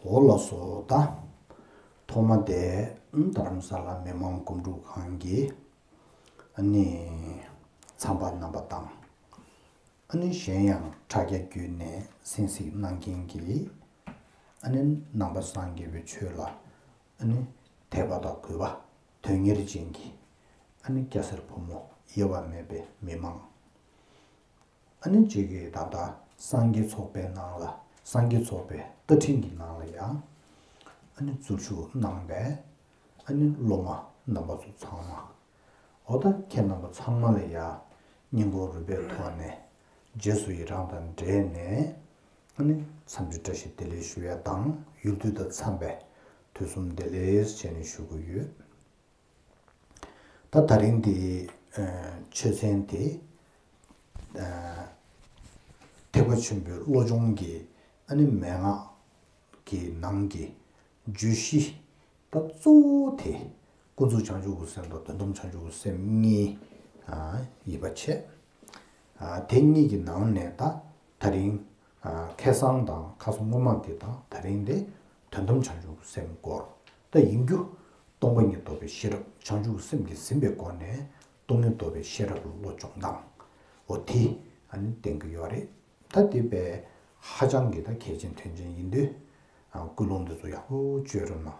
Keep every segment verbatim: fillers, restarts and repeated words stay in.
འོ་ལགས་སོ། ད་ཐོག་མ་དེ་རྡ་རམ་ས་ལ་མི་མང་སྒོམ་སྒྲུབ་ཁང་གི་ཨ་ནི་ཚངས་པ་རྣམ་པ་དང་ཨ་ནི་གཞན་ཡང་དྲ་རྒྱ་བརྒྱུད་ནས་གསན་གཟིགས་གནང་མཁན་གྱི་ཨ་ནི་ནང་པ་སངས་རྒྱས་པའི་ཆོས་ལ་ཨ་ནི་དད་པ་དང་གུས་པ་དོན་གཉེར་ཅན་གྱི་ཨ་ནི་སྐྱ་སེར་ཕོ་མོ་དབྱེ་བ་མེད་པའི་མི་མང་། ཨ་ནི་གཅིག་གིས་ད་ལྟ་སངས་རྒྱས་ཚོགས་པའི་ནང་ལ་སངས་རྒྱས་ཚོགས་པའི་བཀའ་དྲིན་གྱི་ནང་ལ་ཡང་ཨ་ནི་འཛུལ་ཞུགས་གནང་པའི་ཨ་ནི་སློབ་མ་རྣམ་པ་ཚོ་ཚང་མ། འོ་ད་ཁྱེད་རྣམ་པ་ཚང་མ་ལ་ཡང་སྙིང་ཁོང་རུས་པའི་ཐོག་ནས་རྗེས་སུ་ཡི་རང་དང་འབྲེལ་ནས་ཨ་ནི་འཚམས་འདྲི་བཀྲ་ཤིས་བདེ་ལེགས་ཞུ་ཡ་དང་ཡུལ་དུས་དང་འཚམས་པའི་དུས་གསུམ་བདེ་ལེགས་བྱས་ནས་ཞུ་གི་ཡོད། ད་ད་རིང་འདི་ཆོས་ཚན་དེ་ཐེག་པ་ཆེན་པོའི་བློ་སྦྱོང་གི་ཨ་ནི་མན་ངག་གི་ནང་གི་བརྗོད་གཞི་ད་གཙོ་བོ་དེ་ཀུན་རྫོབ་བྱང་ཆུབ་ཀྱི་སེམས་དང་དོན་དམ་བྱང་ཆུབ་ཀྱི་སེམས་གཉིས་ཡིན་པ་བྱས། དེ་གཉིས་ཀྱི་ནང་ནས་ད་ད་རིང་ཁ་སང་དང་ཁ་སང་སྔོན་མ་དེ་དང་ད་རིང་དེ་དོན་དམ་བྱང་ཆུབ་ཀྱི་སེམས་སྐོར་ད་ཡིན་རྒྱུ། སྟོང་པ་ཉིད་རྟོགས་པའི་ཤེས་རབ་བྱང་ཆུབ་ཀྱི་སེམས་ཀྱིས་ཟིན་པའི་སྒོ་ནས་སྟོང་ཉིད་རྟོགས་པའི་ཤེས་རབ་ལ་བློ་སྦྱོང་སྟངས་འོ་དེ་ཨ་ནི་བསྟན་གྱི་ཡོད་རེད། ད་དེ་དཔེ་ཧ་ཅང་གི་ད་གལ་ཆེན་དོན་ཆེན་ཡིན་དུས་ཀུན་སློང་འདི་ཚོ་ཡག་པོ་བཅོས་རོགས་གནང་།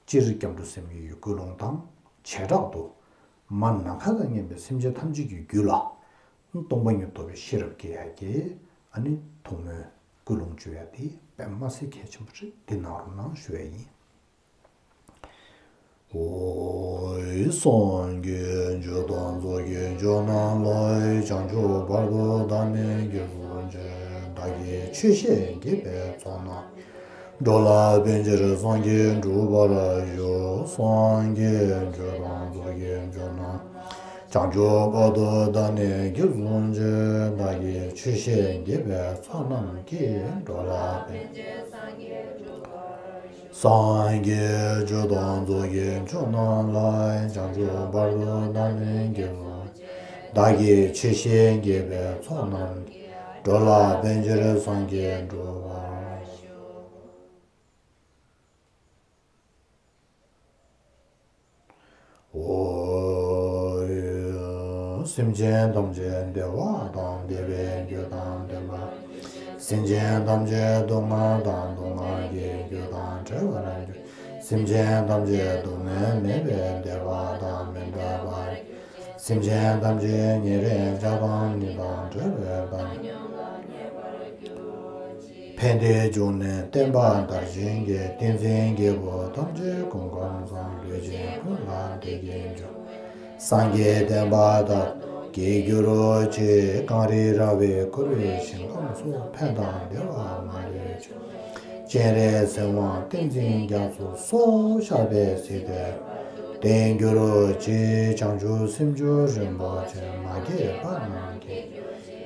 སྤྱིར་སྐྱབས་འགྲོ་སེམས་བསྐྱེད་ཀྱི་ཀུན་སློང་དང་བྱེ་བྲག་ཏུ་མ་ནམ་མཁའ་དང་མཉམ་པའི་སེམས་ཅན་ཐམས་ཅད་ཀྱི་རྒྱུད་ལ་སྟོང་པ་ཉིད་རྟོགས་པའི་ཤེས་རབ་སྐྱེ་ཡག་གི་ཨ་ནི་ཐུགས་སྨོན་ཀུན་སློང་བཅོས་ཡག་དེ་དཔེ་མ་སྲིད་གལ་ཆེན་པོ་རེད། འདི་གནང་རོགས་གནང་ཞུ་ཡག་ཡིན། ཨོའི་སངས་རྒྱས་ཆོས་དང་ཚོགས་ཀྱི་མཆོག་རྣམས་ལ། བྱང་ཆུབ་བར་དུ་བདག་ནི་དགེ་སློང་ཆེ། བདག་གིས་ཆོས་བཤད་དགེ་བའི་ཚོགས་རྣམས། འགྲོ་ལ་ཕན་ཕྱིར་སངས་རྒྱས་འགྲུབ་པར་ཤོག་སངས་རྒྱས་ཆོས་དང་ཚོགས་ཀྱི་མཆོག་རྣམས། བྱང་ཆུབ་བར་དུ་བདག་ནི་དགེ་སློང་ཆེ། བདག་གིས་ཆོས་བཤད་དགེ་བའི་ཚོགས་རྣམས་ཀྱིས། འགྲོ་ལ་ཕན་སངས་རྒྱས་ཆོས་དང་ཚོགས་ཀྱི་མཆོག་རྣམས་ལ། བྱང་ཆུབ་བར་དུ་བདག་ནི་དགེ་སློང་། བདག་གིས་ཆོས་བཤད་དགེ་བའི་ཚོགས་རྣམས་ཀྱིས། འགྲོ་ལ་ཕན་ཕྱིར་སངས་རྒྱས་འགྲུབ་པར་ཤོག་ཨོ། སེམས་ཅན་ཐམས་ཅད་བདེ་བ་དང་བདེ་བའི་རྒྱུ་དང་ལྡན་པ། སེམས་ཅན་ཐམས་ཅད་སྡུག་བསྔལ་དང་སྡུག་བསྔལ་གྱི་རྒྱུ་དང་བྲལ་བར་འགྱུར། སེམས་ཅན་ཐམས་ཅད་སྡུག་བསྔལ་མེད་པའི་བདེ་བ་དང་མི་འབྲལ་བར་འགྱུར། སེམས་ཅན་ཐམས་ཅད་ཉེ་རིང་བར་དང་ནི་དང་བྲལ་བའི་དང་། ཕན་བདེའི་འབྱུང་གནས་བསྟན་པ་དར་ཞིང་རྒྱས། བསྟན་འཛིན་རྒྱལ་པོ་ཐམས་ཅད་སྐུ་ཁམས་བཟང་། ལུས་ཅན་ཀུན་ལ་བདེ་སྐྱིད་འབྱུང་། སངས་རྒྱས་བསྟན་པ་དར་རྒྱས་གྱུར་ཅིག་གངས་རི་ར་བས་བསྐོར་བའི་ཞིང་ཁམས་སུ། ཕན་དང་བདེ་བ་མ་ལུས་འབྱུང་། སྤྱན་རས་གཟིགས་དབང་བསྟན་འཛིན་རྒྱ་མཚོ་སོགས། ཤར་པའི་སྲིད་མཐའི་བསྟན་འགྱུར་ཅིག་བྱང་ཆུབ་སེམས་མཆོག་རིན་པོ་ཆེ། མ་སྐྱེས་པ་རྣམས་སྐྱེ།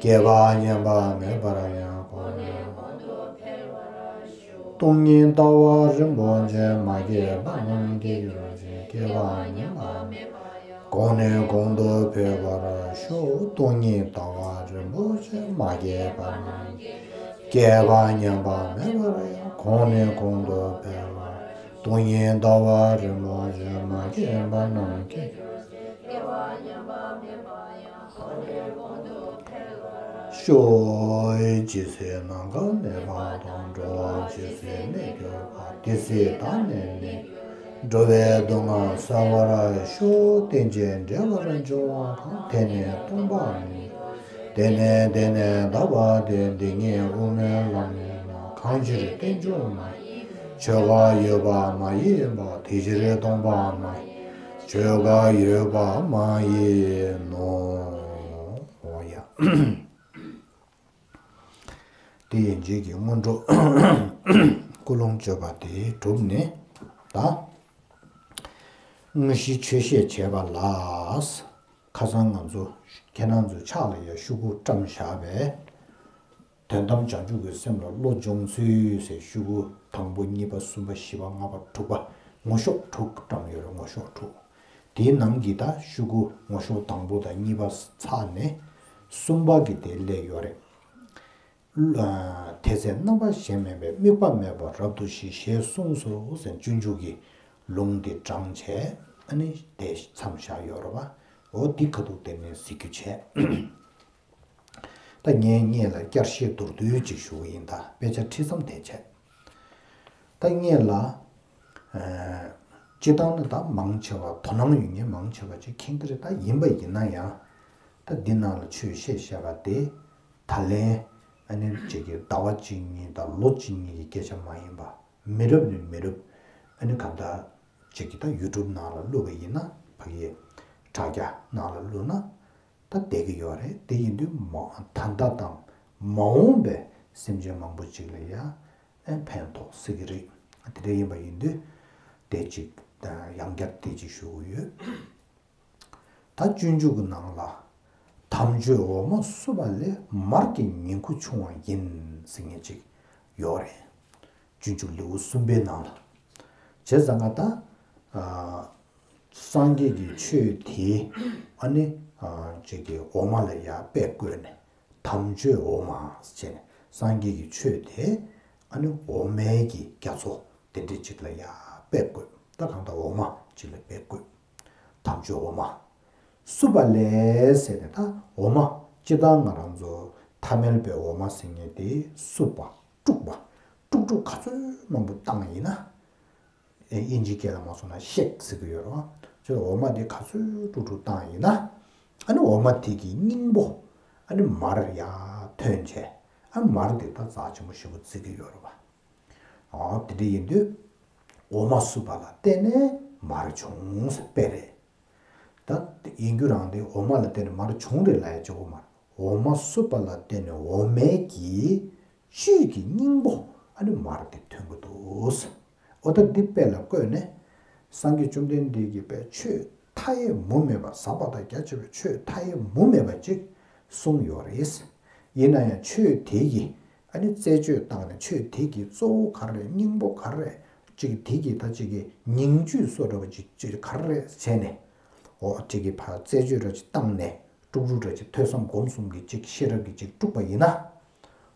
སྐྱེས་པ་ཉམས་པ་མེད་པར་ཡང་། གོང་ནས་གོང་དུ་འཕེལ་བར་ཤོག་སྟོང་ཉིད་ལྟ་བ་རིན་པོ་ཆེ། མ་སྐྱེས་པ་རྣམས་སྐྱེ་གྱུར་ཅིག་སྐྱེས་པ་ཉམས་པ་མེད་པར་ཡང་། གོང་ནས་གོང་དུ་འཕེལ་བར་ཤོག་སྟོང་ཉིད་ལྟ་བ་རིན་པོ་ཆེ། མ་སྐྱེས་པ་རྣམས་སྐྱེ་གྱུར་ཅིག་སྐྱེས་པ་ཉམས་པ་མེད་པར་ཡང་། གོང་ནས་གོང་དུ་འཕེལ་བར་ཤོག་སྟོང་ཉིད་ལྟ་བ་རིན་པོ་ཆེ། མ་སྐྱེས་པ་རྣམས་སྐྱེ་གྱུར་ཅིག་སྐྱེས་པ་ཉམས་པ་མེད་པར་ཡང་། ཤོག་ཇི་སྲིད་ནམ་མཁའ་གནས་པ་དང་། འགྲོ་བ་ཇི་སྲིད་གནས་གྱུར་པ། དེ་སྲིད་བདག་ནི་གནས་གྱུར་ཅིག་འགྲོ་བའི་སྡུག་བསྔལ་སེལ་བར་ཤོག་རྟེན་ཅིང་འབྲེལ་བར་འབྱུང་བ་གང་། དེ་ནི་སྟོང་པ་ཉིད། དེ་ནི་དེ་ནི་དག་པ་སྟེ། འདི་ཉིད་དབུ་མའི་ལམ་ཡིན་ནོ། གང་ཕྱིར་རྟེན་འབྱུང་མ་ཡིན་པ། ཆོས་འགའ་ཡོད་པ་མ་ཡིན་པ། དེ་ཕྱིར་སྟོང་པ་མ་ཡིན་པ། ཆོས་འགའ་ཡོད་པ་མ་ཡིན་ནོ། འོ་ཡ། དེ་ཡན་ཆད་ཀྱི་སྔོན་འགྲོ་ཀུན་སློང་བཅོས་པ་དེ་གྲུབ་ནས་ད། དངོས་གཞིའི་ཆོས་བཤད་བྱས་པ་ལ། ཁ་སང་ང་ཚོ་ཁྱེད་རང་ཚོའི་ཕྱག་ལ་ཡ་ཤོག་གུ་བཀྲམ་བཞག་པས། དོན་དམ་བྱང་ཆུབ་ཀྱི་སེམས་ལ་བློ་སྦྱོང་ཚུལ་ཟེར་ཤོག་གུ་དང་པོ་གཉིས་པ་གསུམ་པ་བཞི་པ་ལྔ་པ་དྲུག་པ་ངོ་ཤོག་དྲུག་བཀྲམ་ཡོད་རེད། ངོ་ཤོག་དྲུག་དེའི་ནང་གི་ད་ཤོག་གུ་ངོ་ཤོག་དང་པོ་དང་གཉིས་པ་ཚར་ནས་གསུམ་པ་གི་དེ་སླེབས་ཡོད་རེད། དེ་ཚེ་རྣམ་པ་གཞན་མེད་པའི། དམིགས་པ་མེད་པར་རབ་ཏུ་ཞི། ཞེས་གསུངས་སོ་ཟེར། སྤྱོད་འཇུག་གི་ལུང་འདི་དྲངས་བྱས་ཨ་ནི་དེ་མཚམས་བཞག་ཡོད་རེད་བ། འོ་འདི་ཁ་ཐུག་དེ་ནས་གཟིགས་རྒྱུ་བྱས། ད་ངས་སྔོན་ལ་བསྐྱར་བཤད་མདོར་བསྡུས་ཅིག་ཞུ་གི་ཡིན། ད་དཔེ་ཆ་ཁྲིད་མཚམས་དེ་བྱས། ད་སྔོན་ལ་སྤྱིར་བཏང་ནི་ད་མང་ཆེ་བ་དོ་སྣང་ཡོད་མཁན་མང་ཆེ་བ་ཅིག་མཁྱེན་གྱི་རེད། ད་ཡིན་པ་ཡིན་ན་ཡང་ད་འདི་ནང་ལ་ཆོས་བཤད་བཤད་པ་དེ་ད་ལན་ཨ་ནི་ཅིག་གི་ཟླ་བ་གཅིག་གཉིས་དང་ལོ་གཅིག་གཉིས་ཀྱི་སྐད་ཆ་མ་ཡིན་པ། མི་རབས་ནས་མི་རབས་ཨ་ནི་གང་ལྟར་ཅིག་གི་ད་ཡུ་ཊུབ་ནང་ལ་བླུགས་པ་ཡིན་ན་ཕ་གིའི་དྲ་རྒྱ་ནང་ལ་བླུགས་ན། ད་བསྡད་ཀྱི་ཡོད་རེད། དེ་ཡིན་དུས་མ་ད་ལྟ་དང་མ་འོངས་པའི་སེམས་ཅན་མང་པོ་ཅིག་ལ་ཡང་ཨེ་ཕན་ཐོགས་སྲིད་ཀྱི་རེད། དེ་འདྲ་ཡིན་པ་ཡིན་དུས་དེ་ཅིག་ཡང་བསྐྱར་དེ་ཅིག་ཞུ་གི་ཡོད། ད་སྤྱོད་འཇུག་གི་ནང་ལ་དམ་ཆོས་འོ་མ་བསྲུབས་པ་ལས། མར་གྱི་ཉིང་ཁུ་ཕྱུང་བ་ཡིན་ཟེར་མཁན་ཅིག་ཡོད་རེད། སྤྱོད་འཇུག་ལེའུ་གསུམ་པའི་ནང་ལ། བྱས་ཙང་ང་ད་ཨ་སངས་རྒྱས་ཀྱི་ཆོས་དེ་ཨ་ནི་ཨ་ཅིག་གི་འོ་མ་ལ་ཡར་དཔེ་བཀོད་ནས་དམ་ཆོས་འོ་མ་ཟེར་ནས་སངས་རྒྱས་ཀྱི་ཆོས་དེ་ཨ་ནི་འོ་མའི་གི་རྒྱ་མཚོ་དེ་འདྲ་ཅིག་ལ་ཡར་དཔེ་བཀོད། ད་གང་ལྟར་འོ་མ་ཅིག་ལ་དཔེ་བཀོད། དམ་ཆོས་འོ་མ་བསྲུབས་པ་ལས་ཟེར་ནས། ད་འོ་མ་སྤྱིར་བཏང་ང་རང་ཚོ་ཐ་མལ་པའི་འོ་མ་ཟེར་མཁན་དེ་བསྲུབས་པ། དཀྲུགས་པ། དཀྲུག་དཀྲུག་ག་ཚོད་མང་པོ་བཏང་ཡིན་ན། ཨེ་དབྱིན་ཇིའི་སྐད་ལ་མ་སོང་ན་ཤེག་ཟེར་གྱི་ཡོད་རེད་བ། ཅོ་འོ་མ་དེ་ག་ཚོད་དཀྲུག་དཀྲུག་བཏང་ཡིན་ན། ཨ་ནི་འོ་མ་དེ་གི་སྙིང་པོ་ཨ་ནི་མར་ཡར་ཐོན་བྱས། ཨ་མར་དེ་ད་རྩ་ཆེན་པོ་ཞེ་པོ་བརྩི་གི་ཡོད་རེད་བ། ཨོ་དེ་འདྲ་ཡིན་དུས་འོ་མ་བསྲུབས་པ་ལ་བརྟེན་ནས་མར་བྱུང་ཟེར་དཔེ་རེད། ད་ཡིན་རྒྱུ་རང་དེ་འོ་མ་ལ་བརྟེན་ནས་མར་བྱུང་རེད་ལབ་ཡ་གཅིག་པོ་མ་རེད། འོ་མ་བསྲུབས་པ་ལ་བརྟེན་ནས་འོ་མའི་གི་བཅུད་ཀྱི་སྙིང་པོ་ཨ་ནི་མར་དེ་ཐོན་གྱི་འདུག་ཟེར། འོ་ད་འདི་དཔེ་ལ་བཀོད་ནས་སངས་རྒྱས་བཅོམ་ལྡན་འདས་ཀྱིས་དཔེ་ཆོས་མཐའ་ཡས་མུ་མེད་པ་ཟབ་པ་དང་རྒྱ་ཆེ་བའི་ཆོས་མཐའ་ཡས་མུ་མེད་པ་ཅིག་གསུངས་ཡོད་རེད། ཡིན་ན་ཡང་ཆོས་དེ་ཡི་ཨ་ནི་རྩད་གཅོད་བཏང་ནས་ཆོས་དེ་གི་གཙོ་བོ་ག་རེ་རེད། སྙིང་པོ་ག་རེ་རེད། ཅིག་དེ་གི་ད་ཅིག་གི་ཉིང་བཅུད་སོགས་འདྲ་བ་ཅིག་ཅིག་ག་རེ་རེད་བྱས་ནས། འོ་ཅིག་གི་ཕར་རྩད་གཅོད་འདྲ་ཅིག་བཏང་ནས་དཀྲུག་དཀྲུག་འདྲ་ཅིག་ཐོས་བསམ་སྒོམ་གསུམ་གྱི་ཅིག་ཤེས་རབ་ཀྱི་ཅིག་དཀྲུགས་པ་ཡིན་ན།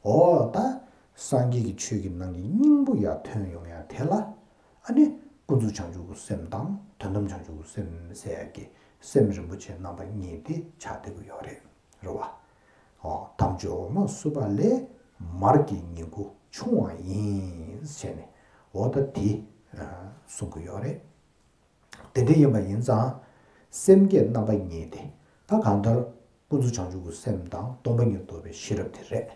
འོ་ད་སངས་རྒྱས་ཀྱི་ཆོས་ཀྱི་ནང་གི་སྙིང་པོ་ཡར་ཐོན་ཡོང་ཡ་དེ་ལ་ཨ་ནི་ཀུན་རྫོབ་བྱང་ཆུབ་ཀྱི་སེམས་དང་དོན་དམ་བྱང་ཆུབ་ཀྱི་སེམས་ཟེར་ཡ་གི་སེམས་རིན་པོ་ཆེ་རྣམ་པ་གཉིས་དེ་ཆགས་བསྡད་ཀྱི་ཡོད་རེད། རེད་བ། འོ་དམ་ཆོས་འོ་མ་བསྲུབས་པ་ལས། མར་གྱི་ཉིང་ཁུ་ཕྱུང་བ་ཡིན་ཟེར་ནས་འོ་ད་དེ་གསུང་གི་ཡོད་རེད། དེ་འདྲ་ཡིན་པ་ཡིན་ཙང་སེམས་བསྐྱེད་རྣམ་པ་གཉིས་དེ་ད་གང་ལྟར་ཀུན་རྫོབ་བྱང་ཆུབ་ཀྱི་སེམས་དང་སྟོང་པ་ཉིད་རྟོགས་པའི་ཤེས་རབ་དེ་རེད།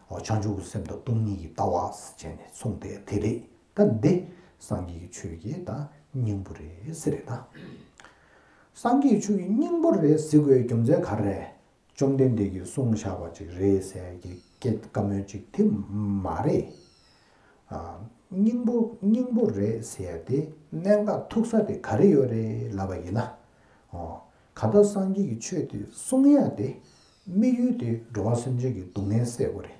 འོ་བྱང་ཆུབ་ཀྱི་སེམས་དང་སྟོང་ཉིད་ཀྱི་ལྟ་བ་ཟེར་ནས་གསུངས་ཏེ་དེ་རེད། ད་འདི་སངས་རྒྱས་ཀྱི་ཆོས་ཀྱི་ད་སྙིང་པོ་རེད་ཟེར་རེད་ད། སངས་རྒྱས་ཀྱི་ཆོས་ཀྱི་སྙིང་པོ་རེད་ཟེར་དགོས་རྒྱུ་མཚན་ག་རེ་རེད། བཅོམ་ལྡན་འདས་ཀྱིས་གསུངས་བཞག་པ་ཅིག་རེད་ཟེར་ཡ་གི་སྐད་བཀའ་མོལ་ཅིག་དེ་མ་རེད། ཨ། སྙིང་པོ་སྙིང་པོ་རེད་ཟེར་ཡ་དེ་གནད་འགག་ཐུག་ས་དེ་ག་རེ་ཡོད་རེད་ལབ་པ་ཡིན་ན། ཨོ། གང་ལྟར་སངས་རྒྱས་ཀྱི་ཆོས་དེ་གསུང་ཡ་དེ་དམིགས་ཡུལ་དེ་འགྲོ་བ་སེམས་ཅན་གྱི་སྡུག་བསྔལ་སེལ་དགོས་རེད།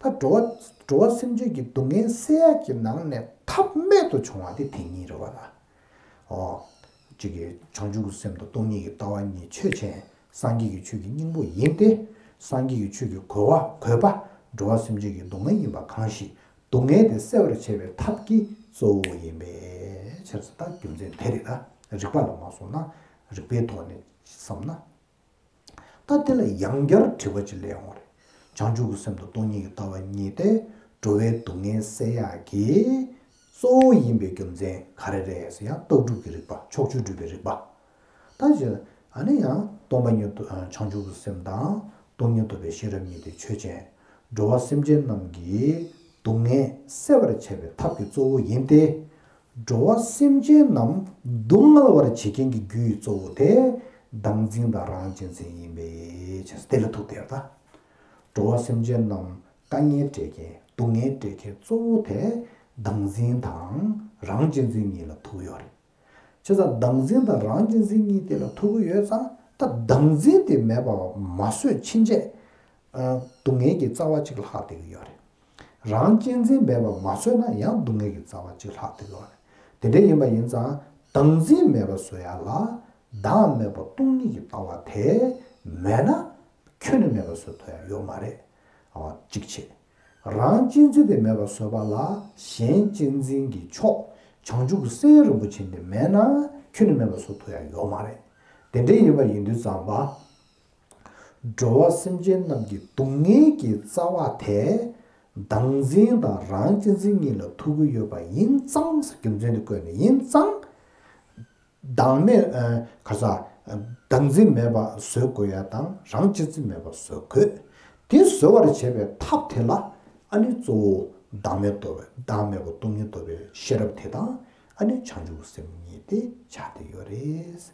ད་འགྲོ་བ་འགྲོ་བ་སེམས་ཅན་གྱི་སྡུག་བསྔལ་སེལ་ཡ་གི་ནང་ནས་ཐབས་རྨད་དུ་བྱུང་བ་དེ་དེ་ཉིད་རེད་བ་ལ། ཨོ། གཅིག་གིས་བྱང་ཆུབ་ཀྱི་སེམས་དང་སྟོང་ཉིད་ཀྱི་ལྟ་བ་གཉིས་ཆོས་ཅན། སངས་རྒྱས་ཀྱི་ཆོས་ཀྱི་སྙིང་པོ་ཡིན་ཏེ། སངས་རྒྱས་ཀྱི་ཆོས་ཀྱི་གོ་བ་གོ་བ་འགྲོ་བ་སེམས་ཅན་གྱི་སྡུག་བསྔལ་ཡིན་པ་གང་ཞིག་སྡུག་བསྔལ་དེ་སེལ་བར་བྱེད་པའི་ཐབས་ཀྱི་གཙོ་བོ་ཡིན་པའི་ཕྱིར་ཟེར། ད་རྒྱུ་མཚན་དེ་རེད། ད་རིགས་པ་ལ་མ་སོང་ན་རིགས་པའི་ཐོག་ནས་བསམ་ན། ད་དེ་ལ་ཡང་བསྐྱར་དྲི་བ་ཅིག་སླེབས་ཡོང་བ་རེད། བྱང་ཆུབ་ཀྱི་སེམས་དང་སྟོང་ཉིད་ཀྱི་ལྟ་བ་གཉིས་དེ་འགྲོ་བའི་སྡུག་བསྔལ་སེལ་ཡག་གི་གཙོ་བོ་ཡིན་པའི་རྒྱུ་མཚན་ག་རེ་རེད་ཟེར་ཡང་རྟགས་གྲུབ་ཀྱི་རིགས་པ། ཕྱོགས་ཆོས་སྒྲུབ་པའི་རིགས་པ། ད་ཅི་ཨ་ནི་ཡང་སྟོང་པ་ཉིད་རྟོགས་བྱང་ཆུབ་ཀྱི་སེམས་དང་སྟོང་ཉིད་རྟོགས་པའི་ཤེས་རབ་གཉིས་དེ་ཆོས་ཅན། འགྲོ་བ་སེམས་ཅན་རྣམས་ཀྱི་སྡུག་བསྔལ་སེལ་བར་བྱེད་པའི་ཐབས་ཀྱི་གཙོ་བོ་ཡིན་ཏེ། འགྲོ་བ་སེམས་ཅན་རྣམས་སྡུག་བསྔལ་བར་བྱེད་མཁན་གྱི་རྒྱུ་ཡི་གཙོ་བོ་དེ་བདག་འཛིན་དང་རང་གཅེས་འཛིན་ཡིན་པའི་ཕྱིར། དེ་ལ་ཐུག་སྟེ་ད། འགྲོ་བ་སེམས་ཅན་རྣམས་དཀའ་ངལ་སྤྲད་མཁན་སྡུག་བསྔལ་སྤྲད་མཁན་གཙོ་བོ་དེ་བདག་འཛིན་དང་རང་གཅེས་འཛིན་གཉིས་ལ་ཐུག་ཡོད་རེད། བྱས་ཙང་བདག་འཛིན་དང་རང་གཅེས་འཛིན་གཉིས་དེ་ལ་ཐུག་གི་ཡོད་ཙང་ད་བདག་འཛིན་དེ་མེད་པ་མ་བཟོས་ཕྱིན་ཆད། ཨ། སྡུག་བསྔལ་གྱི་རྩ་བ་གཅིག་ལྷག་བསྡད་ཀྱི་ཡོད་རེད། རང་གཅེས་འཛིན་མེད་པ་མ་བཟོས་ན་ཡང་སྡུག་བསྔལ་གྱི་རྩ་བ་གཅིག་ལྷག་བསྡད་ཀྱི་ཡོད་རེད། དེ་འདྲ་ཡིན་པ་ཡིན་ཙང་བདག་འཛིན་མེད་པ་བཟོ་ཡ་ལ་བདག་མེད་པ་སྟོང་ཉིད་ཀྱི་ལྟ་བ་དེ་མེད་ན་ཁྱོན་ནས་མེད་པ་བཟོ་ཐུབ་ཡ་ཡོད་མ་རེད། གཅིག་བྱེད། རང་གཅེས་འཛིན་དེ་མེད་པར་བཟོས་པ་ལ་གཞན་གཅེས་འཛིན་གྱི་མཆོག་བྱང་ཆུབ་ཀྱི་སེམས་རིན་པོ་ཆེ་འདི་མེད་ན་ཁྱོན་ནས་མེད་པར་བཟོ་ཐུབ་ཡ་ཡོད་མ་རེད། དེ་འདྲ་ཡིན་པ་ཡིན་དུས་ཙམ་པ། འགྲོ་བ་སེམས་ཅན་རྣམས་ཀྱི་སྡུག་བསྔལ་གྱི་རྩ་བ་དེ་བདག་འཛིན་དང་རང་གཅེས་འཛིན་གཉིས་ལ་ཐུག་གི་ཡོད་པ་ཡིན་ཙང་། རྒྱུ་མཚན་དེ་བཀོད་ནས་ཡིན་ཙང་། བདག་མེད་ཨ་ག་ས་བདག་འཛིན་མེད་པ་བཟོ་དགོས་ཡ་དང་རང་གཅེས་འཛིན་མེད་པ་བཟོ་དགོས། དེ་བཟོ་བར་བྱེད་པའི་ཐབས་དེ་ལ་ཨ་ནི་གཙོ་བོ་བདག་མེད་རྟོགས་པའི་བདག་མེད་པ་སྟོང་ཉིད་རྟོགས་པའི་ཤེས་རབ་དེ་དང་ཨ་ནི་བྱང་ཆུབ་སེམས་གཉིས་དེ་ཆགས་བསྡད་ཡོད་རེད།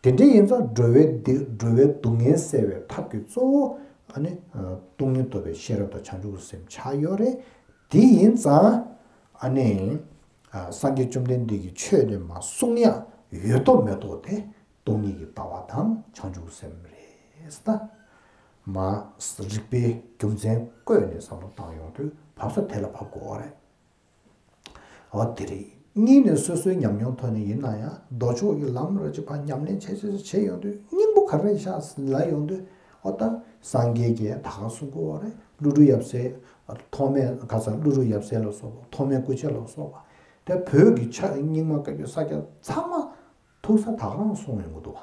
དེ་འདྲ་ཡིན་ཙང་འགྲོ་བའི་འདི་འགྲོ་བའི་སྡུག་བསྔལ་སེལ་བའི་ཐབས་ཀྱི་གཙོ་བོ་ཨ་ནི་སྟོང་ཉིད་རྟོགས་པའི་ཤེས་རབ་དང་བྱང་ཆུབ་སེམས་ཆགས་ཡོད་རེད། དེ་ཡིན་ཙང་ཨ་ནི། སངས་རྒྱས་བཅོམ་ལྡན་འདས་ཀྱིས་ཆོས་ནི་མ་གསུང་ཡ་ཡོད་མདོག་མེད་མདོག་དེ་སྟོང་ཉིད་ཀྱི་ལྟ་བ་དང་བྱང་ཆུབ་སེམས་རེད་ད། མ་རིགས་པའི་རྒྱུ་མཚན་བཀོད་ནས་བསམ་བློ་བཏང་ཡོང་དུས་བབས་ས་དེ་ལ་བབས་དགོས་པ་རེད། འོ་དེ་རེད། གཉིས་ནས་སོ་སོའི་ཉམས་མྱོང་ཐོག་ནས་ཡིན་ན་ཡང་མདོ་ཕྱོགས་ཀྱི་ལམ་ར་ཅིག་ཕར་ཉམས་ལེན་བྱས་བྱས་བྱས་ཡོང་དུས་སྙིང་པོ་ག་རེ་ཤག་ལ་ཡོང་དུས་འོ་ད་སངས་རྒྱས་ཀྱིས་ད་ག་གསུང་གི་ཡོད་རེད། ཀླུ་སྒྲུབ་ཡབ་སྲས་ཐོགས་མེད་ག་ས་ཀླུ་སྒྲུབ་ཡབ་སྲས་ལ་སོགས་པ་ཐོགས་མེད་སྐུ་མཆེད་ལ་སོགས་པ་དེ་བོད་ཀྱི་ཕྱག་རྙིང་མ་བཀའ་བརྒྱུད་ས་སྐྱ་ཚང་མ་ཐུག་ས་ད་ག་རང་གསུངས་ཡོང་གི་འདུག་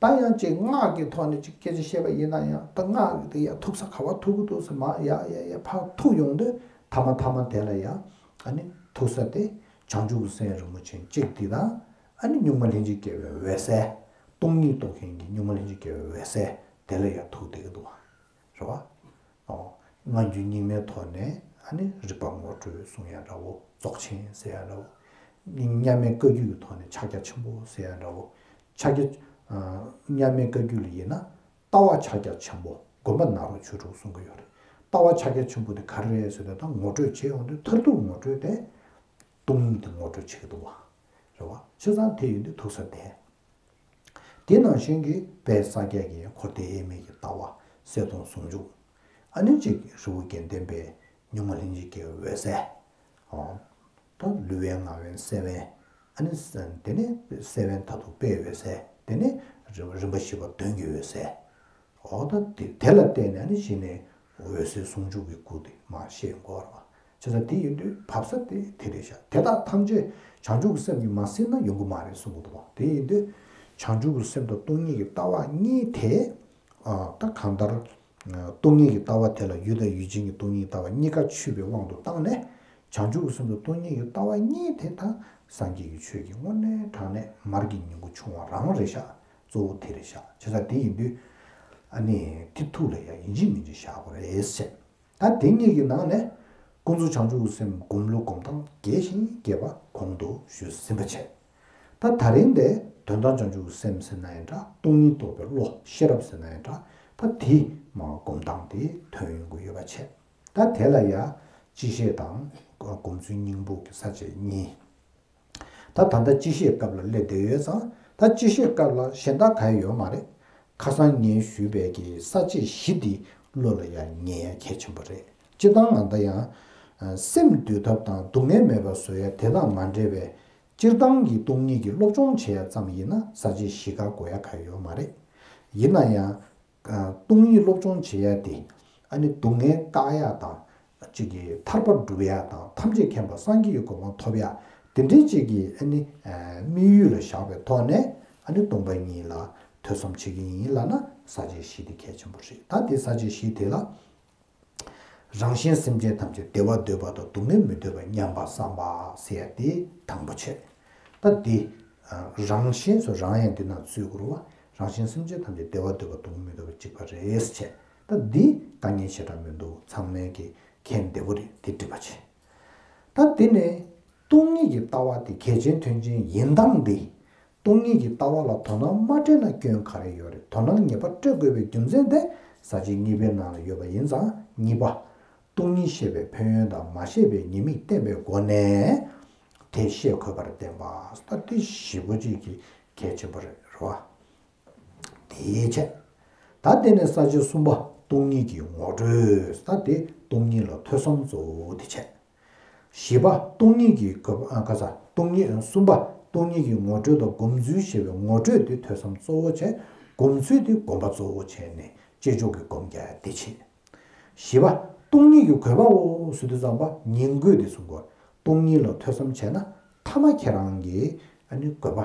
བ། ད་ཡང་ཅིག་སྔགས་ཀྱི་ཐོག་ནས་ཅིག་སྐད་ཆ་བཤད་པ་ཡིན་ན་ཡང་ད་སྔགས་ཀྱི་དེ་ཡང་ཐུག་ས་ག་བ་ཐུག་གི་འདུག་ས་མ་ཡ་ཡ་ཡ་ཕར་ཐུག་ཡོང་དུས་ཐ་མ་ཐ་མ་དེ་ལ་ཡང་ཨ་ནི་ཐུག་ས་དེ་བྱང་ཆུབ་ཀྱི་སེམས་རིན་པོ་ཆེ་གཅིག་དེ་དང་ཨ་ནི་གཉུག་མ་ལྷན་ཅིག་སྐྱེས་པའི་འོད་གསལ། སྟོང་ཉིད་རྟོགས་མཁན་གྱི་གཉུག་མ་ལྷན་ཅིག་སྐྱེས་པའི་འོད་གསལ་དེ་ལ་ཡང་ཐུག་བསྡད་ཀྱི་འདུག་བ། རེད་བ། ཨོ། སྔ་འགྱུར་རྙིང་མའི་ཐོག་ནས་ཨ་ནི་རིག་པ་ངོ་སྤྲོད་གསུང་ཡ་འདྲ་བོ་རྫོགས་ཆེན་ཟེར་ཡ་འདྲ་བོ། མཉམ་མེད་བཀའ་བརྒྱུད་ཀྱི་ཐོག་ནས་ཕྱག་རྒྱ་ཆེན་པོ་ཟེར་ཡ་འདྲ་བོ། ཕྱག་རྒྱ། ཨ། མཉམ་མེད་བཀའ་བརྒྱུད་ལ་ཡིན་ན་ལྟ་བ་ཕྱག་རྒྱ་ཆེན་པོ་སྒོམ་པ་ནཱ་རོ་ཆོས་དྲུག་གསུང་གི་ཡོད་རེད། ལྟ་བ་ཕྱག་རྒྱ་ཆེན་པོ་དེ་ག་རེ་རེད་ཟེར་ན་ད་ངོ་སྤྲོད་བྱེད་ཡོང་དུས་མཐར་ཐུག་ངོ་སྤྲོད་དེ་སྟོང་ཉིད་དེ་ངོ་སྤྲོད་བྱེད་ཀྱི་འདུག་བ། རེད་བ། བྱས་ཙང་དེ་ཡིན་དུས་ཐུག་ས་དེ། དེ་ནང་བཞིན་གྱི་དཔལ་ས་སྐྱ་གི་འཁོར་འདས་དབྱེར་མེད་ཀྱི་ལྟ་བ་གསལ་སྟོང་ཟུང་འཇུག་ཨ་ནི་གཅིག་རི་བོ་དགེ་ལྡན་པའི་གཉུག་མ་ལྷན་ཅིག་སྐྱེས་པའི་འོད་གསལ། ཨོ། ད་ལུས་དབེན་ངག་དབེན་སེམས་དབེན། ཨ་ནི་ས་དེ་ནས་སེམས་དབེན་མཐར་ཐུག་དཔལ་འོད་གསལ། དེ་ནས་རིམ་རིམ་པ་བཞི་པ་དོན་གྱི་འོད་གསལ། འོ་ད་དེ་དེ་ལ་བརྟེན་ནས་ཨ་ནི་གཞི་ནས་འོད་གསལ་ཟུང་འཇུག་གི་སྐུ་དེ་མར་ཤེས་དགོས་པ་རེད་བ། བྱས་ཙང་དེ་ཡིན་དུས་བབས་ས་དེ་དེ་རེད་ཤག་དེ་དག་ཐམས་ཅད་བྱང་ཆུབ་ཀྱི་སེམས་ཀྱིས་མ་ཟིན་ན་ཡོང་གི་མ་རེད་གསུང་གི་འདུག་བ། དེ་ཡིན་དུས་བྱང་ཆུབ་ཀྱི་སེམས་དང་སྟོང་ཉིད་ཀྱི་ལྟ་བ་གཉིས་དེ། ཨ། ད་གང་ལྟར། སྟོང་ཉིད་ཀྱི་ལྟ་བ་དེ་ལ་ཡུལ་དང་ཡུལ་ཅན་གྱི་སྟོང་ཉིད་ལྟ་བ་གཉིས་ཀ་ཆུད་པའི་དབང་དུ་བཏང་ནས། བྱང་ཆུབ་ཀྱི་སེམས་དང་སྟོང་ཉིད་ཀྱི་ལྟ་བ་གཉིས་དེ་དག་སངས་རྒྱས་ཀྱི་ཆོས་ཀྱི་དངོས་གནས་དྲང་གནས་མར་གྱི་ཉིང་ཁུ་ཕྱུང་བ་རང་རེད་ཤག་གཙོ་བོ་དེ་རེད་ཤག་བྱས་ཙང་དེ་ཡིན་དུས། ཨ་ནི་དེ་ཐུགས་ལ་ཡང་ཡིན་གཅིག་མིན་གཅིག་བཞག་དགོས་རེད་ཟེར། ད་དེ་གཉིས་ཀྱི་ནང་ནས་ཀུན་རྫོབ་བྱང་ཆུབ་ཀྱི་སེམས་སྒོམ་ལུགས་སྒོམ་སྟངས་རྒྱས་ཤིང་རྒྱས་པ་གོང་དུ་ཞུས་ཟིན་པ་བྱས། ད་ད་རིང་འདི་དོན་དམ་བྱང་ཆུབ་ཀྱི་སེམས་ཟེར་ན་ཡང་འདྲ། སྟོང་ཉིད་རྟོགས་པའི་བློ་ཤེས་རབ་ཟེར་ན་ཡང་འདྲ། ད་དེ་མ་སྒོམ་སྟངས་དེ་ཐོན་ཡོང་གི་ཡོད་པ་བྱས། ད་དེ་ལ་ཡང་སྤྱི་བཤད་དང་སྒོམ་ཚུལ་སྙིང་པོ་གི་ས་བཅད་གཉིས། ད་ད་ལྟ་སྤྱི་བཤད་སྐབས་ལ་སླེབས་བསྡད་ཡོད་ཙང་ད་སྤྱི་བཤད་སྐབས་ལ་གཞན་དག་ག་ཡོད་མ་རེད། ཁ་སང་ངས་ཞུས་པའི་གི་ས་བཅད་བཞི་འདི་བློ་ལ་ཡང་ངེས་ཡ་གལ་ཆེན་པོ་རེད། སྤྱིར་བཏང་ང་ད་ཡང་། སེམས་འདུལ་ཐབས་དང་སྡུག་བསྔལ་མེད་པར་བཟོ་ཡ་དེ་དང་མ་འབྲེལ་བའི་སྤྱིར་བཏང་གི་སྟོང་ཉིད་ཀྱི་སློབ་སྦྱོང་བྱེད་ཡ་ཙམ་ཡིན་ན་ས་བཅད་བཞི་ཀ་དགོས་ཡ་ག་ཡོད་མ་རེད། ཡིན་ན་ཡང་། སྟོང་ཉིད་སློབ་སྦྱོང་བྱེད་ཡ་དེ། ཨ་ནི་སྡུག་བསྔལ་བཀག་ཡ་དང་། གཅིག་གིས་ཐར་པ་སྒྲུབ་ཡ་དང་ཐམས་ཅད་མཁྱེན་པ་སངས་རྒྱས་ཀྱི་གོ་འཕང་ཐོབ་ཡ། དེ་འདྲའི་གཅིག་གིས་ཨ་ནི། དམིགས་ཡུལ་ལ་བཞག་པའི་ཐོག་ནས་ཨ་ནི་སྟོང་པ་ཉིད་ལ་ཐོས་བསམ་བྱེད་ཀྱི་ཡིན་ལབ་ན་ས་བཅད་བཞི་དེ་གལ་ཆེན་པོ་རེད། ད་དེ་ས་བཅད་བཞི་དེ་ལ། རང་གཞན་སེམས་ཅན་ཐམས་ཅད་བདེ་བ་འདོད་པ་དང་སྡུག་བསྔལ་མི་འདོད་པ་མཉམ་པར་བསམ་པ་ཟེར་ཡ་དེ་དང་པོ་བྱས། ད་དེ། རང་གཞན་སོགས་རང་ཡང་འདི་ན་ཚུད་དགོས་རེད་བ། རང་གཞན་སེམས་ཅན་ཐམས་ཅད་བདེ་བ་འདོད་པ་སྡུག་བསྔལ་མི་འདོད་པ་གཅིག་པ་རེད་བྱས། ད་འདི་དཀའ་ངལ་ཞེ་དྲག་མི་འདུག་ཚང་མས་ཀྱི་མཁྱེན་བདེ་པོ་རེད། དེ་འགྲིག་པ་བྱས། ད་དེ་ནས་སྟོང་ཉིད་ཀྱི་ལྟ་བ་དེ་གལ་ཆེན་དོན་ཆེན་ཡིན་སྟངས་འདི། སྟོང་ཉིད་ཀྱི་ལྟ་བ་ལ་དོ་སྣང་མ་སྤྲད་ན་སྐྱོན་ག་རེ་ཡོད་རེད། དོ་སྣང་ངེས་པར་སྤྲད་དགོས་པའི་རྒྱུ་མཚན་དེ་ས་བཅད་གཉིས་པའི་ནང་ལ་ཡོད་པ་ཡིན་ཙང་གཉིས་པ། སྟོང་ཉིད་ཤེས་པའི་ཕན་ཡོན་དང་མ་ཤེས་པའི་ཉེས་དམིགས་བསྟན་པའི་སྒོ་ནས་དེ་ཤེས་དགོས་པར་བསྟན་པ། ད་དེ་ཞེ་པོ་ཅིག་གི་གལ་ཆེན་པོ་རེད་བ། དེའི་ཆེད། ད་དེ་ནས་ས་བཅད་གསུམ་པ་སྟོང་ཉིད་ཀྱི་ངོ་སྤྲོད། ད་དེ་སྟོང་ཉིད་ལ་ཐོས་བསམ་གཙོ་བོ་དེ་བྱས། བཞི་པ་སྟོང་ཉིད་ཀྱི་ག་ས་སྟོང་ཉིད་གསུམ་པ་སྟོང་ཉིད་ཀྱི་ངོ་སྤྲོད་དང་སྒོམ་ཚུལ་ཞེས་པའི་ངོ་སྤྲོད་དེ་ཐོས་བསམ་གཙོ་བོ་བྱས། སྒོམ་ཚུལ་དེ་སྒོམ་པ་གཙོ་བོ་བྱས་ནས་བསྐྱེད་ཆོག་གི་སྒོམ་རྒྱག་དེ་བྱས། བཞི་པ། སྟོང་ཉིད་ཀྱི་དགོས་པའོ་ཟེར་དུས་ཙམ་པ་ཉིང་དགོས་དེ་གསུང་དགོས། སྟོང་ཉིད་ལ་ཐོས་བསམ་བྱས་ན་ཐ་མ་ཁྱེད་རང་གི་ཨ་ནི་དགོས་པ་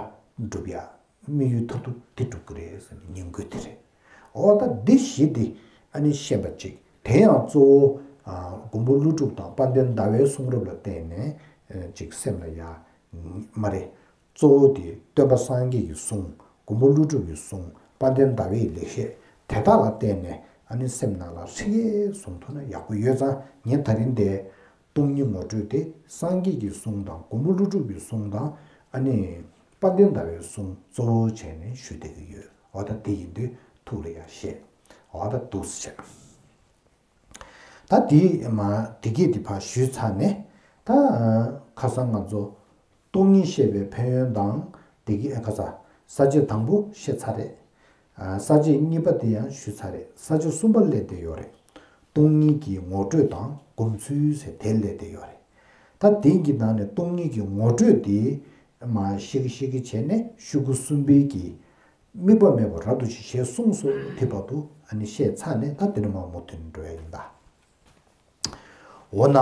འགྲུབ་ཡ། དམིགས་ཡུལ་མཐར་ཐུག་དེ་འགྲུབ་ཀྱི་རེད་ཟེར་ནས་ཉིང་དགོས་དེ་རེད། འོ་ད་འདི་བཞི་དེ་ཨ་ནི་ཤེས་པ་གཅིག་དེ་ཡང་གཙོ་བོ་ཨ་མགོན་པོ་ཀླུ་སྒྲུབ་དང་དཔལ་ལྡན་ཟླ་བའི་གསུང་རབ་ལ་བརྟེན་ནས་ཨ་གཅིག་སེམས་ལ་ཡ་མ་རེད། གཙོ་བོ་དེ་སྟོན་པ་སངས་རྒྱས་ཀྱི་གསུང་། མགོན་པོ་ཀླུ་སྒྲུབ་ཀྱི་གསུང་། དཔལ་ལྡན་ཟླ་བའི་ལེགས་བཤད། དེ་དག་ལ་བརྟེན་ནས་ཨ་ནི་སེམས་ནང་ལ་ཧྲིག་གེ་བཟུང་ཐུབ་ན་ཡག་པོ་ཡོད་ཙང་། ངས་ད་རིང་འདིར་སྟོང་ཉིད་ངོ་སྤྲོད་དེ་སངས་རྒྱས་ཀྱི་གསུང་དང་མགོན་པོ་ཀླུ་སྒྲུབ་ཀྱི་གསུང་དང་ཨ་ནི་དཔལ་ལྡན་ཟླ་བའི་གསུང་གཙོ་བོ་བྱས་ནས་ཞུ་བསྡད་ཀྱི་ཡོད། འོ་ད་དེ་ཡིན་དུས་ཐུགས་ལ་ཡང་བཞེས། འོ་ད་འདུག་སེ་བྱས། ད་དེ་མ་དེ་གས་དེ་ཕར་ཞུས་ཚར་ནས། ད་ཁ་སང་ང་ཚོ་སྟོང་ཉིད་བཤད་པའི་ཕན་ཡོན་དང་དེ་གས་ཁ་ས་ས་བཅད་དང་པོ་བཤད་ཚར་རེད། ས་བཅད་གཉིས་པ་དེ་ཡང་ཞུས་ཚར་རེད། ས་བཅད་གསུམ་པ་སླེབས་བསྡད་ཡོད་རེད། སྟོང་ཉིད་ཀྱི་ངོ་སྤྲོད་དང་སྒོམ་ཚུལ་ཟེར་དེ་སླེབས་བསྡད་ཡོད་རེད། ད་དེ་གི་ནང་ནས་སྟོང་ཉིད་ཀྱི་ངོ་སྤྲོད་དེ་མ་ཤེས་ཀི་ཤེས་ཀི་བྱས་ནས་ཤོག་གུ་གསུམ་པའི་གི་དམིགས་པ་མེད་པར་རབ་ཏུ་ཞི་ཞེས་གསུངས་སོ། དེ་བར་དུ་ཨ་ནི་བཤད་ཚར་ནས་ད་དེ་ནས་མར་མུ་མཐུད་འགྲོ་ཡ་ཡིན་ད། འོ་ན་ད་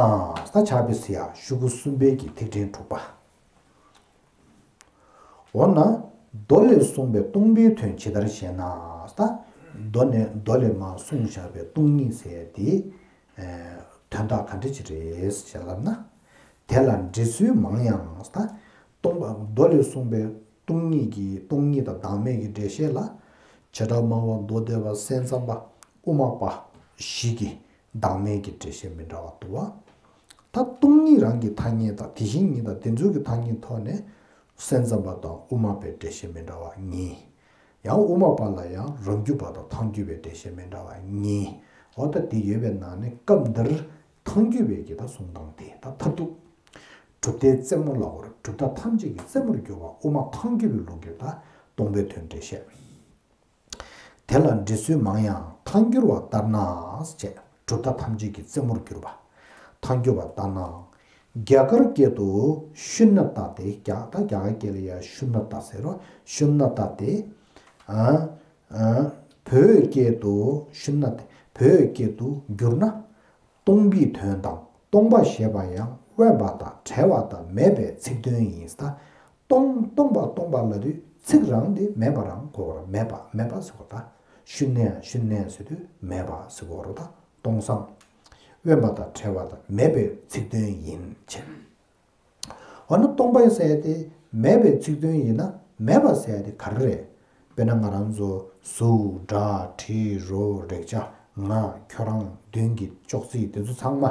ཕྱག་དཔེ་ཟེར་ཡ་ཤོག་གུ་གསུམ་པའི་གི་ཐིག་ཕྲེང་དྲུག་པ། འོ་ན་མདོ་ལས་གསུངས་པའི་སྟོང་པའི་དོན་ཇི་ལྟར་ཤེས་ན། ད་མདོ་ནས་མདོ་ལས་མར་གསུངས་བཞག་པའི་སྟོང་ཉིད་ཟེར་ཡ་དེ་དོན་དག་ག་འདྲ་ཅིག་རེད་ཞེས་ལབ་ན། དེ་ལ་འགྲེལ་ཚུལ་མང་ཡང་། ད་སྟོང་པ་མདོ་ལས་གསུངས་པའི་སྟོང་ཉིད་ཀྱི་སྟོང་ཉིད་དང་བདག་མེད་ཀྱི་འགྲེལ་བཤད་ལ་བྱེ་བྲག་སྨྲ་བ་མདོ་སྡེ་པ་སེམས་ཙམ་པ་དབུ་མ་པ་བཞི་གིས་བདག་མེད་ཀྱི་འགྲེལ་བཤད་མི་འདྲ་བ་འདུག་བ། ད་སྟོང་ཉིད་རང་གི་ཐ་སྙད་དང་དེ་བཞིན་ཉིད་དང་དེ་ཚོ་གི་ཐ་སྙད་ཐོག་ནས་སེམས་ཙམ་པ་དང་དབུ་མ་པའི་འགྲེལ་བཤད་མི་འདྲ་བ་གཉིས། ཡང་དབུ་མ་པ་ལ་ཡང་རང་རྒྱུད་པ་དང་ཐལ་འགྱུར་བའི་འགྲེལ་བཤད་མི་འདྲ་བ་གཉིས། འོ་ད་དེ་ཡོད་པའི་ནང་ནས་སྐབས་འདིར་ཐལ་འགྱུར་བའི་གི་ད་གསུང་སྟངས་དེ་ད་མཐར་ཐུག་གྲུབ་མཐའི་རྩེ་མོ་ལ་གོ་ར། གྲུབ་མཐའ་ཐམས་ཅད་ཀྱི་རྩེ་མོར་གྱུར་པ་དབུ་མ་ཐལ་འགྱུར་བའི་ལུགས་ཀྱི་ད་སྟོང་པའི་དོན་འགྲེལ་བཤད། དེ་ལ་འགྲེལ་ཚུལ་མང་ཡང་ཐལ་འགྱུར་བ་ལྟར་ན་ཞེས། གྲུབ་མཐའ་ཐམས་ཅད་ཀྱི་རྩེ་མོར་གྱུར་པ་ཐལ་འགྱུར་བ་ལྟར་ན། རྒྱ་གར་སྐད་དུ་ཤུན་ན་ཏ་སྟེ། རྒྱ་ད་རྒྱ་གར་སྐད་ལ་ཡང་ཤུན་ན་ཏ་ཟེར་རོ། ཤུན་ན་ཏ་སྟེ། ཨ་ཨ་བོད་སྐད་དུ་ཤུན་ན་ཏ། བོད་སྐད་དུ་བསྒྱུར་ན། སྟོང་པའི་དོན་དང་སྟོང་པ་ཞེས་པ་ཡང་དབེན་པ་དང་བྲལ་བ་དང་མེད་པའི་ཚིག་དོན་ཡིན་ཟེར། སྟོང་སྟོང་པ་སྟོང་པ་ལབ་དུས་ཚིག་རང་དེ་མེད་པ་རང་གོ་བར། མེད་པ་མེད་པ་ཟེར་གོ་ད། ཤུན་ནན་ཤུན་ནན་ཟེར་དུས་མེད་པ་ཟེར་གོ་རོ། ད་སྟོང་སང་དབེན་པ་དང་བྲལ་བ་དང་མེད་པའི་ཚིག་དོན་ཡིན་ཕྱིར། འོ་ན་སྟོང་པ་ཟེར་ཡ་དེ་མེད་པའི་ཚིག་དོན་ཡིན་ན་མེད་པ་ཟེར་ཡ་དེ་ག་རེ་རེད། དཔེར་ན་ང་རང་ཚོ་གཟུགས་སྒྲ་དྲི་རོ་རེག་བྱ་ང་ཁྱོད་རང་མདུན་གྱི་ཅོག་ཙེ་དེ་ཚོ་ཚང་མ་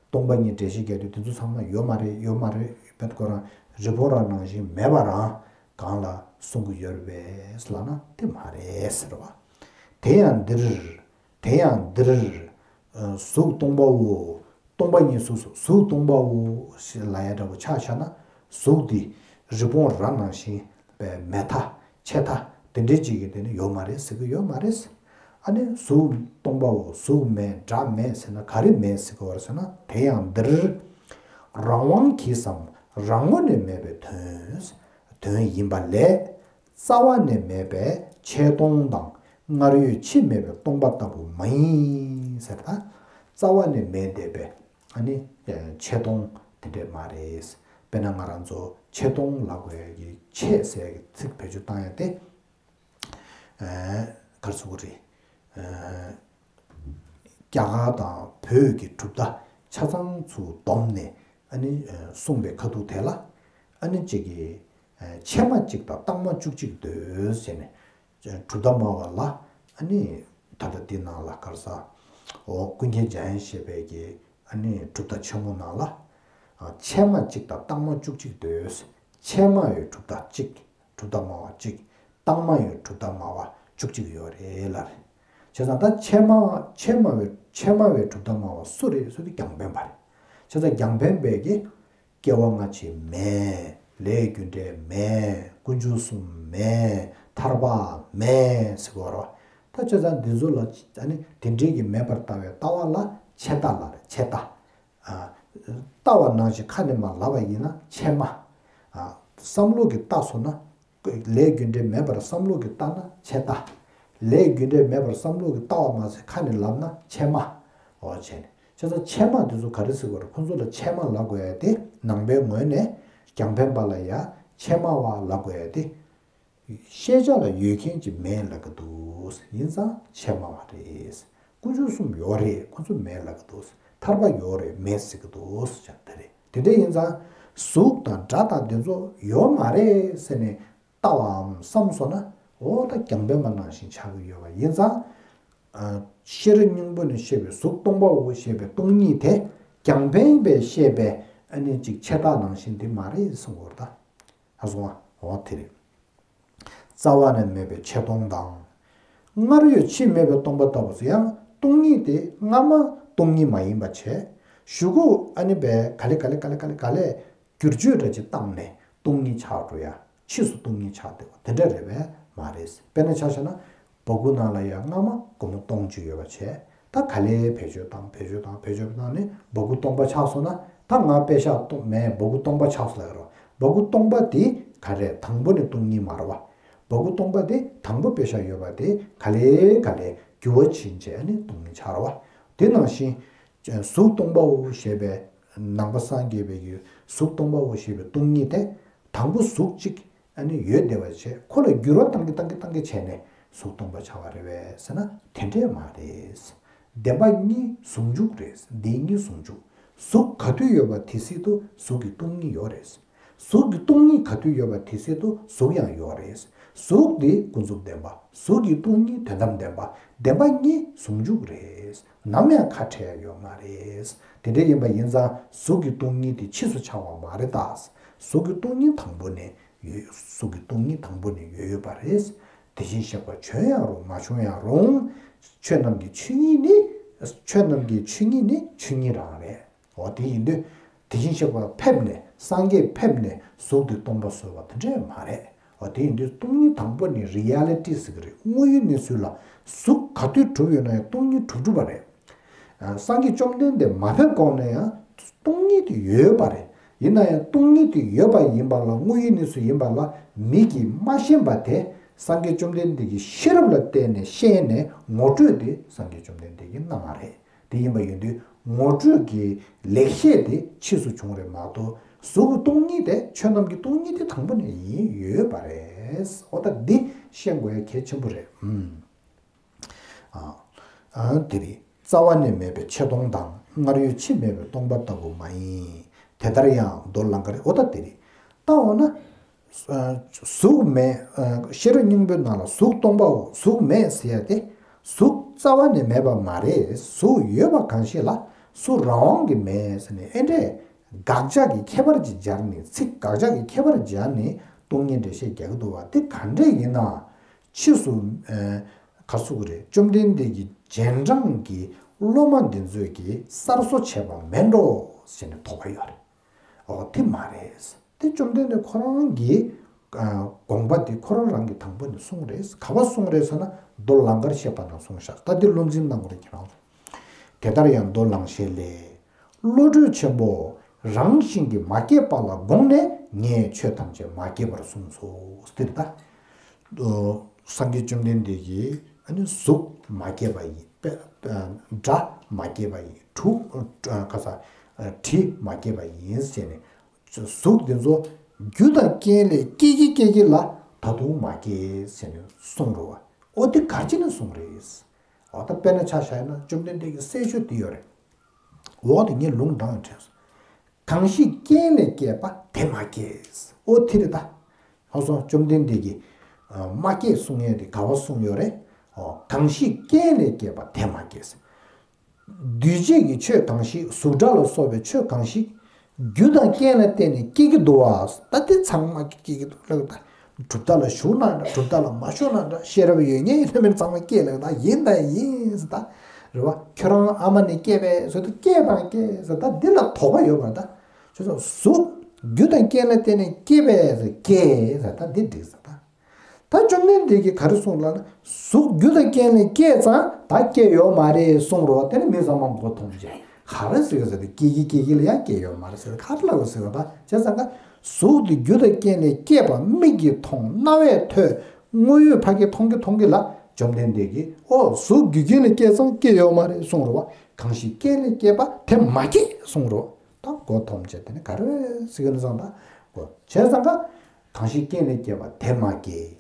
སྟོང་པ་ཉིད་འགྲེལ་བཤད་རྒྱག་དུས་དེ་ཚོ་ཚང་མ་ཡོད་མ་རེད། ཡོད་མ་རེད། བེད་ཁོ་རང་རི་བོང་རྭ་ནང་བཞིན་མེད་པ་རང་གང་ལ་གསུང་གི་ཡོད་རེད་པས་ལབ་ན་དེ་མ་རེད་ཟེར་བ། དེ་ཡང་འདིར། དེ་ཡང་འདིར། གཟུགས་སྟོང་པའོ། སྟོང་པ་ཉིད་གཟུགས་སོ། གཟུགས་སྟོང་པའོ་ཞེས་ལབ་ཡ་འདྲ་པོ་ཆ་བཞག་ན། གཟུགས་འདི་རི་བོང་རྭ་ནང་བཞིན་པའི་མེད་མཐའ་ཆད་མཐའ་དེ་འདྲའི་ཅིག་གི་དེ་ནི་ཡོད་མ་རེད་ཟེར་གི་ཡོད་མ་རེད། ཨ་ནི་གཟུགས་སྟོང་པའོ། གཟུགས་མེད་སྒྲ་མེད་ཟེར་ན་ག་རེ་མེད་ཟེར་གི་ཡོད་རེད་ཟེར་ན། དེ་ཡང་འདིར་རང་དབང་གིས་སམ་རང་ངོས་ནས་མེད་པའི་དོན་དོན་ཡིན་པ་ལས། རྩ་བ་ནས་མེད་པའི་ཆད་སྟོང་དང་སྔར་ཡོད་ཕྱིས་མེད་པའི་སྟོང་པ་ལྟ་བུ་མ་ཡིན་ཟེར། ད་རྩ་བ་ནས་མེད་བསྡད་པའི་ཨ་ནི་ཆད་སྟོང་དེ་འདྲས་མ་རེད། དཔེར་ན་ང་རང་ཚོ་ཆད་སྟོང་ལབ་དགོས་ཡ་གི་ཆད་ཟེར་ཡ་གི་ཚིག་བེད་སྤྱོད་བཏང་ཡ་དེ་ག་རེ་ཟེར་དགོས་རེད། རྒྱ་གར་དང་བོད་ཀྱི་གྲུབ་མཐའ་ཆ་ཚང་ཚུར་བསྡོམས་ནས་ཨ་ནི་གསུངས་པའི་ཁ་ཐུག་དེ་ལ་ཨ་ནི་གཅིག་གིས་ཕྱེད་མ་གཅིག་དང་རྟགས་མ་བཅུ་གཅིག་འདོད་ཟེར་ནས། གྲུབ་མཐའ་སྨྲ་བ་ལ་ཨ་ནི་ད་ལྟ་འདི་ནང་ལ་ག་རེ་ཟེར། འོ་ཀུན་མཁྱེན་འཇམ་དབྱངས་བཞད་པའི་གི་ཨ་ནི་གྲུབ་མཐའ་ཆེན་མོ་ནང་ལ་ཕྱེད་མ་གཅིག་དང་རྟགས་མ་བཅུ་གཅིག་འདོད། ཕྱེད་མ་ཡོད་གྲུབ་མཐའ་གཅིག་གྲུབ་མཐའ་སྨྲ་བ་གཅིག་རྟགས་མ་ཡོད་གྲུབ་མཐའ་སྨྲ་བ་བཅུ་གཅིག་ཡོད་རེད་ལབ་རེད། བྱས་ཙང་ད་ཕྱེད་མ་ཕྱེད་མ་བའི་ཕྱེད་མ་བའི་གྲུབ་མཐའ་སྨྲ་བ་སུ་རེད་ཟེར་དུས་རྒྱང་འཕེན་པ་རེད། བྱས་ཙང་རྒྱང་འཕེན་པས་ཀྱི་སྐྱེ་བ་སྔ་ཕྱི་མེད། ལས་རྒྱུ་འབྲས་མེད། ཀུན་འབྱུང་གསུམ་མེད། ཐར་པ་མེད་ཟེར་གོ་རོ། ད་བྱས་ཙང་འདི་ཚོ་ལ་ཨ་ནི་དེ་འདྲའི་གི་མེད་པར་ལྟ་བའི་ལྟ་བ་ལ་ཕྱེད་ལྟ་ལབ་རེད། ཕྱེད་ལྟ། ལྟ་བ་ནང་བཞིན་ཁ་ནས་མར་ལབ་པ་ཡིན་ན་ཕྱེད་མ། བསམ་བློ་གིས་ལྟ་སོང་ན། ལས་རྒྱུ་འབྲས་མེད་པར་བསམ་བློ་གིས་ལྟ་ན་ཕྱེད་ལྟ། ལས་རྒྱུ་འབྲས་མེད་པར་བསམ་བློ་གིས་ལྟ་བ་མ་ཟད་ཁ་ནས་ལབ་ན་ཕྱེད་མ། འོ་བྱས་ནས་བྱས་ཙང་ཕྱེ་མ་དེ་ཚོ་ག་རེ་ཟེར་དགོས་རེད། ཁོ་ཚོ་ལ་ཕྱེ་མ་ལབ་དགོས་ཡ་དེ་ནང་པའི་ངོས་ནས་རྒྱང་འཕེན་པ་ལ་ཡ་ཕྱེ་མ་བ་ལབ་དགོས་ཡ་དེ། ཤེས་བྱ་ལ་ཡོད་མཁན་གྱི་མེད་ལབ་ཀྱི་འདུག་ཡིན་ཙང་ཕྱེ་མ་བ་རེད། ཀུན་འབྱུང་གསུམ་ཡོད་རེད། ཁོ་ཚོ་མེད་ལབ་ཀྱི་འདུག་ཐར་པ་ཡོད་རེད། མེད་ཟེར་གྱི་འདུག་ཟེར་དེ་རེད། དེ་འདྲ་ཡིན་ཙང་གཟུགས་དང་སྒྲ་དང་དེ་ཚོ་ཡོད་མ་རེད་ཟེར་ནས་ལྟ་བའམ་བསམ་སོང་ན། འོ་ད་རྒྱང་འཕེན་པ་ནང་བཞིན་ཆགས་ཀྱི་ཡོད་པ་ཡིན་ཙང་། ཨ། ཤེས་རབ་སྙིང་པོ་ནས་བཤད་པའི་གཟུགས་སྟོང་པའོ་ཞེས་པའི་སྟོང་ཉིད་དེ། རྒྱང་འཕེན་པས་བཤད་པའི་ཨ་ནི་ཅིག་ཕྱེ་རྟགས་ནང་བཞིན་དེ་མ་རེད་གསུང་གི་ཡོད་རེད་ད། ཧ་སོང་ང་། འོ་དེ་རེད། རྩ་བ་ནས་མེད་པའི་ཆེ་སྟོང་དང་། སྔར་ཡོད་ཕྱིས་མེད་པའི་སྟོང་པ་ལྟ་བུ་ཟེར། ཡང་སྟོང་ཉིད་དེ་སྔ་མ་སྟོང་ཉིད་མ་ཡིན་པ་བྱས། གཞུག་གུ་ཨ་ནི་བས་ག་ལེ་ག་ལེ་ག་ལེ་ག་ལེ་ག་ལེ་བསྒྱུར་བཅོས་འདྲ་ཅིག་བཏང་ནས་སྟོང་ཉིད་ཆགས་འགྲོ་ཡ། ཕྱིས་སུ་སྟོང་ཉིད་ཆགས་བསྡད་པ་དེ་འདྲ་རེད་པས་མ་རེད། དཔེར་ན་ཆ་བཞག་ན། སྦ་ཁུག་ནང་ལ་ཡ་སྔ་མ་སྒོར་མོ་སྟོང་གཅིག་ཡོད་པ་བྱས། ད་ག་ལེ་བེད་སྤྱོད་བཏང་བེད་སྤྱོད་བཏང་བེད་སྤྱོད་བཏང་ནས་སྦ་ཁུག་སྟོང་པ་ཆགས་སོང་ན། ད་ང་པེ་ཤག་སྟོང་མེད། སྦ་ཁུག་སྟོང་པ་ཆགས་སོང་ལབ་ཀྱི་རེད། སྦ་ཁུག་སྟོང་པ་དེ་ག་རེ་དང་པོ་ནས་སྟོང་ཉིད་མ་རེད་པ། སྦ་ཁུག་སྟོང་པ་དེ་དང་པོ་པེ་ཤག་ཡོད་པ་དེ་ག་ལེ་ག་ལེ་འགྱུར་བ་ཕྱིན་བྱས་ནས་སྟོང་ཉིད་ཆགས་རེད་པ། དེ་ནང་བཞིན་གཟུགས་སྟོང་པའོ་ཞེས་པའི་ནང་པ་སངས་རྒྱས་པའི་གི་གཟུགས་སྟོང་པའོ་ཞེས་པའི་སྟོང་ཉིད་དེ། དང་པོ་གཟུགས་གཅིག་ཨ་ནི་ཡོད་བསྡད་པ་བྱས། ཁོ་ལ་འགྱུར་བ་བཏང་གི་བཏང་གི་བཏང་གི་བྱས་ནས་གཟུགས་སྟོང་པ་ཆགས་པ་རེད་པས་ཟེར་ན་དེ་འདྲས་མ་རེད། བདེན་པ་གཉིས་ཟུང་འཇུག་རེད། བདེན་གཉིས་ཟུང་འཇུག་གཟུགས་ག་དུས་ཡོད་པ་དེ་སྲིད་དུ་གཟུགས་ཀྱི་སྟོང་ཉིད་ཡོད་རེད། གཟུགས་ཀྱི་སྟོང་ཉིད་ག་དུས་ཡོད་པ་དེ་སྲིད་དུ་གཟུགས་ཡང་ཡོད་རེད། གཟུགས་དེ་ཀུན་རྫོབ་བདེན་པ། གཟུགས་ཀྱི་སྟོང་ཉིད་དོན་དམ་བདེན་པ། བདེན་པ་གཉིས་ཟུང་འཇུག་རེད། ནམ་ཡང་ཁ་བྲལ་ཡ་ཡོད་མ་རེད། དེ་འདྲ་ཡིན་པ་ཡིན་ཙང་གཟུགས་ཀྱི་སྟོང་ཉིད་དེ་ཕྱིས་སུ་ཆགས་པ་མ་རེད་ད། གཟུགས་ཀྱི་སྟོང་ཉིད་དང་པོ་ནས་ཡོད། གཟུགས་ཀྱི་སྟོང་ཉིད་དང་པོ་ནས་ཡོད་ཡོད་པ་རེད། དེ་བཞིན་གཤེགས་པ་བྱོན་ཡང་རུང་མ་བྱོན་ཡང་རུང་། ཆོས་རྣམས་ཀྱི་ཆོས་ཉིད་ནི། ཆོས་རྣམས་ཀྱི་ཆོས་ཉིད་ནི་ཆོས་ཉིད་རང་རེད། འོ་དེ་ཡིན་དུས། དེ་བཞིན་གཤེགས་པ་ཕེབས་ནས་སངས་རྒྱས་ཕེབས་ནས་གཟུགས་དེ་སྟོང་པ་བཟོས་པ་དེ་འདྲས་མ་རེད། འོ་དེ་ཡིན་དུས་སྟོང་ཉིད་དང་པོ་ནི་རི་ཡ་ལི་ཊི་ཟེར་གི་རེད། དངོས་ཡོད་གནས་ཚུལ་ལ་གཟུགས་ག་དུས་གྲུབ་ཡོད་ན་ཡང་སྟོང་ཉིད་གྲུབ་གྲུབ་པ་རེད། ཨ། སངས་རྒྱས་བཅོམ་ལྡན་འདས་མ་ཕེབས་གོང་ནས་ཡང་སྟོང་ཉིད་དེ་ཡོད་པ་རེད། ཡིན་ན་ཡང་སྟོང་ཉིད་དེ་ཡོད་པ་ཡིན་པ་ལ། དངོས་ཡོད་གནས་ཚུལ་ཡིན་པ་ལ་མིག་གིས་མ་ཤེས་པ་དེ་སངས་རྒྱས་བཅོམ་ལྡན་འདས་ཀྱི་ཤེས་རབ་ལ་བརྟེན་ནས་ཤེས་ནས་ངོ་སྤྲོད་དེ་སངས་རྒྱས་བཅོམ་ལྡན་འདས་ཀྱིས་གནང་བ་རེད། དེ་ཡིན་པ་ཡིན་དུས་ངོ་སྤྲོད་ཀྱི་ལེགས་བཤད་དེ་ཕྱིས་སུ་བྱུང་རེད་མ་གཏོགས། གཟུགས་ཀྱི་སྟོང་ཉིད་དེ། ཆོས་རྣམས་ཀྱི་སྟོང་ཉིད་དེ་དང་པོ་ནས་ཡིན་ཡོད་པ་རེད། འོ་ད་འདི་ཤེས་དགོས་ཡ་གལ་ཆེན་པོ་རེད། ཨུམ། ཨ། ཨ། དེ་རེད། རྩ་བ་ནས་མེད་པའི་ཆེ་སྟོང་དང་། སྔར་ཡོད་ཕྱིས་མེད་པའི་སྟོང་པ་ལྟ་བུ་མ་ཡིན། དེ་ལྟར་ཡང་མདོ་ལང་ཀར། འོ་ད་དེ་རེད། ད་འོ་ན། ཨ། གཟུགས་མེད། ཨ། ཤེས་རབ་སྙིང་པོའི་ནང་ལ་གཟུགས་སྟོང་པའོ། གཟུགས་མེད་ཟེར་ཡ་དེ། གཟུགས་རྩ་བ་ནས་མེད་པ་མ་རེད། གཟུགས་ཡོད་པ་གང་ཞིག་ལ་གཟུགས་རང་དབང་གིས་མེད་ཟེར་ནས། ཨེ་འདྲས་དགག་བྱ་གི་ཁྱད་པར་ཅིག་སྦྱར་ནས། ཚིག་དགག་བྱ་གི་ཁྱད་པར་སྦྱར་ནས་སྟོང་ཉིད་འགྲེལ་བཤད་རྒྱག་གི་འདུག་པ། དེ་ག་འདྲས་ཡིན་ན། ཕྱིས་སུ། ཨ། ག་ཟེར་དགོས་རེད། བཅོམ་ལྡན་འདས་ཀྱི་རྗེས་འབྲང་གི་སློབ་མ་འདི་ཚོས་ཀྱིས་གསར་བཟོ་བྱས་པ་མིན་འགྲོ་ཟེར་ནས་དོགས་པ་ཡོད་རེད། འོ་དེ་མ་རེད། དེ་བཅོམ་ལྡན་འདས་ཁོ་རང་གི། ཨ། དགོངས་པ་དེ་ཁོ་རང་རང་གིས་དང་པོ་ནས་གསུངས་རེད། ག་པར་གསུངས་རེད་ཟེར་ན། མདོ་ལང་ཀར་བཤད་པ་ནང་གསུངས་ཤག་ད་དེ་བློ་འཛིན་གནང་དགོས་རེད་ཁྱེད་རང་ཚོ། དེ་ལྟར་ཡང་མདོ་ལང་གཤེགས་ལས། བློ་གྲོས་ཆེན་པོ་རང་བཞིན་གྱིས་མ་སྐྱེས་པ་ལ་དགོངས་ནས། ངས་ཆོས་ཐམས་ཅད་མ་སྐྱེས་པར་གསུངས་སོ། དེ་རེད་ད། ཨོ། སངས་རྒྱས་བཅོམ་ལྡན་འདས་ཀྱིས་ཨ་ནི་གཟུགས་མ་སྐྱེས་པ་ཡིན། དཔེ། ཨ། སྒྲ་མ་སྐྱེས་པ་ཡིན། དྲུག་ཨ། ག་ས། ཨ། དྲི་མ་སྐྱེས་པ་ཡིན་ཟེར་ནས། གཟུགས་འདི་ཚོ་རྒྱུ་དང་རྐྱེན་ལས་སྐྱེ་གི་སྐྱེ་གི་ལ་ད་དུང་མ་སྐྱེས་ཟེར་ནས་གསུངས་རེད་པ། འོ་དེ་ག་ཅི་ནས་གསུངས་རེད། འོ་ད་དཔེར་ན་ཆ་བཞག་ན་བཅོམ་ལྡན་འདས་ཀྱི་གསལ་ཤོས་དེ་ཡོད་རེད། འོ་དེ་ངས་ལུང་དྲངས་དྲན་སོང་། གང་ཞིག་རྐྱེན་ལས་སྐྱེས་པ་དེ་མ་སྐྱེས། འོ་དེ་རེད་ད། ཧ་སོང་། བཅོམ་ལྡན་འདས་ཀྱིས། ཨ། མ་སྐྱེས་གསུང་ཡས་དེ་ག་པར་གསུངས་ཡོད་རེད། འོ། གང་ཞིག་རྐྱེན་ལས་སྐྱེས་པ་དེ་མ་སྐྱེས། འདུས་བྱས་ཀྱི་ཆོས་གང་ཞིག་གཟུགས་སྒྲ་ལ་སོགས་པའི་ཆོས་གང་ཞིག་རྒྱུ་དང་རྐྱེན་ལ་བརྟེན་ནས་སྐྱེ་གི་འདུག་པ། ད་དེ་ཚང་མ་སྐྱེ་གི་འདུག་ལབ་ད། གྲུབ་མཐའ་ལ་ཞུགས་ན་འདྲ། གྲུབ་མཐའ་ལ་མ་ཞུགས་ན་འདྲ། ཤེས་རབ་ཡོད་མཁན་ཡིན་ན་མིན་ཚང་མ་སྐྱེ་ལབ་ད། ཡིན་ད་ཡིན་ཟེར་ད། རེད་པ། ཁྱོད་རང་ཨ་མ་ནས་སྐྱེས་པས་ཟེར་དུས་སྐྱེས་དང་སྐྱེས་ཟེར་ད་འདི་ལ་དོགས་པ་ཡོད་པ་ད། ཁྱོད་ཚོ་གཟུགས་རྒྱུ་དང་རྐྱེན་ལ་བརྟེན་ནས་སྐྱེས་པས་ཟེར། སྐྱེས་ཟེར་ད་འདི་འགྲིག་ཟེར་ད། ད་བཅོམ་ལྡན་འདས་ཀྱིས་ག་རེ་གསུངས་ལབ་ན། གཟུགས་རྒྱུ་དང་རྐྱེན་ལས་སྐྱེས་ཙང་ད་སྐྱེས་ཡོད་མ་རེད་གསུངས་རེད་པ། དེ་ནི་མི་ཚང་མ་མགོ་འཐོམས་བྱས། ག་རེ་ཟེར་གི་ཟེར་ཏེ། སྐྱེ་གི་སྐྱེ་གི་ལ་ཡང་སྐྱེས་ཡོད་མ་རེད་ཟེར་ཏེ་ག་རེ་ལབ་གི་ཟེར་བ་ད། བྱས་ཙང་ཀ་གཟུགས་དེ་རྒྱུ་དང་རྐྱེན་ལས་སྐྱེས་པ་མིག་གིས་མཐོང་། རྣ་བས་ཐོས། དངོས་ཡོད་ཕ་གིར་མཐོང་གི་མཐོང་གི་ལ་བཅོམ་ལྡན་འདས་ཀྱིས། ཨོ། གཟུགས་རྒྱུ་རྐྱེན་ལས་སྐྱེས་ཙང་སྐྱེས་ཡོད་མ་རེད་གསུངས་རེད་པ། གང་ཞིག་རྐྱེན་ལས་སྐྱེས་པ་དེ་མ་སྐྱེས་གསུངས་རོ། ད་མགོ་འཐོམས་བྱས་དེ་ནི་ག་རེ་ཟེར་གི་ནི་བསམ་ད། མགོ་བྱས་ཙང་ཀ་གང་ཞིག་རྐྱེན་ལས་སྐྱེས་པ་དེ་མ་སྐྱེས།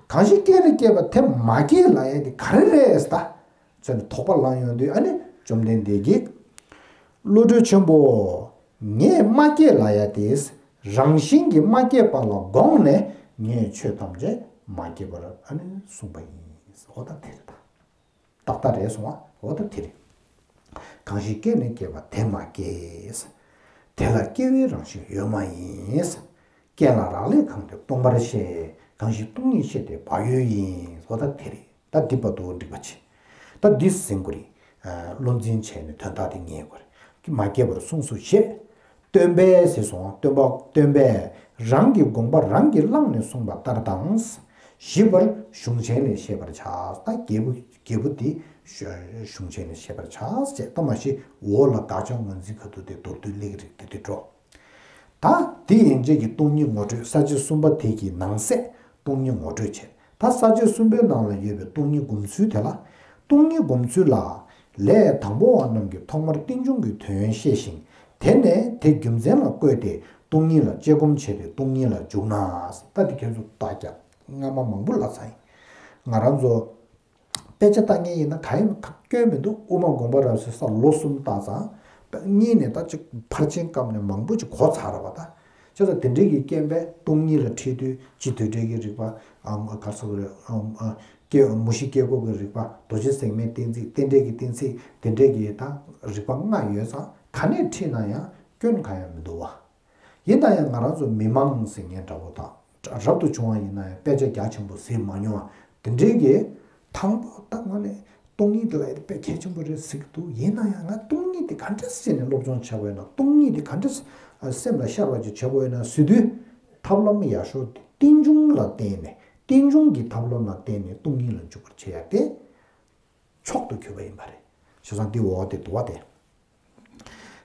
གང་ཞིག་རྐྱེན་ལས་སྐྱེས་པ་དེ་མ་སྐྱེས་ལབ་ཡ་དེ་ག་རེ་རེད་ཟེར་ད། ཚོད་ནི་དོགས་པ་ལངས་ཡོང་དུས་ཨ་ནི་བཅོམ་ལྡན་འདས་ཀྱིས། བློ་གྲོས་ཆེན་པོ། ངས་མ་སྐྱེས་ལབ་ཡ་དེ། རང་བཞིན་གྱིས་མ་སྐྱེས་པ་ལ་དགོངས་ནས་ངས་ཆོས་ཐམས་ཅད་མ་སྐྱེས་པར་ཨ་ནི་གསུངས་པ་ཡིན། འོ་ད་དེ་རེད་ད། ཏག་ཏག་རེད་སོང་བ། འོ་ད་དེ་རེད། གང་ཞིག་རྐྱེན་ལས་སྐྱེས་པ་དེ་མ་སྐྱེས། དེ་ལ་སྐྱེ་བའི་རང་བཞིན་ཡོད་མ་ཡིན། རྐྱེན་ལ་རག་ལས་གང་དེ་སྟོང་པར་བཤད། གང་ཞིག་སྟོང་ཉིད་བཤད་དེ་བག་ཡོད་ཡིན། འོ་ད་དེ་རེད། ད་འདི་བར་དུ་འགྲིག་པ་བྱེད། ད་འདི་ཟིན་དགོས་རེད། བློ་འཛིན་བྱས་ནས་དོན་དག་དེ་ངེས་དགོས་རེད། མ་སྐྱེས་པར་གསུངས་སོ་ཞེས། སྟོན་པས་ཟེར་སོང་། སྟོན་པ་སྟོན་པས་རང་གི་དགོངས་པ་རང་གིས་བླངས་ནས་གསུངས་པ་ལྟར་དང་། ཞིབ་པར་གཞུང་ཆེན་ལས་ཤེས་པར་བྱ། ད་རྒྱལ་པོ་རྒྱལ་པོ་འདི་གཞུང་ཆེན་ལས་ཤེས་པར་བྱ་ཞེས། ད་མ་གཞི་འོག་ལ་དགག་བྱ་ངོས་འཛིན་ག་དུས་དེ་མདོར་བསྡུས་སླེབས་ཀྱི་རེད། དེ་དུས་འགྲོ། ད་དེ་ཡན་ཆད་ཀྱི་སྟོང་ཉིད་ངོ་སྤྲོད། ས་བཅད་གསུམ་པ་དེ་གི་ནང་གསེས་སྟོང་ཉིད་ངོ་སྤྲོད་བྱས། ད་ས་བཅད་གསུམ་པའི་ནང་ལ་ཡོད་པའི་སྟོང་ཉིད་སྒོམ་ཚུལ་དེ་ལ། སྟོང་ཉིད་སྒོམ་ཚུལ་ལ། ལས་དང་པོ་བ་རྣམས་ཀྱིས་ཐོག་མར་རྟེན་འབྱུང་གི་དོན་ཤེས་ཤིང་། དེ་ནས་དེ་རྒྱུ་མཚན་ལ་བཀོད་དེ་སྟོང་ཉིད་ལ་དཔྱད་སྒོམ་བྱས་ཏེ་སྟོང་ཉིད་ལ་འཇུག་ན། ད་དེ་ཁྱེད་ཚོ་ད་རྒྱ་སྔ་མ་མང་པོ་ལབ་ཚར་ཡིན། ང་རང་ཚོ་དཔེ་ཆ་ལྟ་མཁན་ཡིན་ན་ག་ཡིན་ཐག་སྐྱོན་མི་འདུག་དབུ་མ་དགོངས་པ་རབ་གསལ་ས་ལོ་གསུམ་བལྟས་ཙང་། གཉིས་ནས་ད་ཅིག་ཕར་ཕྱིན་བཀབ་ནས་མང་པོ་ཅིག་གོ་ཚར་བ་ད། བྱས་ཙང་དེ་འདྲའི་གི་རྐྱེན་པས་སྟོང་ཉིད་ལ་ཁྲིད་དུས་སྤྱི་དོན་འགྲེལ་གྱི་རིགས་པ། ཨ་ག་ཚོད་རེད། ཨ་སྐྱེ་མུ་བཞི་སྐྱེ་སྒོ་གི་རིགས་པ། རྡོ་རྗེ་ཟེགས་མའི་གཏན་ཚིགས། རྟེན་འབྲེལ་གྱི་གཏན་ཚིགས། དེ་འདྲའི་གི་ད་རིགས་པ་ལྔ་ཡོད་ཙང་ག་ནས་ཁྲིད་ན་ཡང་སྐྱོན་གང་ཡང་མི་འདུག་བ། ཡིན་ན་ཡང་ང་རང་ཚོ་མི་མང་ཟེར་མཁན་འདྲ་བོ་དང་། རབ་ཏུ་བྱུང་བ་ཡིན་ན་ཡང་དཔེ་ཆ་རྒྱ་ཆེན་པོ་གཟིགས་མ་མྱོང་བ་དེ་འདྲའི་གི། དང་པོ་ད་ང་ནས་སྟོང་ཉིད་དེ་ལ་ཡང་དཔེ་གལ་ཆེན་པོ་རེད་ཟེར་གྱི་འདུག་ཡིན་ན་ཡང་ང་སྟོང་ཉིད་དེ་ག་འདྲས་བྱས་ནས་སློབ་སྦྱོང་བྱེད་དགོས་ན། སྟོང་ཉིད་དེ་ག་འདྲས་སེམས་ལ་ཤར་བ་ཅིག་བྱེད་དགོས་ན་ཟེར་དུས། ཐབས་ལམ་ཡག་ཤོས་དེ་རྟེན་འབྱུང་ལ་བརྟེན་ནས། རྟེན་འབྱུང་གི་ཐབས་ལམ་ལ་བརྟེན་ནས་སྟོང་ཉིད་ལ་འཇུག་པར་བྱེད་ཡ་དེ་མཆོག་ཏུ་གྱུར་པ་ཡིན་པ་རེད། བྱས་ཙང་འདི་འོག་དེ་འདུག་བ་དེ།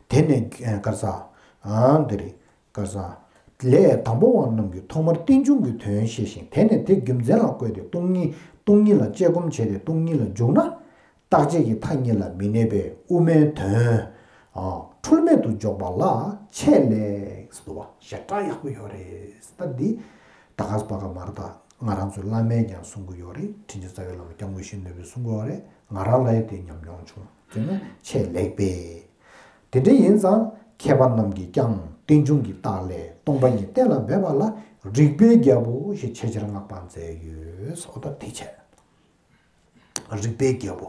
དེ་ནས་ཨ་ག་རེ་ཟ། ཨ་འདི་རེད། ག་རེ་ཟ། ལས་དང་པོ་བ་རྣམས་ཀྱིས་ཐོག་མར་རྟེན་འབྱུང་གི་དོན་ཤེས་ཤིང་། དེ་ནས་དེ་རྒྱུ་མཚན་ལ་བཀོད་དེ་སྟོང་ཉིད། སྟོང་ཉིད་ལ་དཔྱད་སྒོམ་བྱས་ཏེ་སྟོང་ཉིད་ལ་འཇུག་ན། རྟག་ཆད་ཀྱི་མཐའ་གཉིས་ལ་མི་གནས་པའི་དབུ་མའི་དོན། ཨ་འཁྲུལ་མེད་དུ་འཇོག་པ་ལ་ཆེས་ལེགས་སུ་འདུག་བ། ཞེ་དྲག་ཡག་པོ་ཡོད་རེད། ད་འདི་ད་ག་ས་པ་ག་མར་ད་ང་རང་ཚོའི་བླ་མས་ཀྱང་གསུང་གི་ཡོད་རེད། དྲིན་ཅན་རྩ་བའི་བླ་མ་སྐྱབས་མགོན་ཡིད་བཞིན་ནོར་བུས་གསུང་གི་ཡོད་རེད། ང་རང་ལ་ཡང་དེ་ཉམས་མྱོང་བྱུང་། དེ་ནི་ཆེས་ལེགས་པས། དེ་འདྲ་ཡིན་ཙང་མཁས་པ་རྣམས་ཀྱིས་ཀྱང་རྟེན་འབྱུང་གི་རྟགས་ལས་སྟོང་པ་ཉིད་གཏན་ལ་འབེབས་པ་ལ་རིགས་པའི་རྒྱལ་པོ་ཞེས་ཆེས་ཆེར་བསྔགས་པ་མཛད་ཡོད། འོ་ད་དེ་བྱས། རིགས་པའི་རྒྱལ་པོ།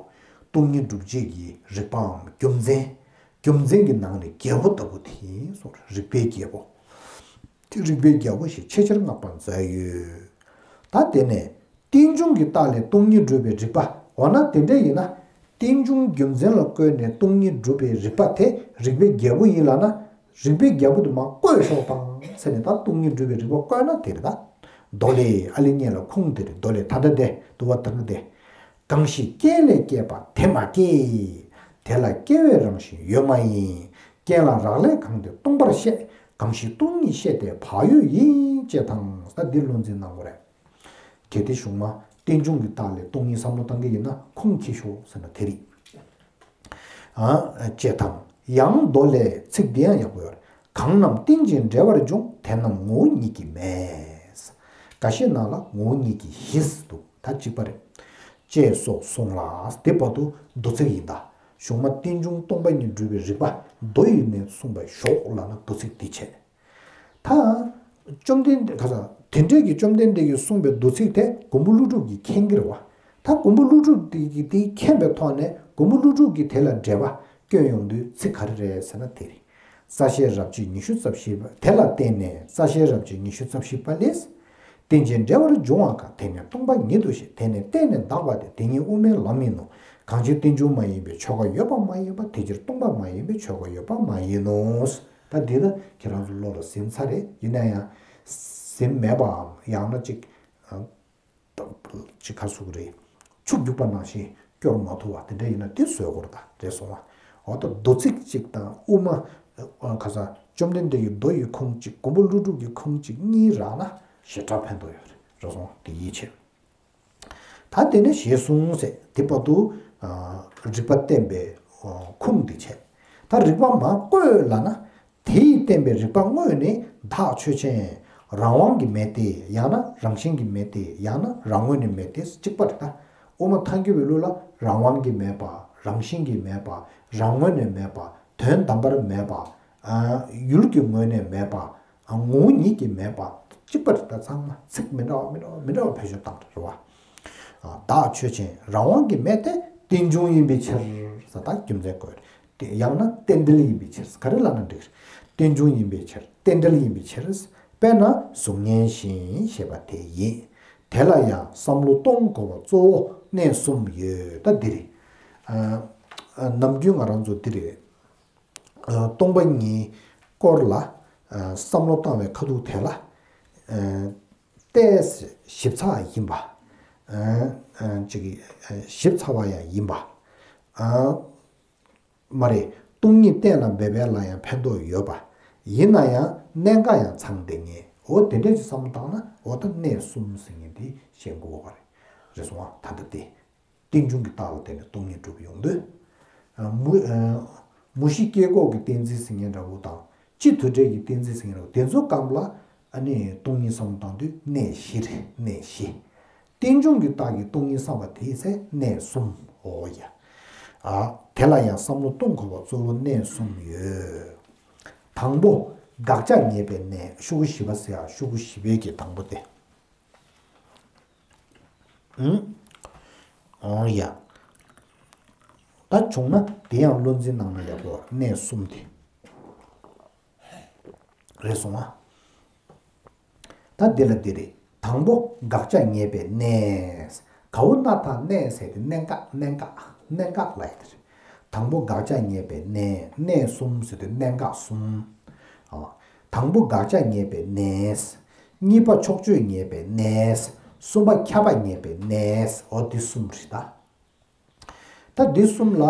སྟོང་ཉིད་སྒྲུབ་བྱེད་ཀྱི་རིགས་པའམ་རྒྱུ་མཚན། རྒྱུ་མཚན་གྱི་ནང་ནས་རྒྱལ་པོ་ལྟ་བུ་དེ་ཡིན་གསུངས། རིགས་པའི་རྒྱལ་པོ། དེ་རིགས་པའི་རྒྱལ་པོ་ཞེས་ཆེས་ཆེར་བསྔགས་པ་མཛད་ཡོད། ད་དེ་ནས་རྟེན་འབྱུང་གི་རྟགས་ལས་སྟོང་ཉིད་སྒྲུབ་པའི་རིགས་པ། འོ་ན་དེ་འདྲ་ཡིན་ན། རྟེན་འབྱུང་རྒྱུ་མཚན་ལ་བཀོད་ནས་སྟོང་ཉིད་སྒྲུབ་པའི་རིགས་པ་དེ་རིགས་པའི་རྒྱལ་པོ་ཡིན་ལབ་ན། རིགས་པའི་རྒྱལ་པོ་དེ་མར་བཀོད་ཤོག་དང་ཟེར་ནས། ད་སྟོང་ཉིད་སྒྲུབ་པའི་རིགས་པ་བཀོད་ན་དེ་རེད་ད། མདོ་ལས། ཨ་ལི་ཉེ་ལ་ཁུངས་དེ་རེད། མདོ་ལས། ད་ལྟ་དེ་འདུག་བ། ད་ལྟ་དེ། གང་ཞིག་རྐྱེན་ལས་སྐྱེས་པ་དེ་མ་སྐྱེས། དེ་ལ་སྐྱེ་བའི་རང་བཞིན་ཡོད་མ་ཡིན། རྐྱེན་ལ་རག་ལས་གང་དེ་སྟོང་པར་བཤད། གང་ཞིག་སྟོང་ཉིད་བཤད་དེ་བག་ཡོད་ཡིན། ཅེས་དང་། ད་འདི་བློ་འཛིན་གནང་དགོས་རེད། གལ་ཏེ་གཞུང་མ་རྟེན་འབྱུང་གི་རྟགས་ལས་སྟོང་ཉིད་བསམ་བློ་བཏང་གི་ཡིན་ན་ཁུངས་འཁྱེར་ཤོག་ཟེར་ན་དེ་རེད། ཨ་ཅེས་དང་། ཡང་མདོ་ལས་ཚིག་འདི་ཡང་ཡག་པོ་ཡོད་རེད། གང་རྣམས་རྟེན་ཅིང་འབྲེལ་བར་འབྱུང་། དེ་རྣམས་ངོ་བོ་ཉིད་ཀྱིས་མེད། འགའ་ཤས་ནང་ལ་ངོ་བོ་ཉིད་ཀྱིས་ཞི་འདུག་ད་གཅིག་པ་རེད། ཅེས་སོགས་གསུངས་ལ། དེ་བར་དུ་མདོ་ཚིག་ཡིན་ད། གཞུང་མ་རྟེན་འབྱུང་སྟོང་པ་ཉིད་སྒྲུབ་པའི་རིགས་པ་མདོ་ཡི་ནང་གསུངས་པ་ཞོག་ལབ་ན་མདོ་ཚིག་འདི་བྱས། ད་བཅོམ་ལྡན་འདས་ག་ས་དེ་འདྲས་ཀྱི་བཅོམ་ལྡན་འདས་ཀྱིས་གསུངས་པའི་མདོ་ཚིག་དེ་མགོན་པོ་ཀླུ་སྒྲུབ་ཀྱིས་མཁྱེན་གྱི་རེད་བ། ད་མགོན་པོ་ཀླུ་སྒྲུབ་དེ་གིས་དེ་མཁྱེན་པའི་ཐོག་ནས་མགོན་པོ་ཀླུ་སྒྲུབ་ཀྱིས་དེ་ལ་འགྲེལ་པ་བསྐྱོན་ཡོང་དུས་ཚིག་ག་རེ་རེད་ཟེར་ན་དེ་རེད། རྩ་ཤེ་རབ་བྱེད་ཉི་ཤུ་རྩ་བཞི་པ། དེ་ལ་བརྟེན་ནས་རྩ་ཤེ་རབ་བྱེད་ཉི་ཤུ་རྩ་བཞི་པ་ལས། རྟེན་ཅིང་འབྲེལ་བར་འབྱུང་བ་གང་། དེ་ནི་སྟོང་པ་ཉིད་དུ་ཤེས། དེ་ནི་བརྟེན་ནས་འདག་པ་སྟེ། དེ་ཉིད་དབུ་མའི་ལམ་ཡིན་ནོ། གང་ཕྱིར་རྟེན་འབྱུང་མ་ཡིན་པའི་ཆོས་འགའ་ཡོད་པ་མ་ཡིན་པ། དེ་ཕྱིར་སྟོང་པ་མ་ཡིན་པའི་ཆོས་འགའ་ཡོད་པ་མ་ཡིན་ནོ། ད་འདི་ནི་ཁྱེད་རང་ཚོ་བློ་ལ་ཟིན་ཚར་རེད། ཡིན་ན་ཡང་ཟིན་མེད་པའམ་ཡང་ན་ཅིག་ཅིག་ག་ཟེར་དགོས་རེད། ཆུ་རྒྱུག་པ་ནང་བཞིན་སྐྱོར་མ་ཐུབ་པ་དེ་འདྲ་ཡིན་ན་དེ་བཟོ་དགོས་རེད། ད་རེད་སོང་བ། འོ་ད་མདོ་ཚིག་ཅིག་དང་དབུ་མ། ཨ་ག་ས་བཅོམ་ལྡན་འདས་ཀྱི་མདོ་ཡི་ཁུངས་གཅིག་མགོན་པོ་ཀླུ་སྒྲུབ་ཀྱི་ཁུངས་གཅིག་གཉིས་རག་ན་ཞེ་དྲག་ཕན་ཐོགས་ཡོད་རེད། རེད་སོང་བ། དེ་ཡིད་ཆེས། ད་དེ་ནས་ཞེས་གསུངས་ཟེར། དེ་བར་དུ་ཨ་རིགས་པ་བསྟན་པའི་ ཁུངས་འདི་བྱས། ད་རིགས་པ་མ་བཀོད་ལབ་ན། དེ་ཡིས་བསྟན་པའི་རིགས་པ་དངོས་ནི་བདག་ཆོས་ཅན། རང་དབང་གི་མེད་དེ་ཡང་ན་རང་བཞིན་གྱི་མེད་དེ་ཡང་ན་རང་ངོས་ནས་མེད་དེ་གཅིག་པ་རེད་ད། དབུ་མ་ཐལ་འགྱུར་བའི་ལུགས་ལ་རང་དབང་གིས་མེད་པ། རང་བཞིན་གྱིས་མེད་པ། རང་ངོས་ནས་མེད་པ། དོན་དམ་པར་མེད་པ། ཨ། ཡུལ་གྱི་ངོས་ནས་མེད་པ། ཨ། ངོ་བོ་ཉིད་ཀྱིས་མེད་པ། གཅིག་པ་རེད་ད། ཚང་མ་ཚིག་མི་འདྲ་བ་མི་འདྲ་བ་མི་འདྲ་བ་བེད་སྤྱོད་བཏང་རེད་བ། ཨ། བདག་ཆོས་ཅན། རང་དབང་གིས་མེད་དེ་རྟེན་འབྱུང་ཡིན་པའི་ཕྱིར། ཟེར་ད་རྒྱུ་མཚན་བཀོད། དེ་ཡང་ན་རྟེན་འབྲེལ་ཡིན་པའི་ཕྱིར། ག་རེ་ལབ་ན་འགྲིག་རྟེན་འབྱུང་ཡིན་པའི་ཕྱིར། རྟེན་འབྲེལ་ཡིན་པའི་ཕྱིར། དཔེར་ན་གཟུགས་བརྙན་བཞིན་ཞེས་པ་དེ་ཡིན། དེ་ལ་ཡང་བསམ་བློ་གཏོང་དགོས་པ་གཙོ་བོ་གནས་གསུམ་ཡོད། ད་འདི་རེད། ཨ། ཨ། ནམ་རྒྱུན་ང་རང་ཚོ་འདི་རེད། ཨ། སྟོང་པ་ཉིད་སྐོར་ལ། ཨ། བསམ་བློ་བཏང་བའི་ཁ་ཐུག་དེ་ལ། ཨ། ཏོག་ཙམ་ཞིབ་ཚགས་ཡིན་པ། ཨ། ཨ། ཅིག་ཨ། ཞིབ་ཚགས་པ་ཡང་ཡིན་པ། ཨ། མ་རེད། སྟོང་ཉིད་གཏན་ལ་འབེབས་པ་ལ་ཡང་ཕན་ཐོགས་ཡོད་པ། ཡིན་ན་ཡང་གནད་འགག་ཡང་ཚང་བསྡད་ངེས། འོ་དེ་འདྲས་ཀྱི་བསམ་བློ་བཏང་ན། འོ་ད་གནས་གསུམ་ཟེར་མཁན་དེ་ཤེས་དགོས་པ་རེད། རེད་སོང་ཨ། ད་ལྟ་དེ། རྟེན་འབྱུང་གི་རྟགས་ལ་བརྟེན་ནས་སྟོང་ཉིད་གྲུབ་ཡོང་དུས། ཨ། མུ། ཨ། མུ་བཞི་སྐྱེ་འགོག་གི་གཏན་ཚིགས་ཟེར་མཁན་འདྲ་བོ་དང་། སྤྱི་དུ་འབྲས་ཀྱི་གཏན་ཚིགས་ཟེར་མཁན་འདྲ་བོ་དེ་ཚོ་སྐབས་ལ། ཨ་ནི་སྟོང་ཉིད་བསམ་བློ་བཏང་དུས་གནས་བཞི་རེད། གནས་བཞི། རྟེན་འབྱུང་གི་རྟགས་ཀྱིས་སྟོང་ཉིད་བསམ་པ་དེའི་ཚེ་གནས་གསུམ། འོ་ཡ། ཨ། དེ་ལ་ཡང་བསམ་བློ་གཏོང་དགོས་པ་གཙོ་བོ་གནས་གསུམ་ཡོད། དང་པོ། དགག་བྱ་ངེས་པའི་གནས། ཤོག་གུ་བཞི་པ་ཟེར་ཡ། ཤོག་གུ་བཞི་པའི་གི་དང་པོ་དེ། ཨུམ། འོ་ཡ། ད་བྱུང་ན་དེ་ཡང་བློ་འཛིན་གནང་ན་ཡག་པོ། གནས་གསུམ་དེ། རེད་སོང་ཨ། ད་འདི་ལ་འདི་རེད། དང་པོ་དགག་བྱ་ངེས་པའི་གནས། གའུ་ན་ད་གནས་ཟེར་དེ་གནད་འགག་གནད་འགག་གནད་འགག་ལབ་ཡ་དེ་རེད། དང་པོ་དགག་བྱ་ངེས་པའི་གནས། གནས་གསུམ་ཟེར་དེ་གནད་འགག་གསུམ། ཨ། དང་པོ་དགག་བྱ་ངེས་པའི་གནས། གཉིས་པ་ཕྱོགས་ཆོས་ངེས་པའི་གནས། གསུམ་པ་ཁྱབ་པ་ངེས་པའི་གནས། འོ་འདི་གསུམ་རེད་ད། ད་འདི་གསུམ་ལ་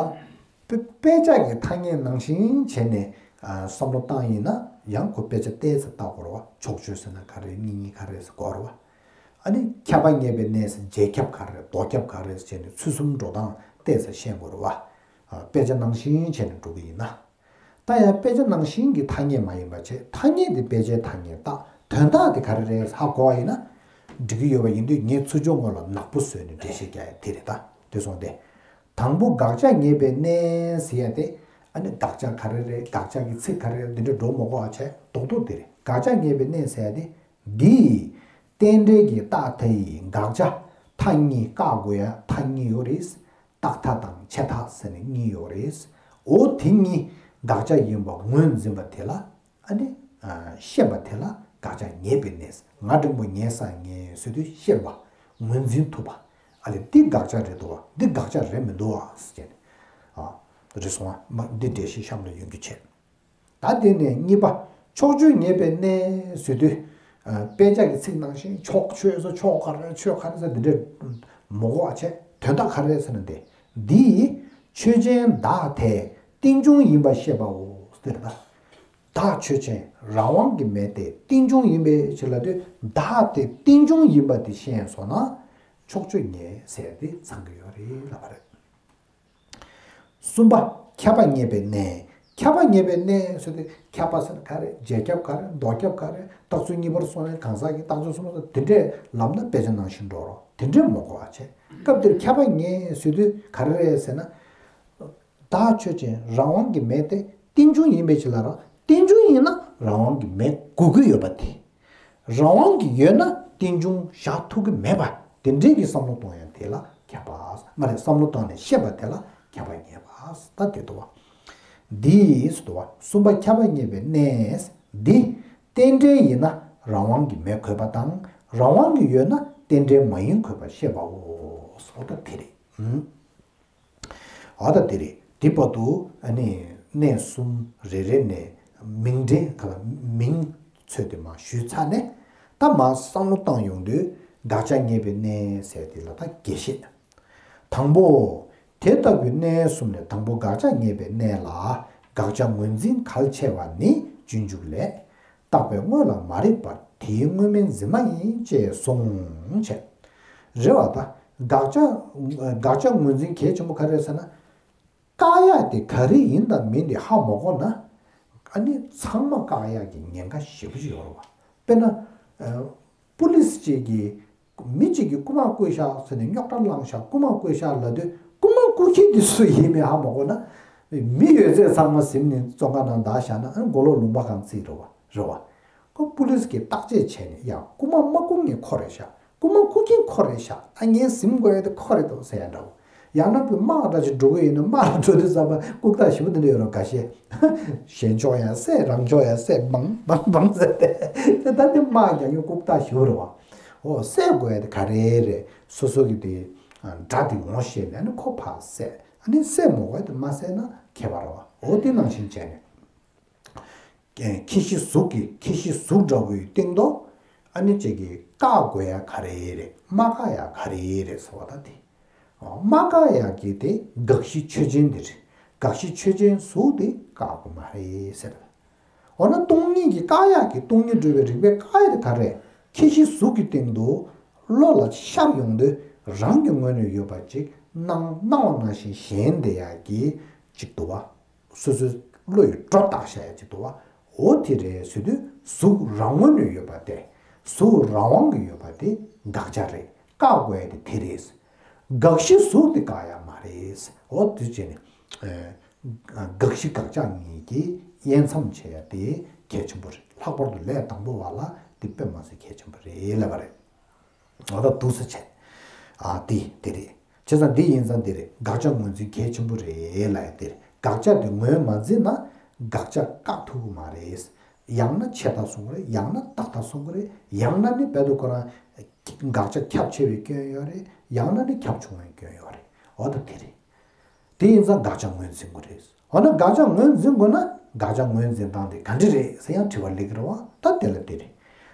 དཔེ། དཔེ་ཆ་གི་ཐ་སྙད་ནང་བཞིན་བྱས་ནས། ཨ། བསམ་བློ་བཏང་ཡིན་ན་ཡང་ཁོ་དཔེ་ཆ་ཏོག་ཙམ་བལྟ་དགོས་རེད་བ། ཕྱོགས་ཆོས་ཟེར་ན་ག་རེ། གཉིས་གཉིས་ག་རེ་ཟེར་དགོས་རེད་བ། ཨ་ནི་ཁྱབ་པ་ངེས་པའི་གནས་ཟེར། རྗེས་ཁྱབ་ག་རེ། ལྡོག་ཁྱབ་ག་རེ་ཟེར་བྱས་ནས་ཚུལ་གསུམ་འགྲོ་སྟངས་ཏོག་ཙམ་ཤེས་དགོས་རེད་བ། ཨ། དཔེ་ཆ་ནང་བཞིན་བྱས་ནས་འགྲོ་གི་ཡིན་ན། ད་ཡང་དཔེ་ཆ་ནང་བཞིན་གྱི་ཐ་སྙད་མ་ཡིན་པ་བྱས། ཐ་སྙད་དེ་དཔེ་ཆའི་ཐ་སྙད་རྟགས། དོན་དག་དེ་ག་རེ་རེད་ཧ་གོ་བ་ཡིན་ན་འགྲིག་གི་ཡོད་པ་ཡིན་དུས། ངས་ཚུར་ཕྱོགས་ངོས་ལ་ནག་པོ་བཟོས་ནས་འགྲེལ་བཤད་རྒྱག་ཡ་དེ་རེད་ད། དེ་སོང་སྟེ། དང་པོ་དགག་བྱ་ངེས་པའི་གནས་ཟེར་ཡ་དེ། ཨ་ནི་དགག་བྱ་ག་རེ་རེད། དགག་བྱ་གི་ཚིག་ག་རེ་རེད། འདི་འདྲ་འགྲོ་མ་དགོས་པ་བྱས། རྡོག་རྡོག་དེ་རེད། དགག་བྱ་ངེས་པའི་གནས་ཟེར་ཡ་དེ། འདི་ཡི་རྟེན་འབྲེལ་གྱི་རྟགས་དེ་ཡི་དགག་བྱ་མཐའ་གཉིས་བཀག་དགོས་ཡ་མཐའ་གཉིས་ཡོད་རེད། རྟག་མཐའ་དང་ཆད་མཐའ་ཟེར་ནས་གཉིས་ཡོད་རེད། འོ་དེ་གཉིས་དགག་བྱ་ཡིན་པ་ངོས་འཛིན་པ་དེ་ལ། ཨ་ནི། ཨ། ཤེས་པ་དེ་ལ་དགག་བྱ་ངེས་པའི་གནས། ང་འགྲེང་བུ་ངེས་ས་ངེས་ཟེར་དུས་ཤེས་པ། ངོས་འཛིན་ཐུབ་པ། ཨ་ལས་འདི་དགག་བྱ་རེད་འདུག་བ། འདི་དགག་བྱ་རེད་མི་འདུག་བ་ཟེར་ནས། ཨ། རེད་སོང་བ། མ། འདི་འགྲེལ་བཤད་གཤམ་ལ་ཡོང་རྒྱུ་བྱས། ད་དེ་ནས་གཉིས་པ། ཕྱོགས་ཆོས་ངེས་པའི་གནས་ཟེར་དུས། ཨ། དཔེ་ཆ་གི་ཚིག་ནང་བཞིན་ཕྱོགས་ཆོས་སོ། ཕྱོགས་ག་རེ། ཆོས་ག་རེ་ཟེར་འདི་འདྲ་མ་གོ་བ་བྱས། དོན་དག་ག་རེ་རེད་ཟེར་ན་དེ། འདི་ཡི་ཆོས་ཅན་བདག་དེ་རྟེན་འབྱུང་ཡིན་པ་ཤེས་པའོ། ཟེར་ད། བདག་ཆོས་ཅན། རང་དབང་གིས་མེད་དེ་རྟེན་འབྱུང་ཡིན་པའི་ཕྱིར་ལབ་དུས། བདག་དེ་རྟེན་འབྱུང་ཡིན་པ་དེ་ཤེས་སོང་ན། ཕྱོགས་ཆོས་ངེས་ཟེར་དེ་ཚང་གི་ཡོད་རེད་ལབ་པ་རེད། གསུམ་པ། ཁྱབ་པ་ངེས་པའི་གནས། ཁྱབ་པ་ངེས་པའི་གནས་ཟེར་དུས། ཁྱབ་པ་ཟེར་ན་ག་རེ། རྗེས་ཁྱབ་ག་རེ། ལྡོག་ཁྱབ་ག་རེ། རྟགས་ཚུལ་གཉིས་པར་སོང་ནས་གང་ཟག་གི་རྟགས་ཚུལ་སོང་ན། དེ་འདྲས་ལབ་ན་དཔེ་ཆ་ནང་བཞིན་འགྲོ་རོགས། དེ་འདྲས་མ་གོ་བ་བྱས། སྐབས་དེར་ཁྱབ་པ་ངེས་ཟེར་དུས་ག་རེ་རེད་ཟེར་ན། བདག་ཆོས་ཅན། རང་དབང་གིས་མེད་དེ་རྟེན་འབྱུང་ཡིན་པའི་ཕྱིར་ལ། རང་རྟེན་འབྱུང་ཡིན་ན་རང་དབང་གིས་མེད་དགོས་ཀྱི་ཡོད་པ་དེ། རང་དབང་གིས་ཡོད་ན་རྟེན་འབྱུང་བཞག་ཐུབ་ཀྱི་མེད་པ། དེ་འདྲའི་གི་བསམ་བློ་གཏོང་ཡ་དེ་ལ་ཁྱབ་པ། མ་རེད། བསམ་བློ་བཏང་ནས་ཤེས་པ་དེ་ལ་ཁྱབ་པ་ངེས་པ། ད་དེ་འདུག་བ། འདི་ཡིས་འདུག་བ། གསུམ་པ་ཁྱབ་པ་ངེས་པའི་གནས་འདི། རྟེན་འབྲེལ་ཡིན་ན་རང་དབང་གིས་མེད་དགོས་པ་དང་། རང་དབང་གིས་ཡོད་ན་རྟེན་འབྲེལ་མ་ཡིན་དགོས་པ་ཤེས་པའོ། འོ་ད་དེ་རེད། ཨ། ད་དེ་རེད། དེ་བར་དུ་ཨ་ནི་གནས་གསུམ་རེ་རེ་ནས་མིང་འདྲེན་ག་ལ་མིང་ཚོད་དེ་མར་ཞུས་ཚར་ནས། ད་མར་བསམ་བློ་བཏང་ཡོང་དུས་དགག་བྱ་ངེས་པའི་གནས་ཟེར་དེ་ལ་ད་རྒྱས་བཤད། དང་པོ། དེ་ལྟ་བུའི་གནས་གསུམ་ལས་དང་པོ་དགག་བྱ་ངེས་པའི་གནས་ལ་དགག་བྱ་ངོས་འཛིན་གལ་ཆེ་བ་ནི་སྤྱོད་འཇུག་ལས། བརྟག་པའི་དངོས་ལ་མ་རིག་པར་དེའི་དངོས་མིང་འཛིན་མ་ཡིན་ཅེས་གསུངས་བྱས། རེད་བ། ད་དགག་བྱ། དགག་བྱ་ངོས་འཛིན་གལ་ཆེན་པོ་ག་རེ་རེད་ཟེར་ན། བཀག་ཡག་དེ་ག་རེ་ཡིན་དང་མིན་དེ་ཧ་མ་གོ་ན། ཨ་ནི་ཚང་མ་བཀག་ཡག་གི་ཉེན་ཁ་ཞེ་པོ་ཅིག་ཡོད་རེད་བ། དཔེར་ན། ཨ། པུ་ལིས་ཅིག་གིས་མི་གཅིག་གིས་རྐུ་མ་རྐུས་ཤག་ཟེར་ནས་རྙོག་དྲ་བསླངས་ཤག་རྐུ་མ་རྐུས་ཤག་ལབ་དུས་རྐུ་མ་རྐུ་མཁན་དེ་སུ་ཡིན་མིན་ཧ་མ་གོ་ན། མི་ཡོད་ཚད་ཚང་མ་ཟིན་ནས་བཙོན་ཁང་ནང་བསྡད་བཞག་ན་ཨ་ནི་མགོ་ལོག་ལུང་པ་གང་བརྩིས་རེད་བ། རེད་བ། ཁོ་པུ་ལིས་ཀྱིས་བརྟག་དཔྱད་བྱས་ནས་ཡ་རྐུ་མ་མ་རྐུ་མཁན་ཁོ་རེད་ཤག་རྐུ་མ་རྐུ་མཁན་ཁོ་རེད་ཤག་ད་ངས་ཟིན་དགོས་ཡ་དེ་ཁོ་རེད་འདུག་ཟེར་ཡ་འདྲ་བོ། ཡང་ན་དམག་འདྲ་ཞིག་འགྲོ་གི་ཡིན་ན་དམག་ལ་འགྲོ་དུས་ཙམ་པ་ལྐུགས་རྟགས་ཞེ་པོ་དེ་འདྲ་ཡོད་རེད་འགའ་ཤས། གཞན་ཕྱོགས་ཡང་བསད་རང་ཕྱོགས་ཡང་བསད་བང་བང་བང་ཟེར་ཏེ། དེ་ད་དེ་དམག་རྒྱག་ཡུལ་ལྐུགས་རྟགས་ཞེ་པོ་རེད་བ། འོ་བསད་དགོས་ཡ་དེ་ག་རེ་རེད། སོ་སོ་གི་དེ་དགྲ་དེ་ངོ་ཤེས་ནས་ཨ་ནི་ཁོ་ཕར་བསད། ཨ་ནི་བསད་མ་དགོས་ཡ་དེ་མ་བསད་ན་ཁྱད་པར་རེད་བ། འོ་དེ་ནང་བཞིན་བྱས་ནས། ཁྱད་གཞི་གཟུགས་ཀྱི་ཁྱད་གཞི་གཟུགས་འདྲ་བོའི་སྟེང་དུ། ཨ་ནི་ཅིག་གིས་བཀག་དགོས་ཡ་ག་རེ་རེད། མ་བཀག་ཡ་ག་རེ་རེད་ཟེར་བ་ད་དེ། མ་བཀག་ཡ་གི་དེ་དགག་གཞི་ཆོས་ཅན་དེ་རེད། དགག་གཞི་ཆོས་ཅན་གཟུགས་དེ་བཀག་དགོས་མ་རེད་ཟེར། འོ་ན་སྟོང་ཉིད་ཀྱི་བཀག་ཡ་གི་སྟོང་ཉིད་སྒྲུབ་པའི་རིགས་པས་བཀག་ཡ་དེ་ག་རེ། ཁྱད་གཞི་གཟུགས་ཀྱི་སྟེང་དུ་བློ་ལ་ཤར་ཡོང་དུས་རང་གི་ངོས་ནས་ཡོད་པ་ཅིག་སྣང་སྣང་བ་ནང་བཞིན་ཞེན་བསྡད་ཡ་གི་ཅིག་འདུག་བ། སོ་སོའི་བློ་ཡི་སྒྲོ་བཏགས་བཞག་ཡ་ཅིག་འདུག་བ། འོ་དེ་རེད་ཟེར་དུས་གཟུགས་རང་ངོས་ནས་ཡོད་པ་དེ། གཟུགས་རང་དབང་གིས་ཡོད་པ་དེ་དགག་བྱ་རེད། བཀག་དགོས་ཡ་དེ་དེ་རེད། དགག་གཞི་གཟུགས་དེ་བཀག་ཡ་མ་རེད། འོ་དེ་བྱས་ནས། ཨ། དགག་གཞི་དགག་བྱ་གཉིས་ཀྱི་དབྱེ་མཚམས་ཕྱེ་ཡ་དེ་གལ་ཆེན་པོ་རེད། ལྷག་པར་དུ་ལས་དང་པོ་བ་ལ་དེ་དཔེ་མ་སྲིད་གལ་ཆེན་པོ་རེད་ལབ་པ་རེད། འོ་ད་འདུག་སེ་བྱས། ཨ་དེ་དེ་རེད། བྱས་ཙང་འདི་ཡིན་ཙང་འདི་རེད། དགག་བྱ་ངོས་འཛིན་གལ་ཆེན་པོ་རེད་ལབ་ཡ་དེ་རེད། དགག་བྱ་དེ་ངོས་མ་འཛིན་ན་དགག་བྱ་བཀག་ཐུབ་ཀྱི་མ་རེད། ཡང་ན་ཆད་ལྟ་གསུང་གི་རེད། ཡང་ན་རྟག་ལྟ་གསུང་གི་རེད། ཡང་ན་ནི་རྦད་དེ་ཁོ་རང་དགག་བྱ་ཁྱབ་ཆེ་བའི་སྐྱོན་ཡོད་རེད། ཡང་ན་ནི་ཁྱབ་ཆུང་བའི་སྐྱོན་ཡོད་རེད། འོ་ད་དེ་རེད། དེ་ཡིན་ཙང་དགག་བྱ་ངོས་འཛིན་དགོས་རེད། འོ་ན་དགག་བྱ་ངོས་འཛིན་དགོས་ན་དགག་བྱ་ངོས་འཛིན་སྟངས་དེ་ག་འདྲ་རེད་ཟེར་ཡང་དྲི་བ་སླེབས་ཀྱི་རེད་བ། ད་དེ་ལ་དེ་རེད།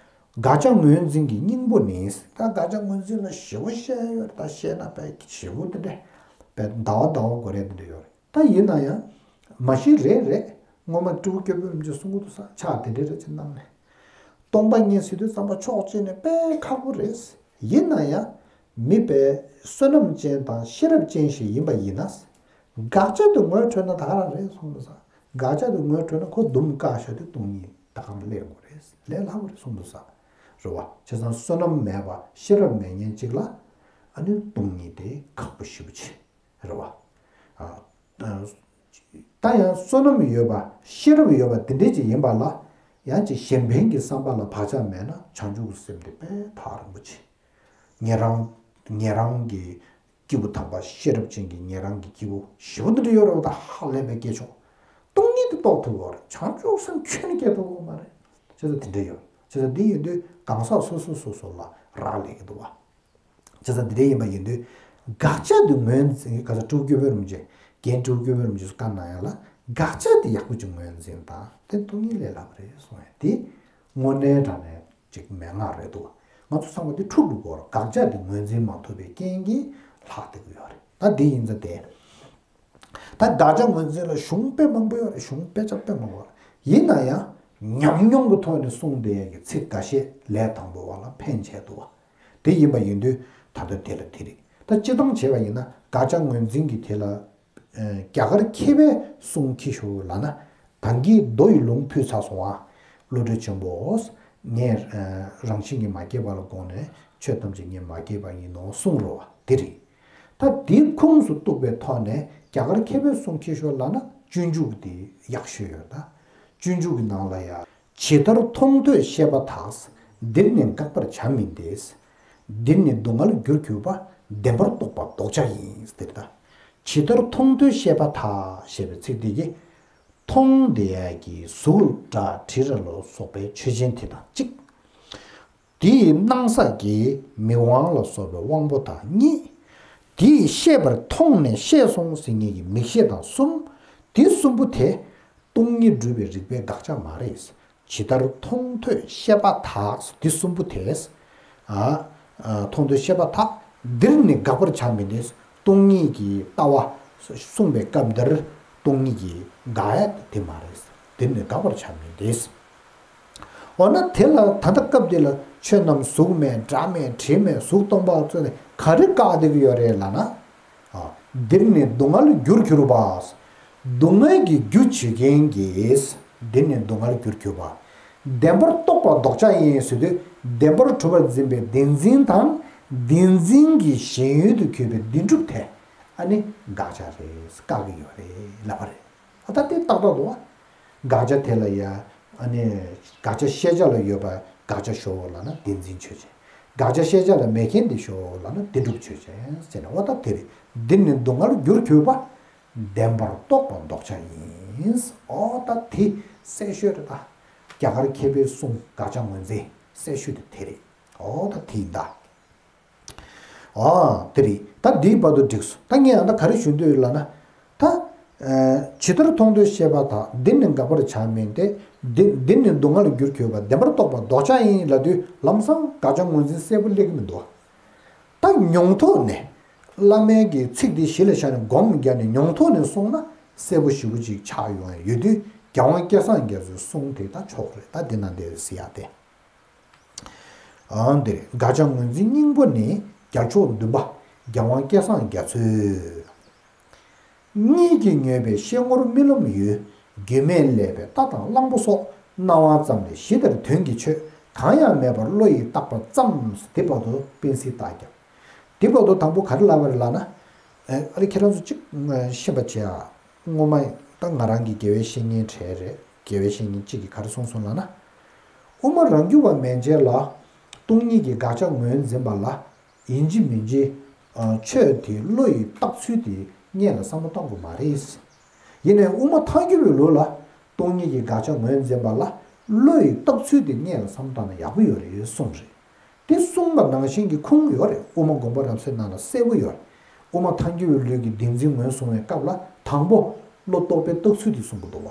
དགག་བྱ་ངོས་འཛིན་གྱི་སྙིང་པོ་ནི། ད་དགག་བྱ་ངོས་འཛིན་ལ་ཞེ་པོ་བཤད་ཡོད་རེད། ད་བཤད་ན་དཔེ་ཞེ་པོ་དེ་འདྲ་དཔེ་ཟླ་བ་ཟླ་བ་འགོར་ཡ་དེ་འདྲ་ཡོད་རེད། ད་ཡིན་ན་ཡང་མ་གཞི་རེད་རེད། སྔོན་མ་སྤྲུལ་སྐུ་སྐྱོབ་པའི་རིན་ཆེན་གསུང་གི་འདུག་ས། ཕྱག་དེ་འདྲ་རེ་ཅིག་གནང་ནས། སྟོང་པ་ཉིད་ཟེར་དུས་ཙམ་པ་ཕྱོགས་གཅིག་ནས་དཔེ་ཁག་པོ་རེད། ཡིན་ན་ཡང་མི་དཔེ་བསོད་ནམས་ཅན་དང་ཤེས་རབ་ཅན་ཞིག་ཡིན་པ་ཡིན་ན། དགག་བྱ་དེ་ངོས་འཕྲོད་ན་ད་ག་རང་རེད་གསུངས་འདུག་ས། དགག་བྱ་དེ་ངོས་འཕྲོད་ན་ཁོ་དུམ་བཀག་བཞག་དུས་སྟོང་ཉིད་ད་ག་རང་སླེབས་དགོས་རེད། ལས་སླ་པོ་རེད་གསུངས་འདུག་ས། རེད་བ། བྱས་ཙང་བསོད་ནམས་མེད་པ་ཤེས་རབ་མེད་མཁན་གཅིག་ལ་ཨ་ནི་སྟོང་ཉིད་དེ་ཁག་པོ་ཞེ་པོ་ཅིག་རེད་བ། ཨ། ཨ། ད་ཡང་བསོད་ནམས་ཡོད་པ་ཤེས་རབ་ཡོད་པ་དེ་འདྲས་ཅིག་ཡིན་པ་ལ། ཡང་ཅིག་གཞན་ཕན་གྱི་བསམ་པ་ལ་བག་ཆགས་མེད་ན་བྱང་ཆུབ་ཀྱི་སེམས་དེ་དཔེ་ཐག་རིང་པོ་ཆེ། ཉན་རང་། ཉན་རང་གི་སྐྱེས་བུ་དམ་པ་ཤེས་རབ་ཅན་གྱི་ཉན་རང་གི་སྐྱེས་བུ་ཞེ་པོ་འདི་འདྲ་ཡོད་རེད་བ། ད་ཧ་ལས་པའི་སྐྱེས་མཆོག་སྟོང་ཉིད་དེ་རྟོགས་ཐུབ་ཡོད་རེད། བྱང་ཆུབ་སེམས་ཁྱོན་ནས་སྐྱེ་ཐུབ་ཡོད་མ་རེད། བྱས་ཙང་དེ་འདྲ་ཡོད། བྱས་ཙང་འདི་ཡིན་དུས་གང་ཟག་སོ་སོ་སོ་སོ་ལ་རག་ལས་ཀྱི་འདུག་བ། བྱས་ཙང་འདི་འདྲ་ཡིན་པ་ཡིན་དུས། དགག་བྱ་དེ་ངོས་འཛིན། ག་ས་སྤྲུལ་སྐུ་སྐྱོབ་པའི་རིན་ཆེན། རྒན་སྤྲུལ་སྐུ་སྐྱོབ་པའི་རིན་ཆེན་སུ་བཀའ་གནང་ཡ་ལ། དགག་བྱ་དེ་ཡག་པོ་ཅིག་ངོས་འཛིན་དང་དེ་སྟོང་ཉིད་ལས་སླ་པོ་རེད་གསུང་ཡ་དེ། དངོས་གནས་དྲང་གནས་ཅིག་མན་ངག་རེད་འདུག་ང་ཚོ་ཚང་མ་དེ་འཁྲུག་འགྲོ་གི་ཡོད་རེད། དགག་བྱ་དེ་ངོས་འཛིན་མ་ཐུབ་པའི་རྐྱེན་གྱིས་ལྷག་བསྡད་ཀྱི་ཡོད་རེད། ད་འདི་ཡིན་ཙང་དེ། ད་དགག་བྱ་ངོས་འཛིན་ལ་གཞུང་དཔེ་མང་པོ་ཡོད་རེད། གཞུང་དཔེ་ཆ་དཔེ་མང་པོ་ཡོད་རེད། ཡིན་ན་ཡང་ཉམས་མྱོང་གི་ཐོག་ནས་གསུངས་བསྡད་ཡས་ཀྱི་ཚིག་འགའ་ཤས་ལས་དང་པོ་བ་ལ་ཕན་བྱས་འདུག་བ། དེ་ཡིན་པ་ཡིན་དུས་ད་ལྟ་དེ་ལ་དེ་རེད། ད་སྤྱིར་བཏང་བྱས་པ་ཡིན་ན་དགག་བྱ་ངོས་འཛིན་གྱི་དེ་ལ། ཨ། རྒྱ་གར་མཁས་པའི་གསུང་མཁས་ཤོས་ལབ་ན། ད་གིན་མདོ་ཡི་ལུང་ཕུལ་ཚར་སོང་ཨ། བློ་གྲོས་ཆེན་པོས། ངས། ཨ། རང་བཞིན་གྱིས་མ་སྐྱེས་པ་ལ་དགོངས་ནས་ཆོས་ཐམས་ཅད་ངས་མ་སྐྱེས་པ་ཡིན་ནོ་གསུངས་རེད་བ། དེ་རེད། ད་དེའི་ཁུངས་སུ་གཏུགས་པའི་ཐོག་ནས་རྒྱ་གར་མཁས་པའི་གསུང་མཁས་ཤོས་ལབ་ན་སྤྱོད་འཇུག་དེ་ཡག་ཤོས་ཡོད། ད་སྤྱོད་འཇུག་གི་ནང་ལ་ཡ། ཇི་ལྟར་མཐོང་ཐོས་ཤེས་པ་དག་འདིར་ནི་དགག་པར་བྱ་མིན་ཏེ། འདིར་ནི་སྡུག་བསྔལ་རྒྱུར་གྱུར་པ། བདེན་པར་རྟོགས་པ་ལྡོག་བྱ་ཡིན། ཟེར་ད། ཇི་ལྟར་མཐོང་ཐོས་ཤེས་པ་དག་ཞེས་པའི་ཚིག་འདི་གིས། མཐོང་བསྡད་ཡ་གི་གཟུགས་སྒྲ་དྲི་རོ་ལ་སོགས་པའི་ཆོས་ཅན་དེ་དང་གཅིག་དེའི་སྣང་ས་ཀྱི་མིག་དབང་ལ་སོགས་པའི་དབང་པོ་དང་གཉིས། དེའི་ཤེས་པར་མཐོང་ནས་ཤེས་སོང་ཟེར་མཁན་གྱི་མིག་ཤེས་དང་གསུམ། དེ་གསུམ་པོ་དེ་སྟོང་ཉིད་སྒྲུབ་པའི་རིགས་པའི་དགག་བྱ་མ་རེད། ཇི་ལྟར་མཐོང་ཐོས་ཤེས་པ་དག་དེ་གསུམ་པོ་དེ། ཨ། ཨ། མཐོང་ཐོས་ཤེས་པ་དག་འདིར་ནི་དགག་པར་བྱ་མིན་ཏེ། སྟོང་ཉིད་ཀྱི་ལྟ་བ་གསུངས་པའི་སྐབས་འདིར་སྟོང་ཉིད་ཀྱི་དགག་ཡ་དེ་མ་རེད། འདིར་ནི་དགག་པར་བྱ་མིན་ཏེ། འོ་ན་དེ་ལ་ད་ལྟ་སྐབས་འདི་ལ་ཆོས་རྣམས་གཟུགས་མེད་སྒྲ་མེད་དྲི་མེད་གཟུགས་སྟོང་པ་ཚོ་ནི་ག་རེ་བཀག་བསྡད་ཀྱི་ཡོད་རེད་ལབ་ན། ཨ། འདིར་ནི་སྡུག་བསྔལ་རྒྱུར་གྱུར་པ། སྡུག་བསྔལ་གྱི་རྒྱུ་བྱེད་མཁན་གྱི། འདིར་ནི་སྡུག་བསྔལ་རྒྱུར་གྱུར་པ། བདེན་པར་རྟོགས་པ་ལྡོག་བྱ་ཡིན་ཟེར་དུས། བདེན་པར་གྲུབ་པར་འཛིན་པའི་བདེན་འཛིན་དང་། བདེན་འཛིན་གྱི་ཞེན་ཡུལ་དུ་གྱུར་པའི་བདེན་གྲུབ་དེ། ཨ་ནི་དགག་བྱ་རེད། བཀག་གི་ཡོད་རེད་ལབ་པ་རེད། ཨ་ད་དེ་ཏག་ཏག་འདུག་བ། དགག་བྱ་དེ་ལ་ཡ། ཨ་ནི། དགག་བྱ་ཤེས་བྱ་ལ་ཡོད་པ་དགག་བྱ་ཞོག་ལབ་ན་བདེན་འཛིན་ཆོས་ཅན། དགག་བྱ་ཤེས་བྱ་ལ་མེད་མཁན་དེ་ཞོག་ལབ་ན་བདེན་གྲུབ་ཆོས་ཅན་ཟེར་ནས། འོ་ད་དེ་རེད། འདིར་ནི་སྡུག་བསྔལ་རྒྱུར་གྱུར་པ། བདེན་པར་རྟོགས་པ་ལྡོག་བྱ་ཡིན། འོ་ད་དེ་གསལ་ཤོས་རེད་ད། རྒྱ་གར་མཁས་པའི་གསུང་དགག་བྱ་ངོས་འཛིན་གསལ་ཤོས་དེ་དེ་རེད། འོ་ད་དེ་ཡིན་ད། ཨ། དེ་རེད། ད་འདིའི་བར་དུ་འགྲིགས་སོང་། ད་ངས་ཨ་ད་ག་རེ་ཞུ་འདོད་ཡོད་ལབ་ན། ད། ཨ། ཇི་ལྟར་མཐོང་ཐོས་ཤེས་པ་དག་འདིར་ནི་དགག་པར་བྱ་མིན་ཏེ། འདི་འདིར་ནི་སྡུག་བསྔལ་རྒྱུར་གྱུར་པ། བདེན་པར་རྟོགས་པ་ལྡོག་བྱ་ཡིན་ལབ་དུས་ལམ་སང་དགག་བྱ་ངོས་འཛིན་གསལ་པོ་སླེབས་ཀྱི་མི་འདུག་ད་མྱོང་ཐོག་ནས་བླ་མའི་གི་ཚིག་འདི་གཞི་ལ་བཞག་ནས་སྒོམ་བརྒྱབ་ནས་མྱོང་ཐོག་ནས་སོང་ན་གསལ་པོ་ཞེ་པོ་ཅིག་ཆགས་ཡོང་ཡ་ཡོད་དུས། རྒྱལ་དབང་སྐལ་བཟང་རྒྱ་མཚོའི་གསུང་དེ་ད་ཆོག་རེད། ད་འདི་ན་འདིར་ཟེར་ཡ་དེ། ཨང་། འདིར་དགག་བྱ་ངོས་འཛིན་སྙིང་པོ་ནི་རྒྱལ་མཆོག་འདུན་པ་རྒྱལ་དབང་སྐལ་བཟང་རྒྱ་མཚོས། གཉིས་ཀྱིས་ངེས་པའི་ཤེས་ངོར་རྨི་ལམ་ཡུལ། རྒྱུད་མེད་བསླད་པའི་རྟ་དང་གླང་པོ་སོགས། སྣང་བ་ཙམ་ལས་གཞི་དེར་དོན་གྱི་ཆོས་གང་ཡང་མེད་པར་བློ་ཡིས་བཏགས་པ་ཙམ། དེ་བར་དུ་དཔེ་སྲིད་ལྟ་རྒྱབ། དེ་བར་དུ་དང་པོ་ག་རེ་ལབ་པ་རེད་ལབ་ན། ཨ་ལེ་ཁྱེད་རང་ཚོ་གཅིག་ཤེས་པ་བྱེད་ཨ། སྔོན་མ་ད་ང་རང་གི་དགེ་བའི་བཤེས་གཉེན་གྲས་རེད། དགེ་བའི་བཤེས་གཉེན་གཅིག་གིས་ག་རེ་གསུངས་སོང་ལབ་ན། དབུ་མ་རང་རྒྱུད་པ་མན་ཆད་ལ་སྟོང་ཉིད་ཀྱི་དགག་བྱ་ངོས་འཛིན་པ་ལ་ཡིན་གཅིག་མིན་གཅིག་ཆོས་དེ་བློ་ཡིས་བཏགས་ཚུལ་དེ་སྔོན་ལ་བསམ་བློ་གཏོང་དགོས་མ་རེད། ཡིན་ནའི་དབུ་མ་ཐལ་འགྱུར་བའི་ལུགས་ལ་སྟོང་ཉིད་ཀྱི་དགག་བྱ་ངོས་འཛིན་པ་ལ་བློ་ཡིས་བཏགས་ཚུལ་དེ་སྔོན་ལ་བསམ་བློ་བཏང་ན་ཡག་པོ་ཡོད་རེད་གསུངས་རེད། དེ་གསུངས་པ་ནང་བཞིན་གྱི་ཁུངས་ཡོད་རེད། དབུ་མ་དགོངས་པ་རབ་གསལ་ནང་ལ་གསལ་པོ་ཡོད་རེད། དབུ་མ་ཐལ་འགྱུར་བའི་ལུགས་ཀྱི་བདེན་འཛིན་ངོས་བཟུང་བའི་སྐབས་ལ་དང་པོ་བློ་རྟོག་པས་བཏགས་ཚུལ་དེ་གསུང་གི་འདུག་བ།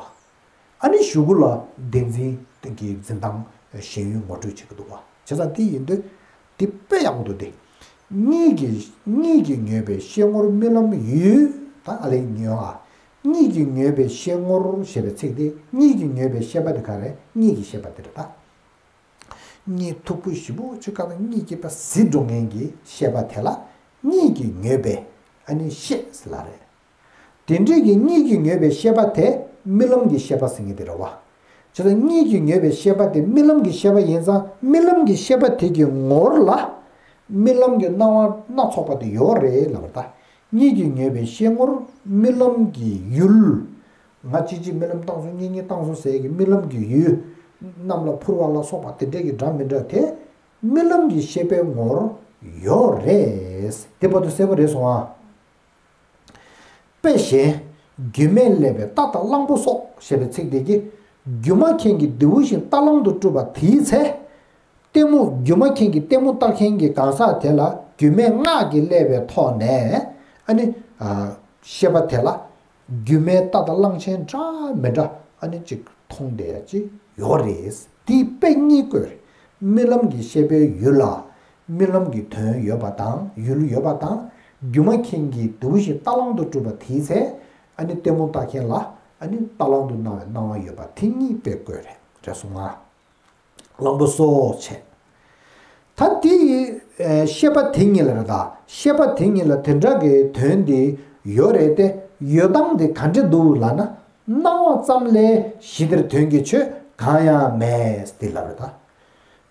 ཨ་ནི་གཞུག་གུ་ལ་བདེན་འཛིན་གྱི་འཛིན་སྟངས་ཞེན་ཡུལ་ངོ་སྤྲོད་བྱེད་ཀྱི་འདུག་བ། བྱས་ཙང་དེ་ཡིན་དུས་དེ་དཔེ་ཡག་པོ་འདུག་སྟེ། གཉིས་ཀྱིས་གཉིས་ཀྱིས་ངེས་པའི་ཤེས་ངོར་རྨི་ལམ་ཡུལ། ད་ཨ་ལེ་ཉོན་ཨ། གཉིས་ཀྱིས་ངེས་པའི་ཤེས་ངོར་ཞེས་པའི་ཚིག་དེ་གཉིས་ཀྱིས་ངེས་པའི་ཤེས་པ་དེ་ག་རེ། གཉིད་ཀྱི་ཤེས་པ་དེ་རེད་ད། གཉིད་མཐུག་པོ་ཞེ་པོ་ཅིག་བཀག་ན་གཉིད་ཀྱི་པ་ཟི་འགྲོ་མཁན་གྱི་ཤེས་པ་དེ་ལ་གཉིད་ཀྱིས་ངེས་པའི་ཨ་ནི་ཤེས་ལ་རེད། དེ་འདྲས་ཀྱི་གཉིད་ཀྱིས་ངེས་པའི་ཤེས་པ་དེ་རྨི་ལམ་གྱི་ཤེས་པ་ཟེར་མཁན་དེ་རེད་བ། བྱས་ཙང་གཉིད་ཀྱིས་ངེས་པའི་ཤེས་པ་དེ་རྨི་ལམ་གྱི་ཤེས་པ་ཡིན་ཙང་རྨི་ལམ་གྱི་ཤེས་པ་དེ་གི་ངོར་ལ་རྨི་ལམ་གྱི་སྣང་བ་སྣ་ཚོགས་པ་དེ་ཡོད་རེད་ལབ་པ་རེད་ད། གཉིད་ཀྱིས་ངེས་པའི་ཤེས་ངོར་རྨི་ལམ་གྱི་ཡུལ། ང་གཅིག་གཅིག་རྨི་ལམ་བཏང་སོང་། གཉིས་གཉིས་བཏང་སོང་ཟེར་གྱི་རྨི་ལམ་གྱི་ཡུལ། གནམ་ལ་འཕུར་བ་ལ་སོགས་པ་དེ་འདྲས་ཀྱི་འདྲ་མི་འདྲ་དེ་རྨི་ལམ་གྱི་ཤེས་པའི་ངོར་ཡོད་རེད། དེ་བར་དུ་གསལ་པོ་རེད་སོང་ཨ། དཔེ་གཞན། རྒྱུད་མེད་བསླད་པའི་རྟ་དང་གླང་པོ་སོགས་ཞེས་པའི་ཚིག་དེ་གིས་སྒྱུ་མ་མཁན་གྱི་མདེའུ་བཞིན་རྟ་གླང་དུ་གྲུབ་པ་དེའི་ཚེ། གཏི་མུག་སྒྱུ་མ་མཁན་གྱི་གཏི་མུག་བཏགས་མཁན་གྱི་གང་ཟག་དེ་ལ་རྒྱུད་མེད་སྔགས་ཀྱིས་བསླད་པའི་ཐོག་ནས་ཨ་ནི་ཨ་ཤེས་པ་དེ་ལ་རྒྱུད་མེད་རྟ་དང་གླང་ཆེན་འདྲ་མི་འདྲ་ཨ་ནི་ཅིག་མཐོང་བསྡད་ཡ་ཅིག་ཡོད་རེད། དེའི་དཔེ་གཉིས་བཀོད་རེད། རྨི་ལམ་གྱི་ཤེས་པའི་ཡུལ་ལ་རྨི་ལམ་གྱི་དོན་ཡོད་པ་དང་ཡུལ་ཡོད་པ་དང་། སྒྱུ་མ་མཁན་གྱི་མདེའུ་བཞིན་རྟ་གླང་དུ་གྲུབ་པ་དེའི་ཚེ་ཨ་ནི་གཏི་མུག་བཏགས་མཁན་ལ་ཨ་ནི་རྟ་གླང་དུ་སྣང་བའི་སྣང་བ་ཡོད་པ་དེ་གཉིས་དཔེ་བཀོད་རེད། རེད་སོང་ང་། གླང་པོ་སོགས་བྱས། ད་དེ་ཨེ་ཤེས་པ་དེ་ཉིད་ལ་རེད་ད། ཤེས་པ་དེ་ཉིད་ལ་དེ་འདྲ་གི་དོན་དེ་ཡོད་རེད་དེ། ཡོད་སྟངས་དེ་ག་འདྲ་འདུག་ལབ་ན། སྣང་བ་ཙམ་ལས་གཞི་དེར་དོན་གྱི་ཆོས་གང་ཡང་མེད་དེ་ལབ་རེད་ད།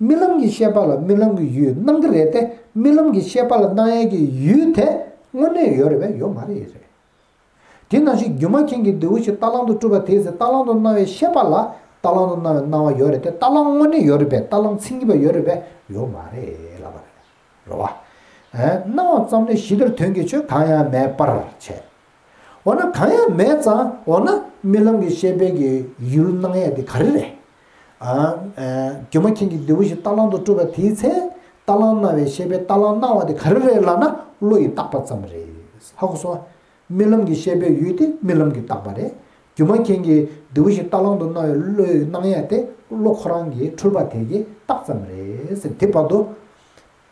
རྨི་ལམ་གྱི་ཤེས་པ་ལ་རྨི་ལམ་གྱི་ཡུལ་སྣང་གི་རེད་དེ། རྨི་ལམ་གྱི་ཤེས་པ་ལ་སྣང་ཡས་ཀྱི་ཡུལ་དེ་དངོས་གནས་ཡོད་རེད་པས། ཡོད་མ་རེད་རེད། དེ་ནང་བཞིན་སྒྱུ་མ་མཁན་གྱི་མདེའུ་བཞིན་རྟ་གླང་དུ་གྲུབ་པ་དེའི་ཚེ་རྟ་གླང་དུ་སྣང་བའི་ཤེས་པ་ལ་རྟ་གླང་དུ་སྣང་བའི་སྣང་བ་ཡོད་རེད་དེ། རྟ་གླང་དངོས་གནས་ཡོད་རེད་པས། རྟ་གླང་མཚན་ཉིད་པ་ཡོད་རེད་པས། ཡོད་མ་རེད་ལབ་པ་རེད། རེད་བ། ཨེ། སྣང་བ་ཙམ་ལས་གཞི་དེར་དོན་གྱི་ཆོས་གང་ཡང་མེད་པར་བྱས། འོ་ན་གང་ཡང་མེད་ཙང་འོ་ན་རྨི་ལམ་གྱི་ཤེས་པའི་གི་ཡུལ་སྣང་ཡས་དེ་ག་རེ་རེད། ཨ། ཨེ། སྒྱུ་མ་མཁན་གྱི་མདེའུ་བཞིན་རྟ་གླང་དུ་གྲུབ་པ་དེའི་ཚེ་རྟ་གླང་སྣང་བའི་ཤེས་པས་རྟ་གླང་སྣང་བ་དེ་ག་རེ་རེད་ལབ་ན་བློ་ཡིས་བཏགས་པ་ཙམ་རེད། ཧ་གོ་སོང་ཨ། རྨི་ལམ་གྱི་ཤེས་པའི་ཡུལ་དེ་རྨི་ལམ་གྱིས་བཏགས་པ་རེད། སྒྱུ་མ་མཁན་གྱི་མདེའུ་བཞིན་རྟ་གླང་དུ་སྣང་བའི་བློའི་སྣང་ཡས་དེ་བློ་ཁོ་རང་གིས་འཁྲུལ་པ་དེ་གིས་བཏགས་ཙམ་རེད་ཟེར། དེ་བར་དུ་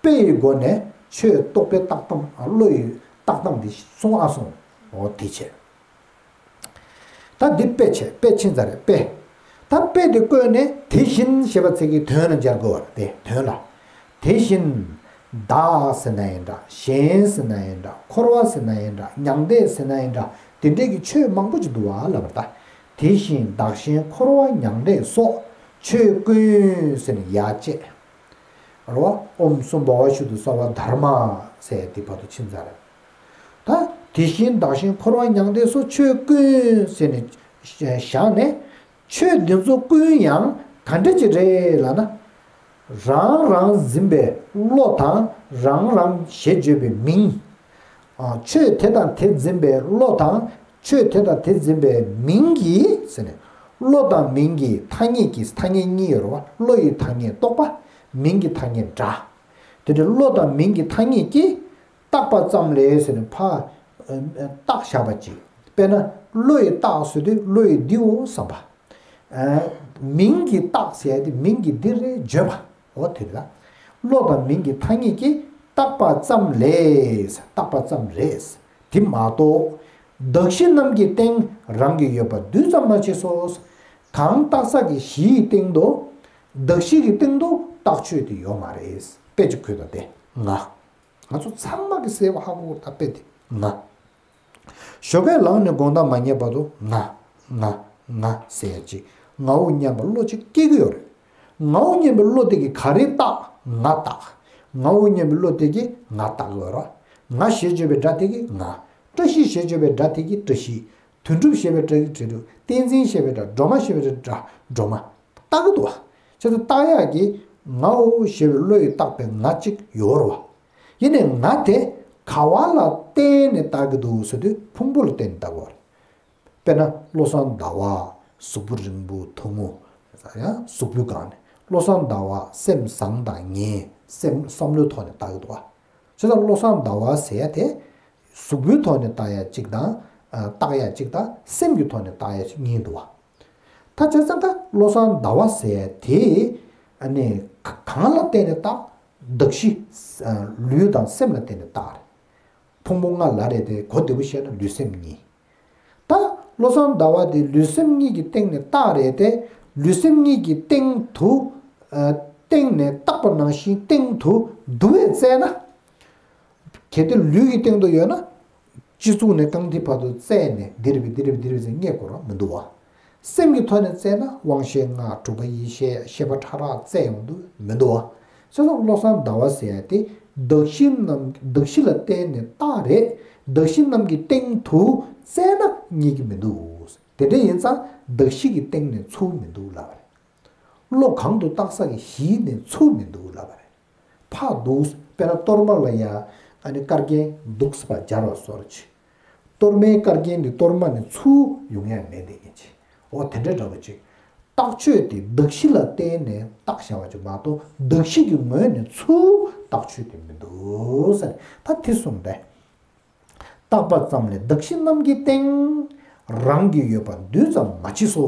དཔེ་ཡི་སྒོ་ནས་ཆོས་རྟོག་པའི་བཏགས་སྟངས། བློ་ཡི་བཏགས་སྟངས་དེ་གསུངས་ཨ་སོང་། འོ་དེ་བྱས། ད་འདི་དཔེ་བྱས། དཔེ་ཕྱིན་ཚར་རེད། དཔེ། ད་དཔེ་དེ་བཀོད་ནས་དེ་བཞིན་ཞེས་པ་ཚིག་གི་དོན་ལ་སྦྱར་དགོས་པ་རེད་དེ། དོན་ལ། དེ་བཞིན། བདག་ཟེར་ན་ཡིན་འདྲ། གཞན་ཟེར་ན་ཡིན་འདྲ། འཁོར་བ་ཟེར་ན་ཡིན་འདྲ། མྱང་འདས་ཟེར་ན་ཡིན་འདྲ། དེ་འདྲས་ཀྱི་ཆོས་མང་པོ་ཅིག་འདུག་བ་ལབ་པ་རེད་ད། དེ་བཞིན་བདག་གཞན་འཁོར་བ་མྱང་འདས་སོགས་ཆོས་ཀུན་ཟེར་ནས་ཡར་བཅད། རེད་བ། ཨོཾ་སྭ་བྷཱ་ཝ་ཤུདྡྷ་སརྦ་དྷརྨ་ཟེར་དེ་བར་དུ་ཕྱིན་ཚར་རེད། ད་དེ་བཞིན་བདག་གཞན་འཁོར་བ་མྱང་འདས་སོགས་ཆོས་ཀུན་ཟེར་ནས་བཞག་ནས། ཆོས་འདི་ཚོ་ཀུན་ཡང་ག་འདྲ་ཅིག་རེད་ལབ་ན། རང་རང་འཛིན་པའི་བློ་དང་རང་རང་ཞེས་བརྗོད་པའི་མིང་། ཨ། ཆོས་དེ་དང་དེ་འཛིན་པའི་བློ་དང་ཆོས་དེ་དང་དེ་འཛིན་པའི་མིང་གིས་ཟེར་ནས། བློ་དང་མིང་གི་ཐ་སྙད་ཀྱི་ཐ་སྙད་གཉིས་ཡོད་རེད་བ། བློ་ཡི་ཐ་སྙད་རྟོག་པ། མིང་གི་ཐ་སྙད་སྒྲ། དེ་འདྲའི་བློ་དང་མིང་གི་ཐ་སྙད་ཀྱིས་བཏགས་པ་ཙམ་ལས་ཟེར་ནས་ཕར་བཏགས་བཞག་པ་ཅིག་དཔེར་ན་བློ་ཡིས་བཏགས་ཟེར་དུས་བློ་ཡིས་འདིའོ་བསམ་པ། མིང་གིས་བཏགས་ཟེར་ཡ་དེ་མིང་གིས་འདི་རེད་བརྗོད་པ། འོ་དེ་རེད་ལ། བློ་དང་མིང་གི་ཐ་སྙད་ཀྱིས་བཏགས་པ་ཙམ་ལས། བཏགས་པ་ཙམ་རེད། དེ་མ་གཏོགས། གདགས་གཞི་རྣམས་ཀྱི་སྟེང་རང་གི་ཡོད་པ་རྡུལ་ཙམ་མ་མཆིས་སོ། གང་བཏགས་ས་ཀྱི་གཞི་ཡི་སྟེང་དུ། གདགས་གཞི་གི་སྟེང་དུ་རྟགས་ཆོས་དེ་ཡོད་མ་རེད། དཔེ་ཅིག་འཁོད་ད་དེ་ང་། ང་ཚོ་ཚང་མ་གི་གསལ་བོ་ཧ་གོ་ད་དཔེ་དེ་ང་། ཞོགས་ཀས་ལངས་ནས་དགོང་དག་མ་ཉལ་བར་དུ་ང་། ང་། ང་ཟེར་ཡ་ཅིག་ངའོ་སྙམ་པའི་བློ་ཅིག་སྐྱེ་གི་ཡོད་རེད། ངའོ་སྙམ་པའི་བློ་དེ་གིས་ག་རེ་བཏགས། ང་བཏགས། ངའོ་སྙམ་པའི་བློ་དེ་གིས་ང་བཏགས་ཡོད་རེད། ང་ཞེས་བརྗོད་པའི་སྒྲ་དེ་གིས་ང་། བཀྲ་ཤིས་ཞེས་བརྗོད་པའི་སྒྲ་དེ་གིས་བཀྲ་ཤིས། དོན་གྲུབ་ཞེས་པའི་སྒྲ་གིས་དོན་གྲུབ། བསྟན་འཛིན་ཞེས་པའི་སྒྲ། སྒྲོལ་མ་ཞེས་པའི་སྒྲ། སྒྲོལ་མ། བཏགས་ཀྱི་འདུག་བ། བྱས་ཙང་བཏགས་ཡག་གི་ངའོ་ཞེས་པའི་བློ་ཡིས་བཏགས་པའི་ང་གཅིག་ཡོད་རེད་བ། ཡིན་ནའི་ང་དེ་ག་བ་ལ་བརྟེན་ནས་བཏགས་ཀྱི་འདུག་ཟེར་དུས་ཕུང་པོ་ལ་བརྟེན་ནས་བཏགས་ཀྱི་ཡོད་རེད། དཔེར་ན་བློ་བཟང་ཟླ་བ་གཟུགས་པོ་རིང་པོ་ཐུང་ངུ་ཡང་གཟུགས་པོའི་སྒང་ནས། བློ་བཟང་ཟླ་བ་སེམས་བཟང་དང་ངན་སེམས་བསམ་བློའི་ཐོག་ནས་བཏགས་ཀྱི་འདུག་བ། བྱས་ཙང་བློ་བཟང་ཟླ་བ་ཟེར་ཡ་དེ་གཟུགས་པོའི་ཐོག་ནས་བཏགས་ཡ་གཅིག་དང་། ཨ། བཏགས་ཡ་གཅིག་དང་སེམས་ཀྱི་ཐོག་ནས་བཏགས་ཡ་གཅིག་གཉིས་འདུག་བ། ད་བྱས་ཙང་ད་བློ་བཟང་ཟླ་བ་ཟེར་ཡ་དེ་ཨ་ནི་ག་གང་ལ་བརྟེན་ནས་བཏགས། གདགས་གཞི། ཨ། ལུས་དང་སེམས་ལ་བརྟེན་ནས་བཏགས་རེད། ཕུང་པོ་ལྔ་ལ་རེད་དེ་གོ་བདེ་པོ་བཤད་ན་ལུས་སེམས་གཉིས། ད་བློ་བཟང་ཟླ་བ་དེ་ལུས་སེམས་གཉིས་ཀྱི་སྟེང་ནས་བཏགས་རེད་དེ། ལུས་སེམས་གཉིས་ཀྱི་སྟེང་དུ། ཨ། སྟེང་ནས་བཏགས་པ་ནང་བཞིན་སྟེང་དུ་བསྡུ་བས་བཙལ་ན། གལ་ཏེ་ལུས་ཀྱི་སྟེང་དུ་ཡོད་ན། སྤྱི་གཙུག་ནས་རྐང་མཐིལ་བར་དུ་བཙལ་ནས་འདིར་བི་འདིར་བི་འདིར་བི་ཟེར་རྙེད་དགོས་ར་མི་འདུག་བ། སེམས་ཀྱི་ཐོག་ནས་བཙལ་ན་དབང་ཤེས་ལྔ་དྲུག་པ་ཡེ་ཤེས་ཤེས་པ་ཕྲ་རགས་བཙལ་ཡོང་དུ་མི་འདུག་བ། བྱས་ཙང་བློ་བཟང་ཟླ་བ་ཟེར་ཡ་དེ་གདགས་གཞི་རྣམས་གདགས་གཞི་ལ་བརྟེན་ནས་བཏགས་རེད། གདགས་གཞི་རྣམས་ཀྱི་སྟེང་དུ་བཙལ་ན་རྙེད་ཀྱི་མི་འདུག་དེ་འདྲ་ཡིན་ཙང་གདགས་གཞི་གི་སྟེང་ནས་ཚུར་མི་འདུག་ལབ་པ་རེད། བློ་གང་དུ་བཏགས་ས་གི་གཞི་ནས་ཚུར་མི་འདུག་ལབ་པ་རེད། ཕར་འདུག་དཔེར་ན་གཏོར་མ་ལ་ཡ་ཨ་ནི་དཀར་རྒྱན་འདུག་སེ་ཕར་སྦྱར་བ་སོར་ཅིག་གཏོར་མའི་དཀར་རྒྱན་འདི་གཏོར་མ་ནས་ཚུར་ཡོང་ཡ་མེད་དེ་ཡིན་ཅིག་འོ་དེ་འདྲ་འདྲ་བོ་ཅིག་རྟགས་ཆོས་དེ་གདགས་གཞི་ལ་བརྟེན་ནས་བཏགས་བཞག་པ་ཅིག་མ་གཏོགས་གདགས་གཞི་གི་ངོས་ནས་ཚུར་རྟགས་ཆོས་དེ་མི་འདུག་ཟེར། ད་དེ་གསུངས་ཏེ། བཏགས་པ་ཙམ་ལས་གདགས་གཞི་རྣམས་ཀྱི་སྟེང་། རང་གི་ཡོད་པ་རྡུལ་ཙམ་མ་མཆིས་སོ།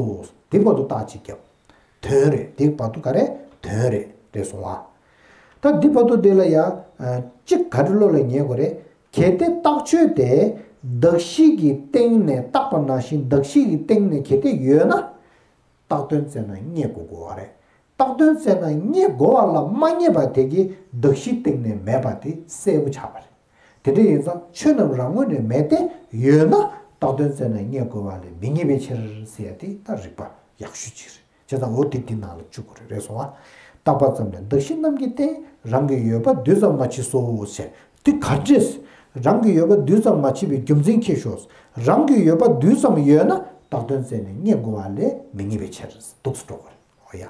དེ་བར་དུ་རྟགས་གཅིག་བརྒྱབ། དོན་རེད། དེ་བར་དུ་ག་རེ་དོན་རེད་རེད་སོང་བ། ད་འདི་བར་དུ་དེ་ལ་ཡ། གཅིག་ག་རེ་བློ་ལ་ངེས་དགོས་རེད། གལ་ཏེ་རྟགས་ཆོས་དེ་གདགས་གཞི་གི་སྟེང་ནས་བཏགས་པ་ནང་བཞིན་གདགས་གཞི་གི་སྟེང་ནས་གལ་ཏེ་ཡོད་ན། བཏགས་དོན་བཙལ་ན་རྙེད་དགོས་དགོས་པ་རེད། བཏགས་དོན་བཙལ་ན་རྙེད་དགོས་པ་ལ་མ་རྙེད་པ་དེ་གི་གདགས་གཞི་སྟེང་ནས་མེད་པ་དེ་གསལ་པོ་ཆགས་པ་རེད། དེ་འདྲ་ཡིན་ཙང་ཆོས་རྣམས་རང་ངོས་ནས་མེད་དེ་ཡོད་ན་བཏགས་དོན་བཙལ་ན་རྙེད་དགོས་པ་ལས་མི་རྙེད་པའི་ཕྱིར་ཟེར་ཡ་དེ་ད་རིགས་པ་ཡག་ཤོས་ཅིག་རེད། བྱས་ཙང་འོ་དེ་དེ་ནང་ལ་བཅུག་དགོས་རེད། རེད་སོང་ཨ། བཏགས་པ་ཙམ་ལས་གདགས་གཞི་རྣམས་ཀྱི་སྟེང་། རང་གི་ཡོད་པ་རྡུལ་ཙམ་མ་མཆིས་སོ་ཞེས། དེ་ག་འདྲས། རང་གི་ཡོད་པ་རྡུལ་ཙམ་མ་མཆིས་པའི་རྒྱུ་མཚན་ཁྱེད་ཤོག་རང་གི་ཡོད་པ་རྡུལ་ཙམ་ཡོད་ན་བཏགས་དོན་བཙལ་ནས་རྙེད་དགོས་པ་ལས་མི་རྙེད་པའི་ཕྱིར་འདུག་སེ་འགྲོ་དགོས་རེད། འོ་ཡ།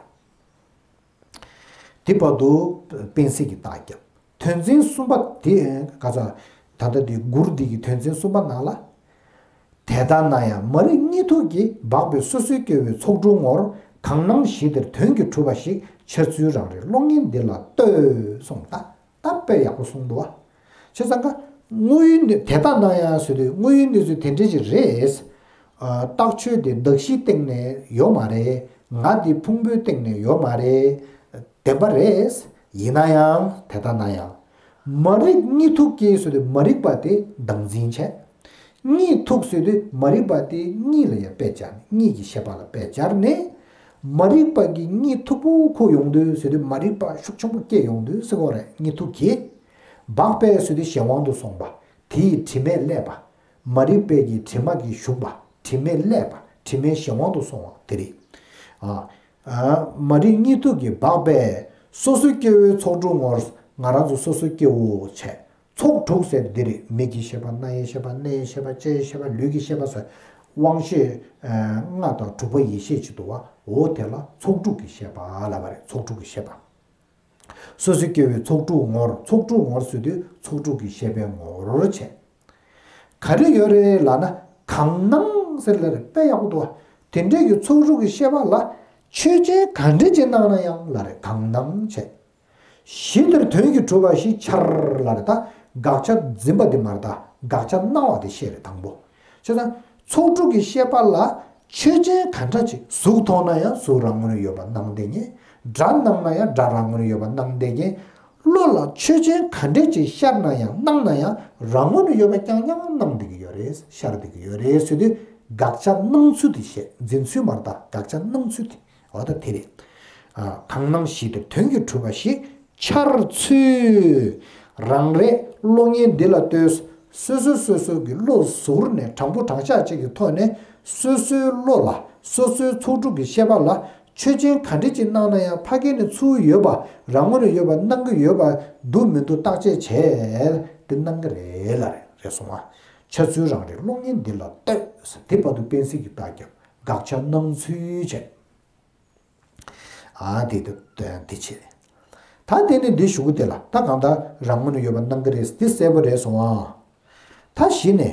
དེ་བར་དུ་དཔེ་གསལ་གྱི་རྟགས་བརྒྱབ། དོན་ཚན་གསུམ་པ་དེ་ག་ཚ། ད་ལྟ་དེ་མགུར་འདི་གི་དོན་ཚན་གསུམ་པ་ནང་ལ། དེ་ལྟ་ན་ཡང་མ་རིག་གཉིད་འཐུག་གིས། སྦགས་པའི་སོ་སོའི་སྐྱེ་བོའི་ཚོགས་དྲུག་ངོར། གང་སྣང་གཞི་དེར་དོན་གྱིས་གྲུབ་པ་ཞིག་འཆར་ཚུལ་རང་རེའི་གློག་བརྙན་འདི་ལ་ལྟོས་གསུངས། ད་ད་དཔེ་ཡག་པོ་གསུངས་འདུག་བ། བྱས་ཙང་ཀ་དངོས་ཡོད་ནི་དེ་ལྟ་ན་ཡང་ཟེར་དུས་དངོས་ཡོད་གནས་ཚུལ་དེ་འདྲ་ཞིག་རེད། ཨ། རྟགས་ཆོས་དེ་གདགས་གཞིའི་སྟེང་ནས་ཡོད་མ་རེད། ང་དེ་ཕུང་པོའི་སྟེང་ནས་ཡོད་མ་རེད། བདེན་པ་རེད། ཡིན་ན་ཡང་དེ་ལྟ་ན་ཡང་། མ་རིག་གཉིད་འཐུག་གིས་ཟེར་དུས་མ་རིག་པ་དེ་བདག་འཛིན་བྱས། གཉིད་འཐུག་ཟེར་དུས་མ་རིག་པ་དེ་གཉིད་ལ་ཡང་དཔེ་སྦྱར་ནས། གཉིད་ཀྱི་ཤེས་པ་ལ་དཔེ་སྦྱར་ནས། མ་རིག་པ་གི་གཉིད་མཐུག་པོ་ཁུག་ཡོང་དུས་ཟེར་དུས་མ་རིག་པ་ཤུགས་ཆེན་པོ་སྐྱེ་ཡོང་དུས་ཟེར་གོ་རེད། གཉིད་འཐུག་གིས། སྦགས་པས་ཟེར་དུས་གཞན་དབང་དུ་སོང་བ། དེ་ཡི་དྲི་མས་བསླད་པ། མ་རིག་པའི་གི་དྲི་མ་གིས་ཞུགས་པ། དྲི་མས་བསླད་པ། དྲི་མས་གཞན་དབང་དུ་སོང་བ་དེ་རེད། ཨ། ཨ། མ་རིག་གཉིད་དུ་གི་སྦགས་པས། སོ་སོའི་སྐྱེ་བོའི་ཚོགས་དྲུག་ངོར། ང་རང་ཚོ་སོ་སོའི་སྐྱེ་བོ་བྱས། ཚོགས་དྲུག་ཟེར་འདི་རེད། མིག་གི་ཤེས་པ། རྣ་ཡི་ཤེས་པ། སྣའི་ཤེས་པ། ལྕེའི་ཤེས་པ། ལུས་ཀྱི་ཤེས་པ་ཟེར། དབང་ཤེས། ཨ། ལྔ་དང་དྲུག་པ་ཡེ་ཤེས་ཅིག་འདུག་བ། འོ་དེ་ལ་ཚོགས་དྲུག་གི་ཤེས་པ་ལབ་པ་རེད། ཚོགས་དྲུག་གི་ཤེས་པ། སོ་སོའི་སྐྱེ་བོའི་ཚོགས་དྲུག་ངོར། ཚོགས་དྲུག་ངོར་ཟེར་དུས་ཚོགས་དྲུག་གི་ཤེས་པའི་ངོར་བྱས། ག་རེ་ཡོད་རེད་ལབ་ན། གང་སྣང་ཟེར་ལབ་རེད། དཔེ་ཡག་པོ་འདུག་བ། དེ་འདྲའི་གི་ཚོགས་དྲུག་གི་ཤེས་པ་ལ་ཆོས་ཅན་ག་འདྲ་ཅིག་སྣང་ན་ཡང་ལབ་རེད། གང་སྣང་བྱས། གཞི་དེར་དོན་གྱིས་གྲུབ་པ་ཞིག་འཆར་ལབ་རེད། ད་དགག་བྱ་འཛིན་པ་དེ་མ་རེད། ད་དགག་བྱ་སྣང་བ་དེ་བཤད་རེད་དང་པོ། བྱས་ཙང་ཚོགས་དྲུག་གི་ཤེས་པ་ལ་ཆོས་ཅན་ག་འདྲ་ཅིག་གཟུགས་མཐོང་ན་ཡང་གཟུགས་རང་ངོས་ནས་ཡོད་པ་སྣང་བསྡད་མཁན། སྒྲ་སྣང་ན་ཡང་སྒྲ་རང་ངོས་ནས་ཡོད་པ་སྣང་བསྡད་མཁན། བློ་ལ་ཆོས་ཅན་ག་འདྲས་ཅིག་ཤར་ན་ཡང་སྣང་ན་ཡང་རང་ངོས་ནས་ཡོད་པ་རྐྱང་རྐྱང་སྣང་བསྡད་ཀྱི་ཡོད་རེད། ཤར་བསྡད་ཀྱི་ཡོད་རེད་ཟེར་དུས་དགག་བྱ་སྣང་ཚུལ་དེ་བཤད། འཛིན་ཚུལ་མ་རེད། ད་དགག་བྱ་སྣང་ཚུལ་དེ། འོ་ད་དེ་རེད། ཨ། གང་སྣང་གཞི་དེར་དོན་གྱིས་གྲུབ་པ་ཞིག་འཆར་ཚུལ། རང་རེའི་བློ་ངན་འདི་ལ་ལྟོས། སོ་སོ་སོ་སོ་གི་བློ་གཟུར་ནས་དྲང་པོ་དྲང་བཞག་ཅིག་གི་ཐོག་ནས་སོ་སོའི་བློ་ལ། སོ་སོའི་ཚོགས་དྲུག་གི་ཤེས་པ་ལ་ཆོས་ཅན་ག་འདྲ་ཅིག་སྣང་ན་ཡང་ཕ་གི་ནས་ཚུར་ཡོད་པ། རང་ངོས་ནས་ཡོད་པ་སྣང་གི་ཡོད་པ་འདུག་མི་འདུག་བརྟག་དཔྱད་བྱས་དེ་སྣང་གི་རེད་ལབ་རེད། རེད་སོང་ང་། འཆར་ཚུལ། རང་རེའི་བློ་ངན་འདི་ལ་ལྟོས། དེ་བར་དུ་དཔེ་སྲིད་ཀྱི་རྟགས་རྒྱབ། དགག་བྱ་སྣང་ཚུལ་བྱས། ཨ། དེ་དེ་དེ་བྱས། ད་དེ་ནི་འདི་གཞུག་གུ་དེ་ལ། ད་གང་ལྟར་རང་ངོས་ནས་ཡོད་པ་སྣང་གི་རེད། འདི་གསལ་པོ་རེད་སོང་ཨ། ད་གཞི་ནས།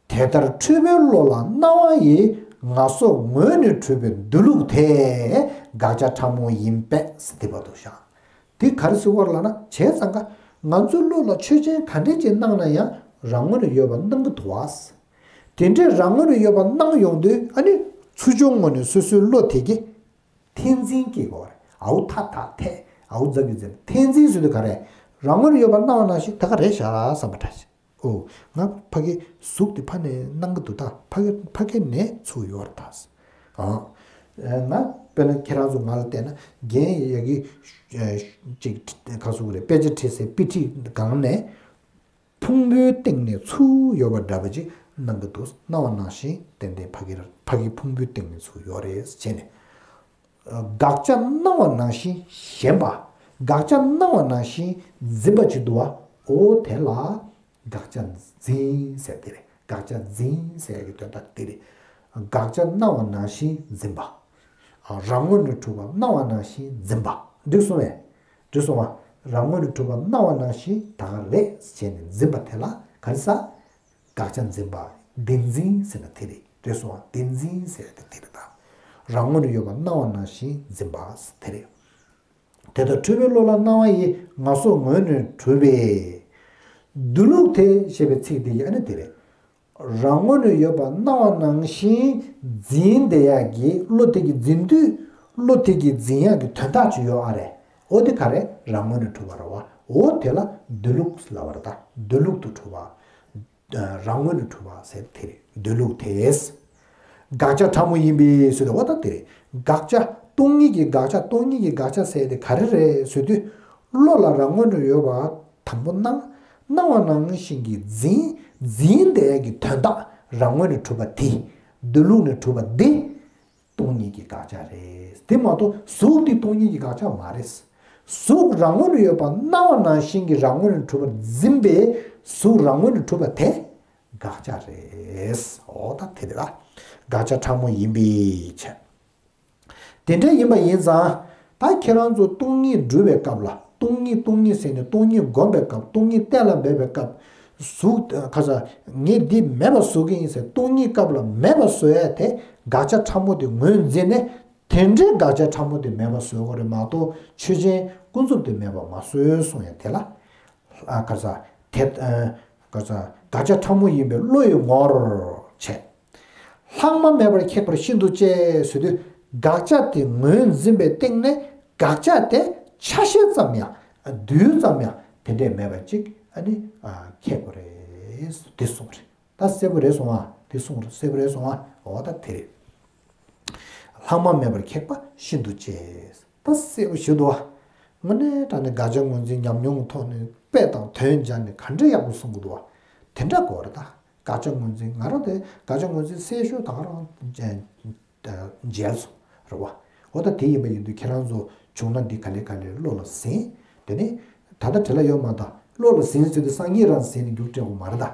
དེ་ལྟར་འཁྲུལ་པའི་བློ་ལ་སྣང་བ་ཡི། ངན་སོང་ངོས་ནས་གྲུབ་པའི་སྡོད་ལུགས་དེ། དགག་བྱ་ཕྲ་མོ་ཡིན་པས། དེ་བར་དུ་བཞག། དེ་ག་རེ་ཟེར་བ་ལབ་ན། བྱས་ཙང་ཀ་ང་ཚོའི་བློ་ལ་ཆོས་ཅན་ག་འདྲས་ཅིག་སྣང་ན་ཡང་རང་ངོས་ནས་ཡོད་པ་སྣང་གི་འདུག་བ། དེ་འདྲས་རང་ངོས་ནས་ཡོད་པ་སྣང་ཡོང་དུས། ཨ་ནི་ཚུར་ཕྱོགས་ངོས་ནས་སོ་སོའི་བློ་དེ་གིས་འཐེན་འཛིན་སྐྱེ་དགོས་པ་རེད། ཨའུ་ཐ་ཐ་ཐེ། ཨའུ་ཛ་གི་ཛ། འཐེན་འཛིན་ཟེར་དུས་ག་རེ། རང་ངོས་ནས་ཡོད་པ་སྣང་བ་ནང་བཞིན་ད་ག་རེད་ཤག་བསམ་པ་འདྲ་ཞིག། ཨོ། ང་ཕ་གི་གཟུགས་དེ་ཕ་ནས་སྣང་གི་འདུག་ད་ཕ་གི་ཕ་གི་ནས་ཚུར་ཡོད་རེད་ད། ཨ། ང་དཔེར་ན་ཁྱེད་རང་ཚོ་ང་ལ་བལྟས་ན་རྒན་ཡ་གི་ཅིག་ག་ཟེར་དགོས་རེད། དཔེ་ཆ་ཁྲིད་སའི་དཔེ་ཁྲིད་སྒང་ནས། ཕུང་པོའི་སྟེང་ནས་ཚུར་ཡོད་པ་འདྲ་པོ་ཅིག་སྣང་གི་འདུག་སྣང་བ་ནང་བཞིན་ཏན་ཏན་ཕ་གིར་ཕ་གི་ཕུང་པོའི་སྟེང་ནས་ཚུར་ཡོད་རེད་བྱས་ནས། དགག་བྱ་སྣང་བ་ནང་བཞིན་ཞེན་པ། དགག་བྱ་སྣང་བ་ནང་བཞིན་འཛིན་པ་ཅིག་འདུག་བ། འོ་དེ་ལ་དགག་བྱ་འཛིན་ཟེར་དེ་རེད། དགག་བྱ་འཛིན་ཟེར་གྱི་དོན་དག་དེ་རེད། དགག་བྱ་སྣང་བ་ནང་བཞིན་འཛིན་པ། རང་ངོས་ནས་གྲུབ་པ་སྣང་བ་ནང་བཞིན་འཛིན་པ། འགྲིག་སོང་བས། འགྲིག་སོང་བ། རང་ངོས་ནས་གྲུབ་པ་སྣང་བ་ནང་བཞིན་ད་ག་རེད་བྱས་ནས་འཛིན་པ་དེ་ལ་ག་རེ་ཟེར། དགག་བྱ་འཛིན་པ། བདེན་འཛིན་ཟེར་ན་དེ་རེད། འགྲིག་སོང་བ། བདེན་འཛིན་ཟེར་ཏེ་དེ་རེད་ད། རང་ངོས་ནས་ཡོད་པ་སྣང་བ་ནང་བཞིན་འཛིན་པ་དེ་རེད། དེ་ལྟར་འཁྲུལ་པའི་བློ་ལ་སྣང་བ་ཡི། ངན་སོང་ངོས་ནས་གྲུབ་པའི་སྡོད་ལུགས་དེ་ཞེས་པའི་ཚིག་དེ་ཡང་ནི་དེ་རེད། རང་ངོས་ནས་ཡོད་པ་སྣང་བ་ནང་བཞིན་འཛིན་བསྡད་ཡག་གི་བློ་དེ་གིས་འཛིན་དུས། བློ་དེ་གིས་འཛིན་ཡག་གི་དོན་དག་ཅིག་ཡོད་ཨ་རེད། འོ་དེ་ག་རེ། རང་ངོས་ནས་གྲུབ་པ་རེད་བ། འོ་དེ་ལ་སྡོད་ལུགས་ལབ་པ་རེད་ད། སྡོད་ལུགས་དུ་གྲུབ་པ། རང་ངོས་ནས་གྲུབ་པ་ཟེར་དེ་རེད། སྡོད་ལུགས་དེ། དགག་བྱ་ཕྲ་མོ་ཡིན་པས་ཟེར་དུས་འོ་ད་དེ་རེད། དགག་བྱ་སྟོང་ཉིད་ཀྱི་དགག་བྱ། སྟོང་ཉིད་ཀྱི་དགག་བྱ་ཟེར་དེ་ག་རེ་རེད་ཟེར་དུས། བློ་ལ་རང་ངོས་ནས་ཡོད་པ་དང་པོ་སྣང་། སྣང་བ་ནང་བཞིན་གྱི་འཛིན། འཛིན་བསྡད་ཀྱི་དོན་དག་རང་ངོས་ནས་གྲུབ་པ་དེ། སྡོད་ལུགས་ནས་གྲུབ་པ་འདི་སྟོང་ཉིད་ཀྱི་དགག་བྱ་རེད། དེ་མ་གཏོགས་གཟུགས་འདི་སྟོང་ཉིད་ཀྱི་དགག་བྱ་མ་རེད། གཟུགས་རང་ངོས་ནས་ཡོད་པ་སྣང་བ་ནང་བཞིན་གྱི་རང་ངོས་ནས་གྲུབ་པར་འཛིན་པའི་གཟུགས་རང་ངོས་ནས་གྲུབ་པ་དེ་དགག་བྱ་རེད། འོ་ད་དེ་རེད་ལ། དགག་བྱ་ཕྲ་མོ་ཡིན་པའི་ཕྱིར། དེ་འདྲ་ཡིན་པ་ཡིན་ཙང་། ད་ཁྱེད་རང་ཚོ་སྟོང་ཉིད་སྒྲུབ་པའི་སྐབས་ལ། སྟོང་ཉིད་སྟོང་ཉིད་ཟེར་ནས་སྟོང་ཉིད་སྒོམ་པའི་སྐབས། སྟོང་ཉིད་གཏན་ལ་འབེབས་པའི་སྐབས། གཟུགས་ཁ་ས་ངས་འདི་མེད་པ་བཟོ་གི་ཡིན་ཟེར། སྟོང་ཉིད་སྐབས་ལ་མེད་པ་བཟོ་ཡ་དེ་དགག་བྱ་ཕྲ་མོ་དེ་ངོས་འཛིན་ནས། དེ་འདྲའི་དགག་བྱ་ཕྲ་མོ་དེ་མེད་པ་བཟོ་དགོས་རེད་མ་གཏོགས། ཆོས་ཅན་ཀུན་རྫོབ་དེ་མེད་པ་མ་བཟོས་གསུང་ཡ་དེ་ལ། ཨ་ག་ས་དེ་ཨ་ག་ས་དགག་བྱ་ཕྲ་མོ་ཡིན་པའི་བློ་ཡི་ངོར་བྱས། ལྷག་མ་མེད་པར་ཁེགས་པར་ཤིན་ཏུ་གཅེས་ཟེར་དུས། དགག་བྱ་དེ་ངོས་འཛིན་པའི་སྟེང་ནས་དགག་བྱ་དེ་ཆ་ཤས་ཙམ་ཡང་། རྡུལ་ཙམ་ཡང་དེ་འདྲས་མེད་པ་ཅིག་ཨ་ནི་ཨ་ཁེགས་པ་རེད། དེ་གསུངས་རེད། ད་གསལ་པོ་རེད་སོང་ཨ། དེ་གསུངས་རེད། གསལ་པོ་རེད་སོང་ཨ། འོ་ད་དེ་རེད། ལྷག་མ་མེད་པར་ཁེགས་པ་ཤིན་ཏུ་གཅེས། ད་གསལ་པོ་ཞིག་འདུག་ཨ། དངོས་གནས་དྲང་གནས་དགག་བྱ་ངོས་འཛིན་ཉམས་མྱོང་གི་ཐོག་ནས་དཔེ་དང་དོན་སྦྱར་ནས་ག་འདྲ་ཡག་པོ་གསུང་གི་འདུག་བ། དེ་འདྲ་དགོས་རེད་ད། དགག་བྱ་ངོས་འཛིན། ང་རང་དེ་དགག་བྱ་ངོས་འཛིན་གསལ་ཤོས་ད་ག་རང་མཇལ་སོང་རེད་བ། འོ་ད་དེ་ཡིན་པ་ཡིན་དུས་ཁྱེད་རང་ཚོ་བྱུང་ན་འདི་ག་ལེ་ག་ལེ་བློ་ལ་ཟིན། དེ་ནས་ད་ལྟ་བྲེལ་ལ་ཡོད་མ་ད། བློ་ལ་ཟིན་ཟེར་དུས་སང་ཉིན་རང་ཟིན་ནས་རྒྱུགས་སྤྲད་དགོས་མ་རེད་ད།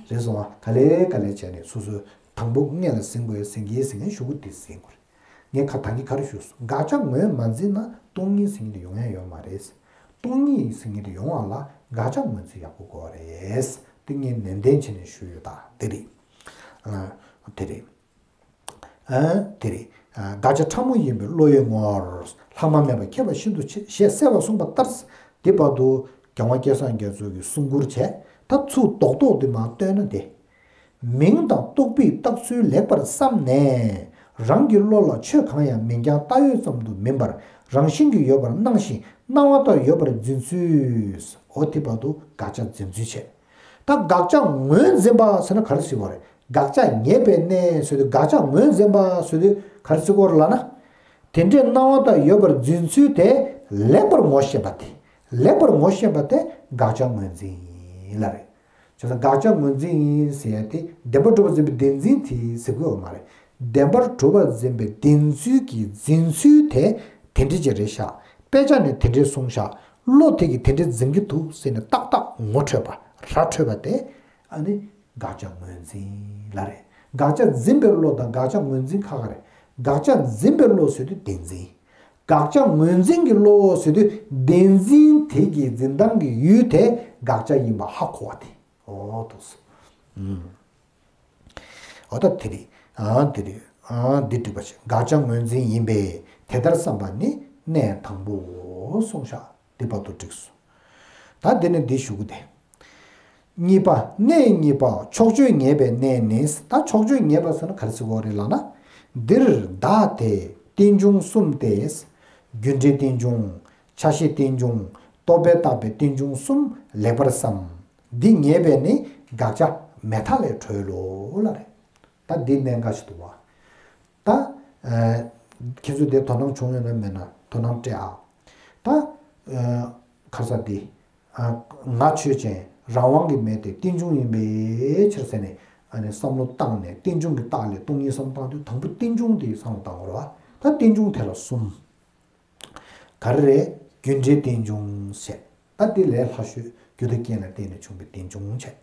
རེད་སོང་བ། ག་ལེ་ག་ལེ་བྱས་ནས་སོ་སོའི་དང་པོ་སྔོན་ལ་ཟིན་དགོས་ཟིན་གྱི་ཟིན་ངན་ཞུ་གི་དེ་ཟིན་དགོས་རེད། ངས་ཁ་ད་གིན་ག་རེ་ཞུས་སོང་། དགག་བྱ་ངོས་མ་འཛིན་ན་སྟོང་ཉིད་ཟིན་གྱི་ཡོང་ཡ་ཡོད་མ་རེད། སྟོང་ཉིད་ཟིན་གྱི་ཡོང་བ་ལ་དགག་བྱ་ངོས་འཛིན་ཡག་པོ་དགོས་རེད། དེ་ངས་ནན་ཏན་བྱས་ནས་ཞུས་ཡོད་ད། དེ་རེད། ཨ། དེ་རེད། ཨ། དེ་རེད། ཨ། དགག་བྱ་ཕྲ་མོ་ཡིན་པའི་བློ་ཡི་ངོར། ལྷག་མ་མེད་པར་ཁྱད་པར་ཤིན་ཏུ་ཆེ་ཞེས་གསལ་བར་གསུངས་པ་ལྟར། དེ་བར་དུ་རྒྱལ་དབང་སྐལ་བཟང་རྒྱ་མཚོ་གིས་གསུང་མགུར་བྱས། ད་ཚུར་རྡོག་རྡོག་དེ་མར་བཏོན་ན་དེ། མིང་དང་རྟོག་པས་བཏགས་ཚུལ་ལེགས་པར་བསམས་ནས། རང་གི་བློ་ལ་ཆོས་གང་ཡང་མིང་རྐྱང་བཏགས་ཡོད་ཙམ་དུ་མིན་པར། རང་བཞིན་གྱིས་ཡོད་པར་སྣང་ཞིང་སྣང་བ་ལྟར་ཡོད་པར་འཛིན་ཚུལ། འོ་དེ་བར་དུ་དགག་བྱ་འཛིན་ཚུལ་བྱས། ད་དགག་བྱ་ངོས་འཛིན་པ་ཟེར་ན་ག་རེ་ཟེར་བ་རེད། དགག་བྱ་ངེས་པའི་གནས་ཟེར་དུས། དགག་བྱ་ངོས་འཛིན་པ་ཟེར་དུས་ག་རེ་ཟེར་དགོས་རེད་ལབ་ན། དེ་འདྲའི་སྣང་བ་ལྟར་ཡོད་པར་འཛིན་ཚུལ་དེ་ལེགས་པར་ངོ་ཤེས་པ་དེ། ལེགས་པར་ངོ་ཤེས་པ་དེ་དགག་བྱ་ངོས་འཛིན་ཡིན་ལ་རེད། བྱས་ཙང་དགག་བྱ་ངོས་འཛིན་ཡིན་ཟེར་ཡ་དེ་བདེན་པར་གྲུབ་པར་འཛིན་པའི་བདེན་འཛིན་དེ་ཟེར་དགོས་ཡོད་མ་རེད། བདེན་པར་གྲུབ་པར་འཛིན་པའི་བདེན་ཚུལ་གྱི་འཛིན་ཚུལ་དེ་དེ་འདྲ་ཅིག་རེད་ཤག་དཔེ་ཆ་ནས་དེ་འདྲས་གསུངས་ཤག་བློ་དེ་གིས་དེ་འདྲས་འཛིན་གྱི་འདུག་ཟེར་ནས་ཏག་ཏག་ངོ་འཕྲོད་པ། ར་འཕྲོད་པ་དེ་ཨ་ནི་དགག་བྱ་ངོས་འཛིན་ལ་རེད། དགག་བྱ་འཛིན་པའི་བློ་དང་དགག་བྱ་ངོས་འཛིན་ཁ་ཁ་རེད། དགག་བྱ་འཛིན་པའི་བློ་ཟེར་དུས་བདེན་འཛིན། དགག་བྱ་ངོས་འཛིན་གྱི་བློ་ཟེར་དུས་བདེན་འཛིན་དེ་གི་འཛིན་སྟངས་ཀྱི་ཡུལ་དེ་དགག་བྱ་ཡིན་པ་ཧ་གོ་བ་དེ། འོ་ཐུགས་སོ། ཨུམ། འོ་ད་དེ་རེད། ཨ་དེ་རེད། ཨ་འདི་འགྲིག་པ་ཞིག་དགག་བྱ་ངོས་འཛིན་ཡིན་པས་དེ་ལྟར་བསམ་པ་ནི་གནས་དང་པོ་གསུངས་ཤག་དེ་བར་དུ་འགྲིག་སོང་། ད་འདི་ནི་འདི་ཞུ་གི་དེ། གཉིས་པ། གནས་གཉིས་པ་ཕྱོགས་ཆོས་ངེས་པའི་གནས་ནི། ད་ཕྱོགས་ཆོས་ངེས་པ་ཟེར་ན་ག་རེ་ཟེར་དགོས་རེད་ལབ་ན། འདིར་བདག་དེ་རྟེན་འབྱུང་གསུམ་སྟེ། རྒྱུ་འབྲས་རྟེན་འབྱུང་། ཆ་ཤས་རྟེན་འབྱུང་། རྟོག་པས་བཏགས་པའི་རྟེན་འབྱུང་གསུམ་ལེགས་པར་བསམ། འདི་ངེས་པས་ནི་དགག་བྱ་མེད་མཐའ་ལས་གྲོལ་ལོ་ལབ་རེད། ད་འདི་གནད་འགག་ཞིག་འདུག་བ། ད། ཨ། ཁྱེད་ཚོས་དེ་དོ་སྣང་བྱུང་ཡོད་ན་མེད་ན་དོ་སྣང་སྤྲད་ཨ། ད། ཨ། ཁ་ས་འདི། ཨ། ང་ཆོས་ཅན། རང་དབང་གི་མེད་དེ་རྟེན་འབྱུང་ཡིན་པའི་ཕྱིར་ཟེར་ནས་ཨ་ནི་བསམ་བློ་བཏང་ནས་རྟེན་འབྱུང་གི་རྟགས་ལས་སྟོང་ཉིད་བསམ་བཏང་དུས་དང་པོ་རྟེན་འབྱུང་དེ་བསམ་བློ་བཏང་དགོས་རེད་བ། ད་རྟེན་འབྱུང་དེ་ལ་གསུམ། ག་རེ་རེད། རྒྱུ་འབྲས་རྟེན་འབྱུང་བྱས། ད་འདི་ལས་སླ་ཤོས་རྒྱུ་དང་རྐྱེན་ལ་བརྟེན་ནས་བྱུང་བའི་རྟེན་འབྱུང་བྱས།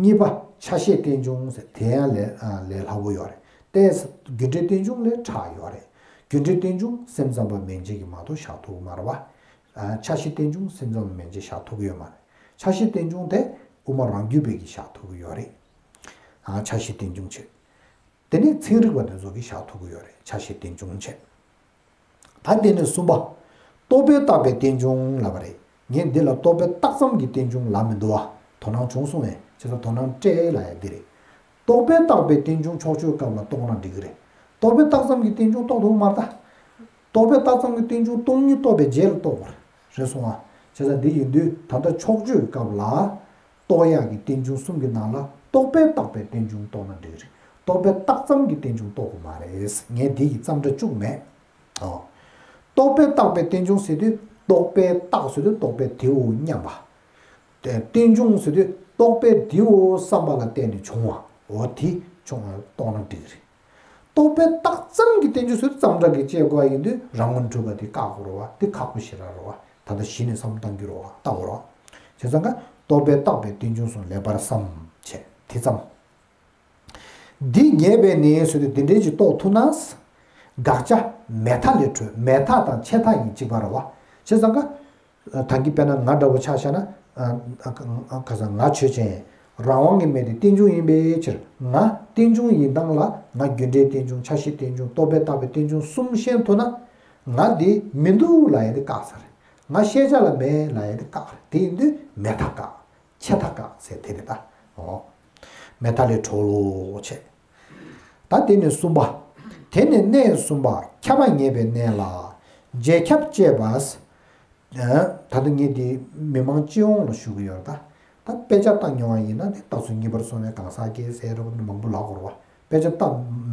གཉིས་པ་ཆ་ཤས་རྟེན་འབྱུང་ཟེར་དེ་ཡང་ལས་ཨ་ལས་སླ་པོ་ཡོད་རེད། ཏོག་ཙམ་རྒྱུ་འབྲས་རྟེན་འབྱུང་ལས་ཕྲ་ཡོད་རེད། རྒྱུ་འབྲས་རྟེན་འབྱུང་སེམས་ཙམ་པ་མན་ཆད་ཀྱིས་མ་གཏོགས་བཞག་ཐུབ་ཀྱི་མ་རེད་བ། ཨ། ཆ་ཤས་རྟེན་འབྱུང་སེམས་ཙམ་པ་མན་ཆད་བཞག་ཐུབ་ཀྱི་ཡོད་མ་རེད། ཆ་ཤས་རྟེན་འབྱུང་དེ་དབུ་མ་རང་རྒྱུད་པའི་གིས་བཞག་ཐུབ་ཀྱི་ཡོད་རེད། ཨ། ཆ་ཤས་རྟེན་འབྱུང་བྱས། དེ་ནས་ཚན་རིག་པ་དེ་ཚོ་གིས་བཞག་ཐུབ་ཀྱི་ཡོད་རེད། ཆ་ཤས་རྟེན་འབྱུང་བྱས། ད་དེ་ནས་གསུམ་པ། རྟོག་པས་བཏགས་པའི་རྟེན་འབྱུང་ལབ་པ་རེད། ངས་འདི་ལ་རྟོག་པས་བཏགས་ཙམ་གྱི་རྟེན་འབྱུང་ལབ་མི་འདུག་བ། དོ་སྣང་བྱུང་སོང་ངས། བྱས་ཙང་དོ་སྣང་སྤྲད་ལབ་ཡ་འདི་རེད། རྟོག་པས་བཏགས་པའི་རྟེན་འབྱུང་ཕྱོགས་ཆོས་སྐབས་ལ་རྟོགས་ན་འགྲིག་གི་རེད། རྟོག་པས་བཏགས་ཙམ་གྱི་རྟེན་འབྱུང་རྟོགས་ཐུབ་མ་རེད་ད། རྟོག་པས་བཏགས་ཙམ་གྱི་རྟེན་འབྱུང་སྟོང་ཉིད་རྟོགས་པའི་རྗེས་ལ་རྟོགས་པ་རེད། རེད་སོང་ང་། བྱས་ཙང་འདི་ཡིན་དུས་ད་ལྟ་ཕྱོགས་ཆོས་སྐབས་ལ། རྟོགས་ཡག་གི་རྟེན་འབྱུང་གསུམ་གྱི་ནང་ལ་རྟོག་པས་བཏགས་པའི་རྟེན་འབྱུང་རྟོགས་ན་འགྲིག་རེད། རྟོག་པས་བཏགས་ཙམ་གྱི་རྟེན་འབྱུང་རྟོགས་དགོས་མ་རེད། ངས་འདི་ཡི་ཙམ་སྒྲ་བཅུག་མེད། ཨོ། རྟོག་པས་བཏགས་པའི་རྟེན་འབྱུང་ཟེར་དུས་རྟོག་པས་བཏགས་ཟེར་དུས་རྟོག་པས་དེའོ་སྙམ་པ། དེ་རྟེན་འབྱུང་ཟེར་དུས་རྟོག་པས་དེའོ་བསམ་པ་ལ་བརྟེན་ནས་བྱུང་བ། འོ་དེ་བྱུང་བ་རྟོགས་ན་འགྲིག་རེད། རྟོག་པས་བཏགས་ཙམ་གྱི་རྟེན་འབྱུང་ཟེར་དུས་ཙམ་སྒྲ་གི་བཅས་དགོས་ཡིན་དུས་རང་ངོ་འགྲུབ་པ་དེ་བཀག་དགོས་རེད་བ། དེ་ཁག་པོ་ཞེ་དྲག་རེད་བ། ད་ལྟ་གཞི་ནས་བསམ་བློ་གཏང་རྒྱུ་རེད་བ། བཏགས་དགོས་རེད་བ། བྱས་ཙང་ཀ་རྟོག་པས་བཏགས་པའི་རྟེན་འབྱུང་གསུམ་ལེགས་པར་བསམ་བྱས་དེ་ཙམ། འདི་ངེས་པས་ནི་ཟེར་དུས་འདི་འདྲའི་ཅིག་རྟོགས་ཐུབ་ན། དགག་བྱ་མེད་མཐའ་ལས་གྲོལ། མེད་མཐའ་དང་ཆད་མཐའ་གཉིས་གཅིག་པ་རེད་བ། བྱས་ཙང་ཀ་ད་གིན་དཔེར་ན་ང་འདྲ་བོ་ཆ་བཞག་ན། ཨ། ཨ། ཨ། ག་ས་ང་ཆོས་ཅན། རང་དབང་གི་མེད་དེ་རྟེན་འབྱུང་ཡིན་པའི་ཕྱིར། ང་རྟེན་འབྱུང་ཡིན་སྟངས་ལ་ང་རྒྱུ་འབྲས་རྟེན་འབྱུང་། ཆ་ཤས་རྟེན་འབྱུང་། རྟོག་པས་བཏགས་པའི་རྟེན་འབྱུང་གསུམ་ཤེས་ཐུབ་ན། ང་འདི་མི་འདུག་ལབ་ཡ་དེ་བཀག་ས་རེད། ང་ཤེས་བྱ་ལ་མེད་ལབ་ཡ་དེ་བཀག་རེད། དེ་ཡིན་དུས་མེད་མཐའ་བཀག་ཆད་མཐའ་བཀག་ཟེར་དེ་རེད་ད། འོ། མེད་མཐའ་ལས་གྲོལ་ལོ་བྱས། ད་དེ་ནས་གསུམ་པ། དེ་ནས་གནས་གསུམ་པ་ཁྱབ་པ་ངེས་པའི་གནས་ལ། རྗེས་ཁྱབ་བཅས་པ། ཨ། ད་ལྟ་ངས་འདི་མི་མང་སྤྱི་ཡོངས་ལ་ཞུ་གི་ཡོད་རེད་ད། ད་དཔེ་ཆ་ལྟ་མྱོང་བ་ཡིན་ན་ནི་རྟགས་ཚུལ་གཉིས་པར་སོང་བའི་གང་ཟག་སྐྱེ་ཟེར་རོ་མང་པོ་ལབ་དགོས་རེད་བ། དཔེ་ཆ་ལྟ་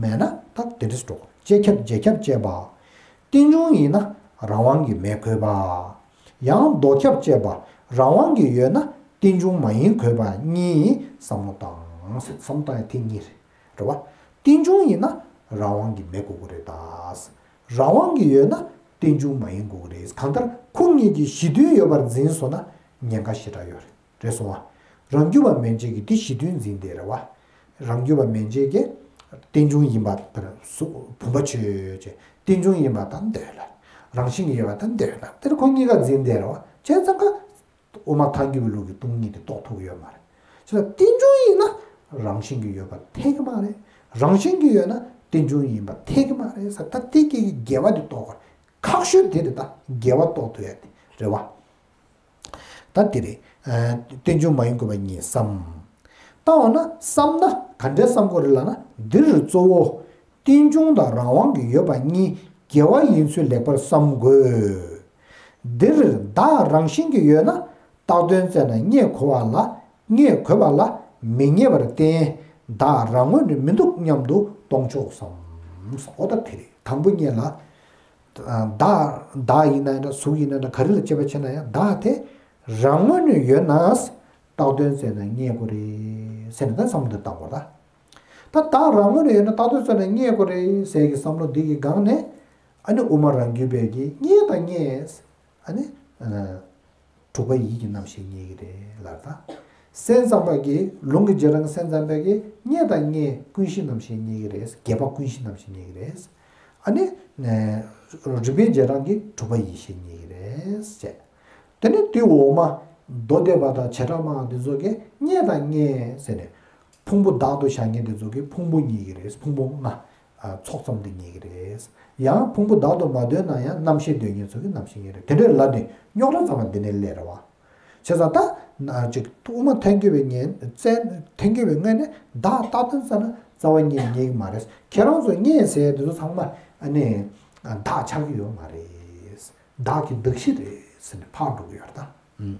མེད་ན་ད་དེ་འདྲས་འགྲོ། རྗེས་ཁྱབ་རྗེས་ཁྱབ་བཅས་པ། རྟེན་འབྱུང་ཡིན་ན་རང་དབང་གིས་མེད་དགོས་པ། ཡང་ལྡོག་ཁྱབ་བཅས་པ་རང་དབང་གིས་ཡོད་ན་རྟེན་འབྱུང་མ་ཡིན་དགོས་པ་གཉིས་བསམ་བློ་བཏང་ཟེར། བསམ་བློ་བཏང་ཡ་དེ་གཉིས་རེད། རེད་བ། རྟེན་འབྱུང་ཡིན་ན་རང་དབང་གིས་མེད་དགོས་ཀྱི་རེད་ད། རང་དབང་གིས་ཡོད་ན་རྟེན་འབྱུང་མ་ཡིན་དགོས་ཀྱི་རེད། གང་ལྟར་ཁོ་གཉིས་ཀྱི་གཞི་མཐུན་ཡོད་པར་འཛིན་སོང་ན་ཉེན་ཁ་ཞེ་དྲག་ཡོད་རེད། རེད་སོང་ང་། རང་རྒྱུད་པ་མན་ཆད་ཀྱིས་དེ་གཞི་མཐུན་འཛིན་བསྡད་རེད་བ། རང་རྒྱུད་པ་མན་ཆད་ཀྱིས་རྟེན་འབྱུང་ཡིན་པ་དེར་སུ་བུམ་པ་ཆོས་ཅན། རྟེན་འབྱུང་ཡིན་པ་དང་འདོད་ལ། རང་བཞིན་གྱིས་ཡོད་པ་དང་འདོད་ལ། དེར་ཁོ་གཉིས་ཀ་འཛིན་བསྡད་རེད་བ། བྱས་ཙང་ཀ་དབུ་མ་ཐལ་འགྱུར་བའི་ལུགས་ཀྱི་སྟོང་ཉིད་དེ་རྟོགས་ཐུབ་ཀྱི་ཡོད་མ་རེད། བྱས་ཙང་རྟེན་འབྱུང་ཡིན་ན་རང་བཞིན་གྱིས་ཡོད་པ་འཐད་ཀྱི་མ་རེད། རང་བཞིན་གྱིས་ཡོད་ན་རྟེན་འབྱུང་ཡིན་པ་འཐད་ཀྱི་མ་རེད་ཟེར། ད་དེ་སྐད་ཀྱི་འགལ་བ་དེ་རྟོགས་དགོས། ཁག་ཤོས་དེ་རེད། ད་འགལ་བ་རྟོགས་ཐུབ་ཡ་དེ་རེད་བ། ད་དེ་རེད། ཨ། རྟེན་འབྱུང་མ་ཡིན་དགོས་པ་གཉིས་སམ། ད་འོ་ན་བསམ་ན་ག་འདྲས་བསམ་དགོས་རེད་ལབ་ན། འདིར་གཙོ་བོ་རྟེན་འབྱུང་དང་རང་དབང་གི་ཡོད་པ་གཉིས་འགལ་བ་ཡིན་ཚུལ་ལེགས་པར་བསམ་དགོས། འདིར་བདག་རང་བཞིན་གྱིས་ཡོད་ན་བཏགས་དོན་བཙལ་ན་རྙེད་དགོས་པ་ལ། རྙེད་དགོས་པ་ལ་མི་རྙེད་པར་བསྟན། བདག་རང་ངོས་ནས་མི་འདུག་སྙམ་དུ་སྟོང་ཕྱོགས་སམ། འོ་ད་དེ་རེད། དང་པོ་གཉིས་ལ། བདག་བདག་ཡིན་ན་འདྲ། གཟུགས་ཡིན་ན་འདྲ། ག་རེ་ལ་དཔྱད་པ་བྱས་ན་ཡང་བདག་དེ་རང་ངོས་ནས་ཡོད་ན་བཏགས་དོན་བཙལ་ན་རྙེད་དགོས་རེད་ཟེར་ནས་ད་བསམ་བློ་འདི་བཏང་དགོས་ད། ད་བདག་རང་ངོས་ནས་ཡོད་ན་བཏགས་དོན་བཙལ་ན་རྙེད་དགོས་རེད་ཟེར་གྱི་བསམ་བློ་འདི་གི་སྒང་ནས། ཨ་ནི་དབུ་མ་རང་རྒྱུད་པའི་གི་རྙེད་དང་རྙེད། ཨ་ནི། དྲུག་པ་ཡིད་ཀྱི་རྣམ་ཤེས་རྙེད་ཀྱི་རེད་ལབ་ད། སེམས་ཙམ་པ་གིས། ལུང་གི་རྗེས་འབྲང་གི་སེམས་ཙམ་པ་གིས་རྙེད་དང་རྙེད། ཀུན་གཞི་རྣམ་ཤེས་རྙེད་ཀྱི་རེད། བརྒྱད་པ་ཀུན་གཞི་རྣམ་ཤེས་རྙེད་ཀྱི་རེད། ཨ་ནི། རིགས་པའི་རྗེས་འབྲང་གིས་དྲུག་པ་ཡིད་ཤེས་རྙེད་ཀྱི་རེད་ཅེས། དེ་ནས་དེའི་འོག་མ། མདོ་སྡེ་པ་དང་བྱེ་བྲག་སྨྲ་བ་འདི་ཚོ་གིས་རྙེད་དང་རྙེད་ཟེར་ནས། ཕུང་པོ་བདག་ཏུ་བཞག་མཁན་དེ་ཚོ་གིས་ཕུང་པོ་རྙེད་ཀྱི་རེད། ཕུང་པོ་ལྔ། ཨ། ཚོགས་ཙམ་དེ་རྙེད་ཀྱི་རེད། ཡང་ཕུང་པོ་བདག་ཏུ་མ་འདོད་ན་ཡང་རྣམ་ཤེས་འདོད་མཁན་ཚོ་གིས་རྣམ་ཤེས་རྙེད་རེད། དེ་འདྲའི་ལབ་ནས་རྙོག་དྲ་ཚང་མ་འདི་ནས་སླེབས་རེད་བ། བྱས་ཙང་ད། ན་ཅིག་དབུ་མ་ཐལ་འགྱུར་བའི་ངན་བཙན། ཐལ་འགྱུར་བའི་ངོས་ནས་བདག་བཏགས་དོན་བཙལ་ན་རྩ་བ་ཉིད་རྙེད་ཀྱི་མ་རེད། ཁྱེད་རང་ཚོ་རྙེད་ཟེར་དེ་ཚོ་ཚང་མ་ཨ་ནི་བདག་ཆགས་ཀྱི་ཡོད་མ་རེད། བདག་གི་གདགས་གཞི་རེད་ཟེར་ནས་ཕར་འགྲོ་གི་ཡོད་རེད་ད།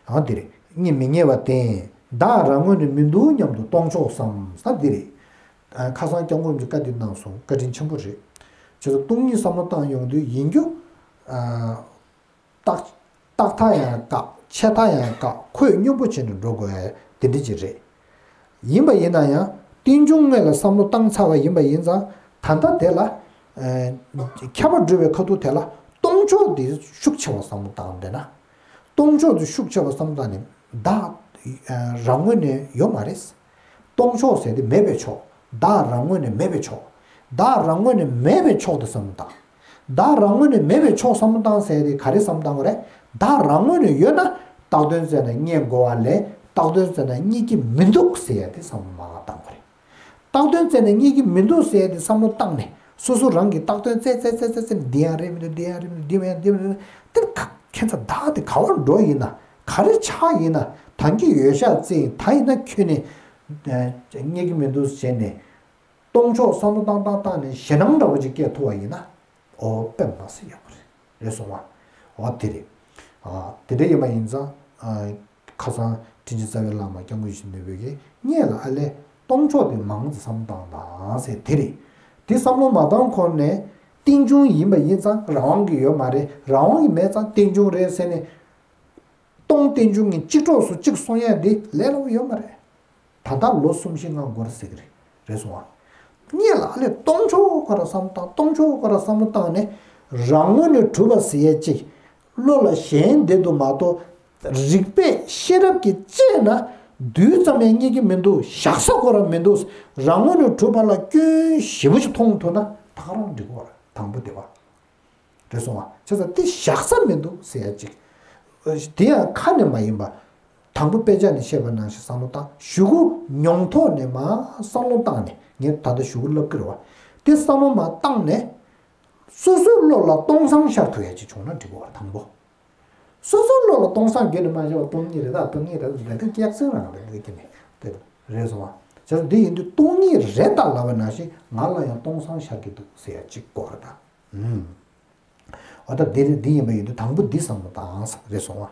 ཨང་། དེ་རེད། རྙེད་མི་རྙེད་པ་བསྟན། བདག་རང་ངོས་ནས་མི་འདུག་སྙམ་དུ་སྟོང་ཕྱོགས་སམ། ས་འདི་རེད། ཨ། ཁ་སང་སྐྱབས་མགོན་རིན་པོ་ཆེས་བཀའ་འདི་གནང་སོང་། བཀའ་དྲིན་ཆེན་པོ་རེད། བྱས་ཙང་སྟོང་ཉིད་བསམ་བློ་བཏང་ཡོང་དུས་ཡིན་རྒྱུ། ཨ། རྟག་རྟག་མཐའ་ཡང་བཀག་ཆད་མཐའ་ཡང་བཀག་ཁོད་སྙོམས་པོ་བྱས་ནས་འགྲོ་དགོས་ཡ་དེ་འདྲ་ཅིག་རེད། ཡིན་པ་ཡིན་ན་ཡང་རྟེན་འབྱུང་དངོས་ལ་བསམ་བློ་བཏང་ཚར་བ་ཡིན་པ་ཡིན་ཙང་། ད་ལྟ་དེ་ལ། ཨ། ཁྱབ་པ་སྒྲུབ་པའི་ཁ་ཐུག་དེ་ལ་སྟོང་ཕྱོགས་དེ་ཤུགས་ཆེ་བ་བསམ་བློ་བཏང་བསྡད་ན། སྟོང་ཕྱོགས་དེ་ཤུགས་ཆེ་བ་བསམ་བློ་བཏང་ནས་བདག་རང་ངོས་ནས་ཡོད་མ་རེད། སྟོང་ཕྱོགས་ཟེར་དེ་མེད་པའི་ཕྱོགས། བདག་རང་ངོས་ནས་མེད་པའི་ཕྱོགས། བདག་རང་ངོས་ནས་མེད་པའི་ཕྱོགས་དེ་བསམ་བློ་བཏང་། བདག་རང་ངོས་ནས་མེད་པའི་ཕྱོགས་བསམ་བློ་བཏང་ཟེར་དེ་ག་རེ་བསམ་བློ་བཏང་དགོས་རེད། བདག་རང་ངོས་ནས་ཡོད་ན་བཏགས་དོན་བཙལ་ན་རྙེད་དགོས་པ་ལས་བཏགས་དོན་བཙལ་ན་རྙེད་ཀྱི་མི་འདུག་ཟེར་ཡ་དེ་བསམ་བློ་མར་བཏང་དགོས་རེད། བཏགས་དོན་བཙལ་ན་རྙེད་ཀྱི་མི་འདུག་ཟེར་ཡ་དེ་བསམ་བློ་བཏང་ནས་སོ་སོ་རང་གིས་བཏགས་དོན་བཙལ་བཙལ་བཙལ་བཙལ་བཙལ་འདི་ཡང་རེད་མི་འདུག་འདི་ཡང་རེད་མི་འདུག་འདི་ཡང་འདི་ཡང་རེད། དེར་ཁ་ཁྱད་མཚར་བདག་དེ་ག་བར་འགྲོ་ཡིན་ན། ག་རེ་ཆགས་ཡིན་ན། ད་གིན་ཡོད་ཤག་བཙལ་ཡིན། ད་ཡིན་ན་ཁྱོན་ནས་རྙེད་ཀྱི་མི་འདུག་བྱས་ནས། སྟོང་ཕྱོགས་བསམ་བློ་བཏང་བཏང་བཏང་ནས་ཞེད་སྣང་འདྲ་བོ་ཅིག་སྐྱེ་ཐུབ་པ་ཡིན་ན། ཨོ་དཔེ་མི་སྲིད་ཡག་པོ་རེད། རེད་སོང་བ། ཨོ་དེ་རེད། ཨ། དེ་འདྲ་ཡིན་པ་ཡིན་ཙང་། ཨ། ཁ་སང་དྲིན་ཅན་རྩ་བའི་བླ་མ་སྐྱབས་མགོན་ཡིད་བཞིན་ནོར་བུས་ཀྱིས་རྙེད་ལ་ཨ་ལས་སྟོང་ཕྱོགས་དེ་མང་ཙམ་བསམ་བློ་བཏང་དང་ཟེར་དེ་རེད། དེ་བསམ་བློ་མ་བཏང་གོང་ནས་རྟེན་འབྱུང་ཡིན་པ་ཡིན་ཙང་རང་དབང་གི་ཡོད་མ་རེད། རང་དབང་གི་མེད་ཙང་རྟེན་འབྱུང་རེད་ཟེར་ནས། སྟོང་རྟེན་འབྱུང་གཉིས་གཅིག་གྲོགས་སུ་གཅིག་སོང་ཡ་འདི་ལས་སླ་པོ་ཡོད་མ་རེད། ད་ལྟ་ལོ་གསུམ་བཞི་ལྔ་འགོར་ཟེར་གི་རེད། རེད་སོང་བ། རྙེད་ལ་ཨ་ལས་སྟོང་ཕྱོགས་ཁ་ར་བསམ་བློ་བཏང་། སྟོང་ཕྱོགས་ཁ་ར་བསམ་བློ་བཏང་ནས་རང་ངོས་ནས་གྲུབ་པ་ཟེར་ཡ་གཅིག་བློ་ལ་ཞེན་བསྡད་འདུག་མ་གཏོགས། རིགས་པས་ཤེས་རབ་ཀྱིས་དཔྱད་ན་རྡུལ་ཙམ་ཡང་རྙེད་ཀྱི་མི་འདུག་བཞག་ས་ཁོ་རང་མི་འདུག་རང་ངོས་ནས་གྲུབ་པ་ལ་སྐྱོན་ཞེ་པོ་ཅིག་མཐོང་ཐུབ་ན་ད་ག་རང་འགྲིག་གི་རེད། དང་པོ་དེ་བ། རེད་སོང་བ། བྱས་ཙང་དེ་བཞག་ས་མི་འདུག་ཟེར་ཡ་གཅིག་དེ་ཡང་ཁ་ནས་མ་ཡིན་པ། དང་པོ་དཔེ་ཆ་ནས་བཤད་པ་ནང་བཞིན་བསམ་བློ་བཏང་། གཞུག་གུ་མྱོང་ཐོག་ནས་མར་བསམ་བློ་བཏང་ནས། ངས་ད་ལྟ་གཞུག་གུ་ལབ་ཀྱི་རེད་བ། དེ་བསམ་བློ་མར་བཏང་ནས། སོ་སོའི་བློ་ལ་སྟོང་སང་ཤར་ཐུབ་ཡ་གཅིག་བྱུང་ན་འགྲིག་གི་རེད། དང་པོ། སོ་སོའི་བློ་ལ་སྟོང་སང་བརྒྱུད་ནས་མ་ཤར་བ་སྟོང་ཉིད་རེད་ད། སྟོང་ཉིད་རེད་ད། དེ་སྐྱག་རྫུན་རང་རེད། འདི་ཀྱི་ནི་དེ་རེད་སོང་བ། བྱས་ཙང་འདི་ཡིན་དུས་སྟོང་ཉིད་རེད་ད་ལབ་པ་ནང་བཞིན་ང་ལ་ཡང་སྟོང་སང་ཤར་གྱི་འདུག་ཟེར་ཡ་གཅིག་དགོས་རེད་ད། ཨུམ། འོ་ད་འདི་རེད། འདི་ཡིན་པ་ཡིན་དུས་དང་པོ་འདི་བསམ་བློ་བཏང་ཟེར། རེད་སོང་བ།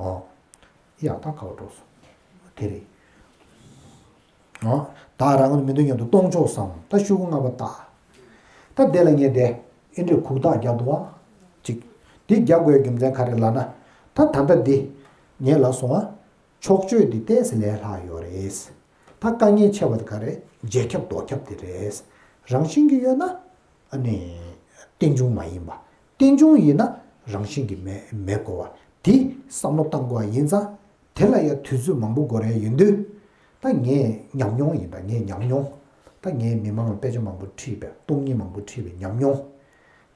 ཨོ། ཡ་ད་ག་བ་འགྲོ་སོང་། དེ་རེད། ཨོ། བདག་རང་ངོས་མི་འདུག་སྙམ་དུ་སྟོང་ཕྱོགས་སམ། ད་གཞུག་གུ་ལྔ་པ་བཏགས། ད་དེ་ལ་ངས་དེ་ཨེ་འདྲས་གུག་རྟགས་རྒྱག་འདུག་བ། གཅིག་འདི་རྒྱག་དགོས་རྒྱུ་མཚན་ག་རེ་ལབ་ན། ད་ད་ལྟ་འདི་ངས་ལབ་སོང་ང་། ཕྱོགས་ཆོས་འདི་ཏོག་ཙམ་ལས་སླ་ཡོད་རེད། ད་དཀའ་ངལ་ཆེ་བ་དེ་ག་རེ། རྗེས་ཁྱབ་ལྡོག་ཁྱབ་དེ་རེད། རང་བཞིན་གྱིས་ཡོད་ན། ཨ་ནི། རྟེན་འབྱུང་མ་ཡིན་པ། རྟེན་འབྱུང་ཡིན་ན་རང་བཞིན་གྱིས་མེད་མེད་དགོས་པ། དེ་བསམ་བློ་བཏང་དགོས་པ་ཡིན་ཙང་། དེ་ལ་ཡང་དུས་ཚོད་མང་པོ་འགོར་ཡ་ཡིན་དུས། ད་ངས་ཉམས་མྱོང་ཡིན། ད་ངས་ཉམས་མྱོང་། ད་ངས་མི་མང་ལ་དཔེ་ཆ་མང་པོ་ཁྲིད་པའི། སྟོང་ཉིད་མང་པོ་ཁྲིད་པའི་ཉམས་མྱོང་།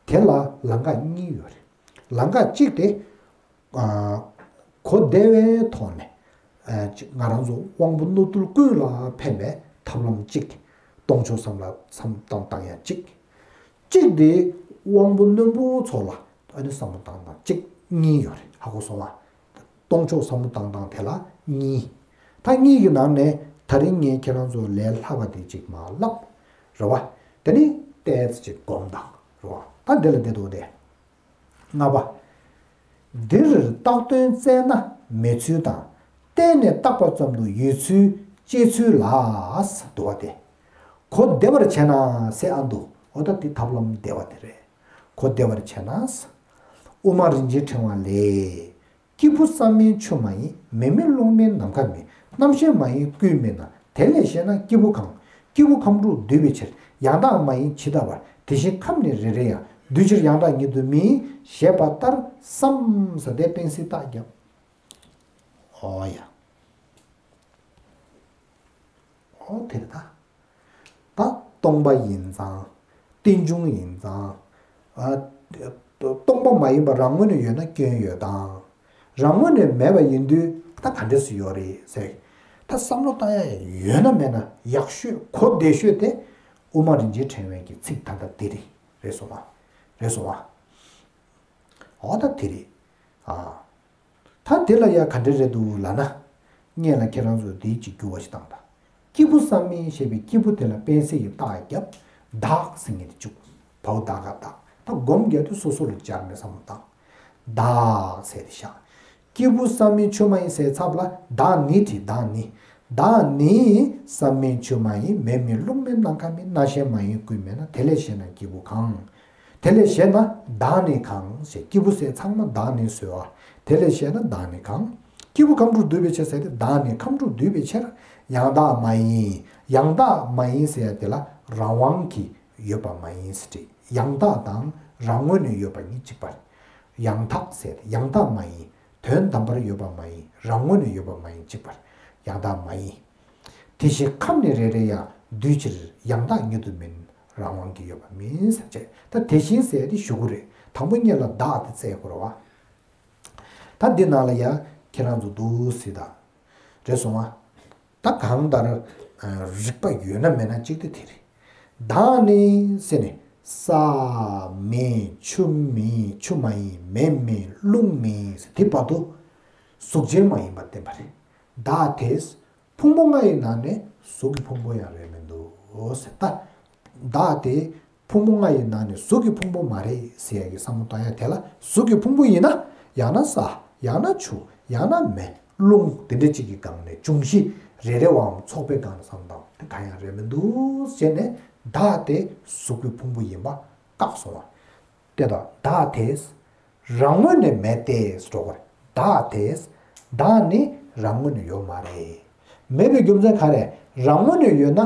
དེ་ལ་ལམ་ཁ་གཉིས་ཡོད་རེད། ལམ་ཁ་གཅིག་དེ། ཨ། གོ་བདེ་བའི་ཐོག་ནས། ཨ། ང་རང་ཚོ་དབང་པོ་རྣོ་རྟུལ་ཀུན་ལ་ཕན་པའི་ཐབས་ལམ་གཅིག་སྟེ། སྟོང་ཕྱོགས་བསམ་བློ་བསམ་བཏང་བཏང་ཡ་གཅིག་གཅིག་དེ་དབང་པོ་རྣོན་པོ་ཚོ་ལ་ཨ་ནི་བསམ་བློ་བཏང་སྟངས་གཅིག་གཉིས་ཡོད་རེད། ཧ་གོ་སོང་ང་། སྟོང་ཕྱོགས་བསམ་བློ་བཏང་སྟངས་དེ་ལ་གཉིས། ད་གཉིས་ཀྱི་ནང་ནས་ད་རིང་ངས་ཁྱེད་རང་ཚོ་ལས་སླ་བ་དེ་གཅིག་མར་ལབ། རེད་བ། དེ་ནི་ཏོག་ཙམ་གཅིག་སྒོམ་སྟངས། རེད་བ། ད་འདི་ལ་བསྡད་འདུག་སྟེ། ལྔ་པ། འདིར་བཏགས་དོན་བཙལ་ན་མེད་ཚུལ་དང་། བལྟས་ནས་བཏགས་པ་ཙམ་དུ་ཡོད་ཚུལ་དཔྱད་ཚུལ་ལ། འདུག་པ་སྟེ། གོ་བདེ་བར་བྱས་ན་ཟེར་ཨ་འདུག་འོ་ད་དེ་ཐབས་ལམ་བདེ་བ་དེ་རེད། གོ་བདེ་བར་བྱས་ན། དབུ་མ་རིན་ཆེན་ཕྲེང་བ་ལས། སྐྱེས་བུ་བསམ་མིན་ཆུ་མ་ཡིན། མེ་མིན་རླུང་མིན་ནམ་མཁའ་མིན། རྣམ་ཤེས་མ་ཡིན་ཀུན་མིན་ན། དེ་ལས་གཞན་ན་སྐྱེས་བུ་གང་། སྐྱེས་བུ་ཁམས་དྲུག་འདུས་པའི་ཕྱིར། ཡང་དག་མ་ཡིན་ཇི་ལྟ་བར། དེ་བཞིན་ཁམས་ནི་རེ་རེ་ཡང་། འདུས་ཕྱིར་ཡང་དག་ཉིད་དུ་མིན། ཞེས་པ་ལྟར་བསམ་ཟེར་ཏེ་གཏན་ཚིགས་རྟགས་བརྒྱབ། ཨོ་ཡ། ཨོ་དེ་རེད་ད། ད་སྟོང་པ་ཡིན་ཙང་། རྟེན་འབྱུང་ཡིན་ཙང་། ཨ། སྟོང་པ་མ་ཡིན་པ་རང་ངོས་ནས་ཡོད་ན་སྐྱོན་ཡོད་དང་། རང་ངོས་ནས་མེད་པ་ཡིན་དུས་ད་ག་འདྲས་སུ་ཡོད་རེད་ཟེར། ད་བསམ་བློ་བཏང་ཡ་ཡོད་ན་མེད་ན་ཡག་ཤོས་གོ་བདེ་ཤོས་དེ་དབུ་མ་རིན་ཆེན་ཕྲེང་བའི་གི་ཚིག་ད་ལྟ་འདི་རེད། རེད་སོང་ང་། རེད་སོང་ང་། འོ་ད་དེ་རེད། ཨ། ད་དེ་ལ་ཡ་ག་འདྲ་རེད་འདུག་ལབ་ན། སྔོན་ལ་ཁྱེད་རང་ཚོས་དེའི་གཅིག་འགྱུར་བ་ཞིག་བཏང་དང་། སྐྱེས་བུ་བསམ་མིན་ཞེས་པའི་སྐྱེས་བུ་དེ་ལ་པད་ཚལ་གྱི་རྟགས་བརྒྱབ། བདག་ཟེར་མཁན་དེ་བཅུག་བའོ་ད་ག་བདག་ད་སྒོམ་རྒྱག་དུས་སོ་སོ་ལ་སྦྱར་ནས་བསམ་བློ་བཏང་། བདག་ཟེར་དེ་བཞག་སྐྱེས་བུ་བསམ་མིན་ཆུ་མ་ཡིན་ཟེར་ཚབ་ལ་བདག་ནི་བྲིས། བདག་ནི། བདག་ནི་བསམ་མིན་ཆུ་མ་ཡིན། མེ་མིན་རླུང་མིན་ནམ་མཁའ་མིན། རྣམ་ཤེས་མ་ཡིན་ཀུན་མིན་ན། དེ་ལས་གཞན་ན་སྐྱེས་བུ་གང་། དེ་ལས་གཞན་ན་བདག་ནི་གང་ཞེས། སྐྱེས་བུ་ཟེར་ཚང་མ་བདག་ནི་ཟེར་བ། དེ་ལས་གཞན་ན་བདག་ནི་གང་། སྐྱེས་བུ་ཁམས་དྲུག་འདུས་པའི་ཕྱིར་ཟེར་ཏེ། བདག་ནི་ཁམས་དྲུག་འདུས་པའི་ཕྱིར། ཡང་དག་མ་ཡིན། ཡང་དག་མ་ཡིན་ཟེར་ཡ་དེ་ལ་རང་དབང་གིས་ཡོད་པ་མ་ཡིན་ཟེར་ཏེ། ཡང་དག་དང་རང་ངོས་ནས་ཡོད་པ་གཉིས་གཅིག་པ་རེད། ཡང་དག་ཟེར་ཏེ་ཡང་དག་མ་ཡིན། དོན་དམ་པར་ཡོད་པ་མ་ཡིན། རང་ངོས་ནས་ཡོད་པ་མ་ཡིན། གཅིག་པ་རེད། ཡང་དག་མ་ཡིན། དེ་བཞིན་ཁམས་ནི་རེ་རེ་ཡང་། འདུས་ཕྱིར་ཡང་དག་ཉིད་དུ་མིན། རང་དབང་གིས་ཡོད་པ་མིན་ཟེར་བྱས། ད་དེ་བཞིན་ཟེར་དེ་ཞུ་གི་རེད། དང་པོ་སྔོན་ལ་བདག་དེ་བཙལ་དགོས་རེད་བ། ད་འདི་ནང་ལ་ཡང་ཁྱེད་རང་ཚོ་འདུག་སེ་ད། རེད་སོང་ང་། ད་གང་ལྟར། ཨ། རིགས་པ་ཡོད་ན་མེད་ན་གཅིག་དེ་དེ་རེད། བདག་ནི་ཟེར་ནས་ས་མེད་ཆུ་མེད་ཆུ་མ་ཡིན་མེ་མེད་རླུང་མེད་ཟེར་དེ་བར་དུ་གཟུགས་ཅན་མ་ཡིན་པར་བསྟན་པ་རེད། བདག་དེ་ཕུང་པོ་ལྔ་ཡི་ནང་ནས་གཟུགས་ཀྱི་ཕུང་པོ་ཡང་རེད་མི་འདུག་ཟེར། ད་བདག་དེ་ཕུང་པོ་ལྔ་ཡི་ནང་ནས་གཟུགས་ཀྱི་ཕུང་པོ་མ་རེད་ཟེར་ཡ་གི་བསམ་བློ་བཏང་ཡ་དེ་ལ་གཟུགས་ཀྱི་ཕུང་པོ་ཡིན་ན་ཡང་ན་ས། ཡང་ན་ཆུ། ཡང་ན་མེ། རླུང་དེ་འདྲ་གཅིག་གི་སྒང་ནས་འབྱུང་བཞི་རེ་རེ་བའམ་ཚོགས་པའི་སྒང་ནས་བསམ་བློ་བཏང་དེ་གང་ཡང་རེད་མི་འདུག་ཟེར་ནས་བདག་དེ་གཟུགས་ཀྱི་ཕུང་པོ་ཡིན་པ་བཀག་སོང་བ། དེ་དང་བདག་དེ་རང་ངོས་ནས་མེད་དེ་སྒྲོ་གོར། བདག་དེ། བདག་ནི་རང་ངོས་ནས་ཡོད་མ་རེད། མེད་པའི་རྒྱུ་མཚན་ག་རེ། རང་ངོས་ནས་ཡོད་ན་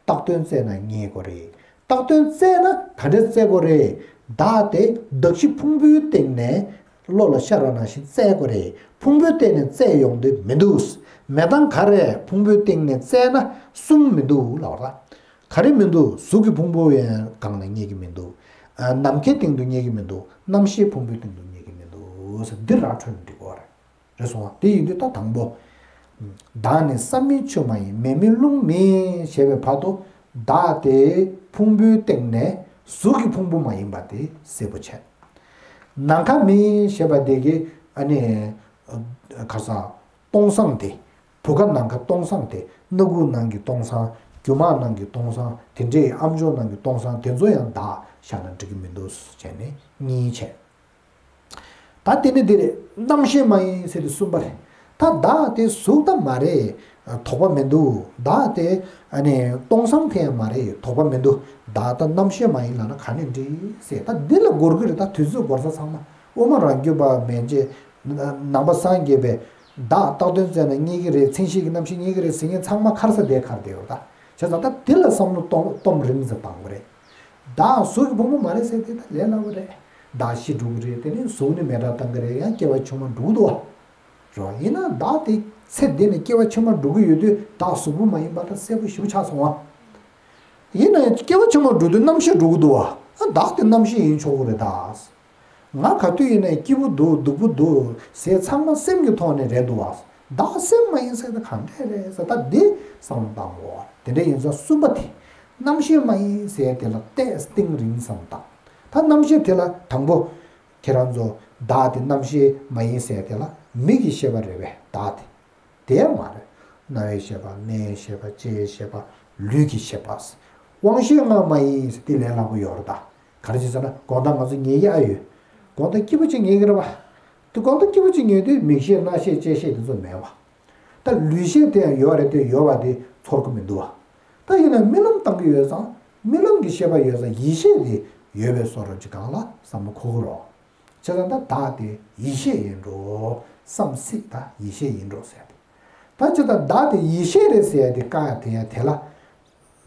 བཏགས་དོན་བཙལ་ན་རྙེད་དགོས་རེད། བཏགས་དོན་བཙལ་ན་ག་འདྲས་བཙལ་དགོས་རེད། བདག་དེ་གདགས་གཞི་ཕུང་པོའི་སྟེང་ནས་བློ་ལ་ཤར་བ་ནང་བཞིན་བཙལ་དགོས་རེད། ཕུང་པོའི་སྟེང་ནས་བཙལ་ཡོང་དུས་མི་འདུག་མེད་སྟངས་ག་རེ། ཕུང་པོའི་སྟེང་ནས་བཙལ་ན་གསུམ་མི་འདུག་ལབ་པ་རེད། ག་རེ་མི་འདུག་གཟུགས་ཀྱི་ཕུང་པོའི་སྒང་ནས་རྙེད་ཀྱི་མི་འདུག་ནམ་མཁའི་སྟེང་དུ་རྙེད་ཀྱི་མི་འདུག་རྣམ་ཤེས་ཕུང་པོའི་སྟེང་དུ་རྙེད་ཀྱི་མི་འདུག་ཟེར་འདི་ར་འཕྲོད་ནས་འགྲིག་གོ་རེད། རེད་སོང་བ། དེ་ཡིན་དུས་ད་དང་པོ། བདག་ནི་ས་མིན་ཆུ་མ་ཡིན། མེ་མིན་རླུང་མིན་ཞེས་པའི་བར་དུ་བདག་དེ་ཕུང་པོའི་སྟེང་ནས་གཟུགས་ཀྱི་ཕུང་པོ་མ་ཡིན་པ་དེ་གསལ་པོ་བྱས། ནམ་མཁའ་མིན་ཞེས་པ་དེ་གི་ཨ་ནི། ག་ས། སྟོང་སང་དེ། བུ་ག་ནམ་མཁའ་སྟོང་སང་དེ། སྣ་ཁུག་ནང་གི་སྟོང་སང་། རྒྱུ་མ་ནང་གི་སྟོང་སང་། དེ་འདྲའི་ཨ་མཆོག་ནང་གི་སྟོང་སང་དེ་ཚོ་ཡང་བདག་བཞག་ན་འགྲིག་གི་མི་འདུག་བྱས་ནས་གཉིས་བྱས། ད་དེ་ནི་འདི་རེད། རྣམ་ཤེས་མ་ཡིན་ཟེར་དུས་གསུམ་པ་རེད། ད་བདག་དེ་གཟུགས་ད་མ་རེད། དོགས་པ་མི་འདུག་བདག་དེ་ཨ་ནི་སྟོང་སང་དེ་ཡང་མ་རེད། དོགས་པ་མི་འདུག་བདག་ད་རྣམ་ཤེས་མ་ཡིན་ལབ་ན་ག་ནས་འགྲིག་ཟེར། ད་འདི་ལ་འགོར་གི་རེད། ད་དུས་ཚོད་འགོར་ས་ཚང་མ། དབུ་མ་རང་རྒྱུད་པ་མན་ཆད་ནང་པ་སངས་རྒྱས་པའི་བདག་བཏགས་དོན་བཙལ་ན་རྙེད་ཀྱི་རེད། མཚན་གཞི་གི་རྣམ་ཤེས་རྙེད་ཀྱི་རེད་ཟེར་མཁན་ཚང་མ་ཁར་ས་དེ་ཁར་བསྡད་ཡོད་ད། བྱས་ཙང་ད་དེ་ལ་བསམ་བློ་གཏོང་གཏོང་རིམ་ཙམ་བཏང་དགོས་རེད། བདག་གཟུགས་ཀྱི་ཕུང་པོ་མ་རེད་ཟེར་དེ་ད་ལས་སླ་པོ་རེད། བདག་ཤི་འགྲོ་གི་རེད། དེ་ནས་གཟུགས་ནི་མེ་དྲག་བཏང་གི་རེད། ཡང་སྐྱེ་བ་ཆུང་མ་འགྲོ་གི་འདུག་བ། རོ། ཡིན་ན་བདག་དེ་ཚེ་འདི་ནས་སྐྱེ་བ་ཕྱི་མ་འགྲོ་གི་ཡོད་དུས་བདག་གཟུགས་པོ་མ་ཡིན་པ་ད་གསལ་པོ་ཞེ་པོ་ཆགས་སོང་བ། ཡིན་ན་ཡང་སྐྱེ་བ་ཕྱི་མ་འགྲོ་དུས་རྣམ་ཤེས་འགྲོ་གི་འདུག་བ། ཨ། བདག་དེ་རྣམ་ཤེས་ཡིན་ཆོག་གི་རེད་ད། ང་ག་དུས་ཡིན་ནའི་སྐྱིད་པོ་འདུག་སྡུག་པོ་འདུག་ཟེར་ཚང་མ་སེམས་ཀྱི་ཐོག་ནས་རེད་འདུག་བ། བདག་སེམས་མ་ཡིན་ཟེར་ན་གང་འདྲས་རེད་ཟེར། ད་འདི་བསམ་བློ་བཏང་དགོས། དེ་འདྲ་ཡིན་ཙང་གསུམ་པ་དེ་རྣམ་ཤེས་མ་ཡིན་ཟེར་དེ་ལ་ཏོག་ཙམ་གཏིང་རིང་བསམ་བློ་བཏང་། ད་རྣམ་ཤེས་དེ་ལ་དང་པོ། ཁྱེད་རང་ཚོ་བདག་དེ་རྣམ་ཤེས་མ་ཡིན་ཟེར་དེ་ལ་མིག་གི་ཤེས་པ་རེད་པས། བདག་དེ་དེ་མ་རེད། རྣ་བའི་ཤེས་པ། སྣའི་ཤེས་པ། ལྕེའི་ཤེས་པ། ལུས་ཀྱི་ཤེས་པ། དབང་ཤེས་ལྔ་མ་ཡིན་ཟེར་དེ་ལས་སླ་པོ་ཡོད་རེད་ད། ག་རེ་བྱས་ཟེར་ན་དགོང་དག་ང་ཚོ་ཉལ་གྱི་ཨ་ཡོད། དགོང་དག་སྐྱིད་པོ་ཅིག་ཉལ་གྱི་རེད་པ། དེ་དགོང་དག་སྐྱིད་པོ་ཅིག་ཉལ་དུས་མིག་ཤེས་རྣ་ཤེས་ལྕེ་ཤེས་དེ་ཚོ་མེད་པ། ད་ལུས་ཤེས་དེ་ཡང་ཡོད་རེད་དེ་ཡོད་པ་དེ་ཚོར་གི་མི་འདུག་བ། ད་ཡིན་ན་རྨི་ལམ་བཏང་གི་ཡོད་ཙང་རྨི་ལམ་གྱི་ཤེས་པ་ཡོད་ཙང་ཡིད་ཤེས་དེ་ཡོད་པའི་བཟོ་འདྲ་ཅིག་སྒང་ལ་བསམ་བློ་འཁོར་གི་རེད། བྱས་ཙང་ད་བདག་དེ་ཡིད་ཤེས་ཡིན་འགྲོ། བསམ་སྲིད་ད་ཡིད་ཤེས་ཡིན་འགྲོ་ཟེར་ཏེ། ད་བྱས་ཙང་བདག་དེ་ཡིད་ཤེས་རེད་ཟེར་ཡ་དེ་བཀག་ཡ་དེ་ཡ་དེ་ལ།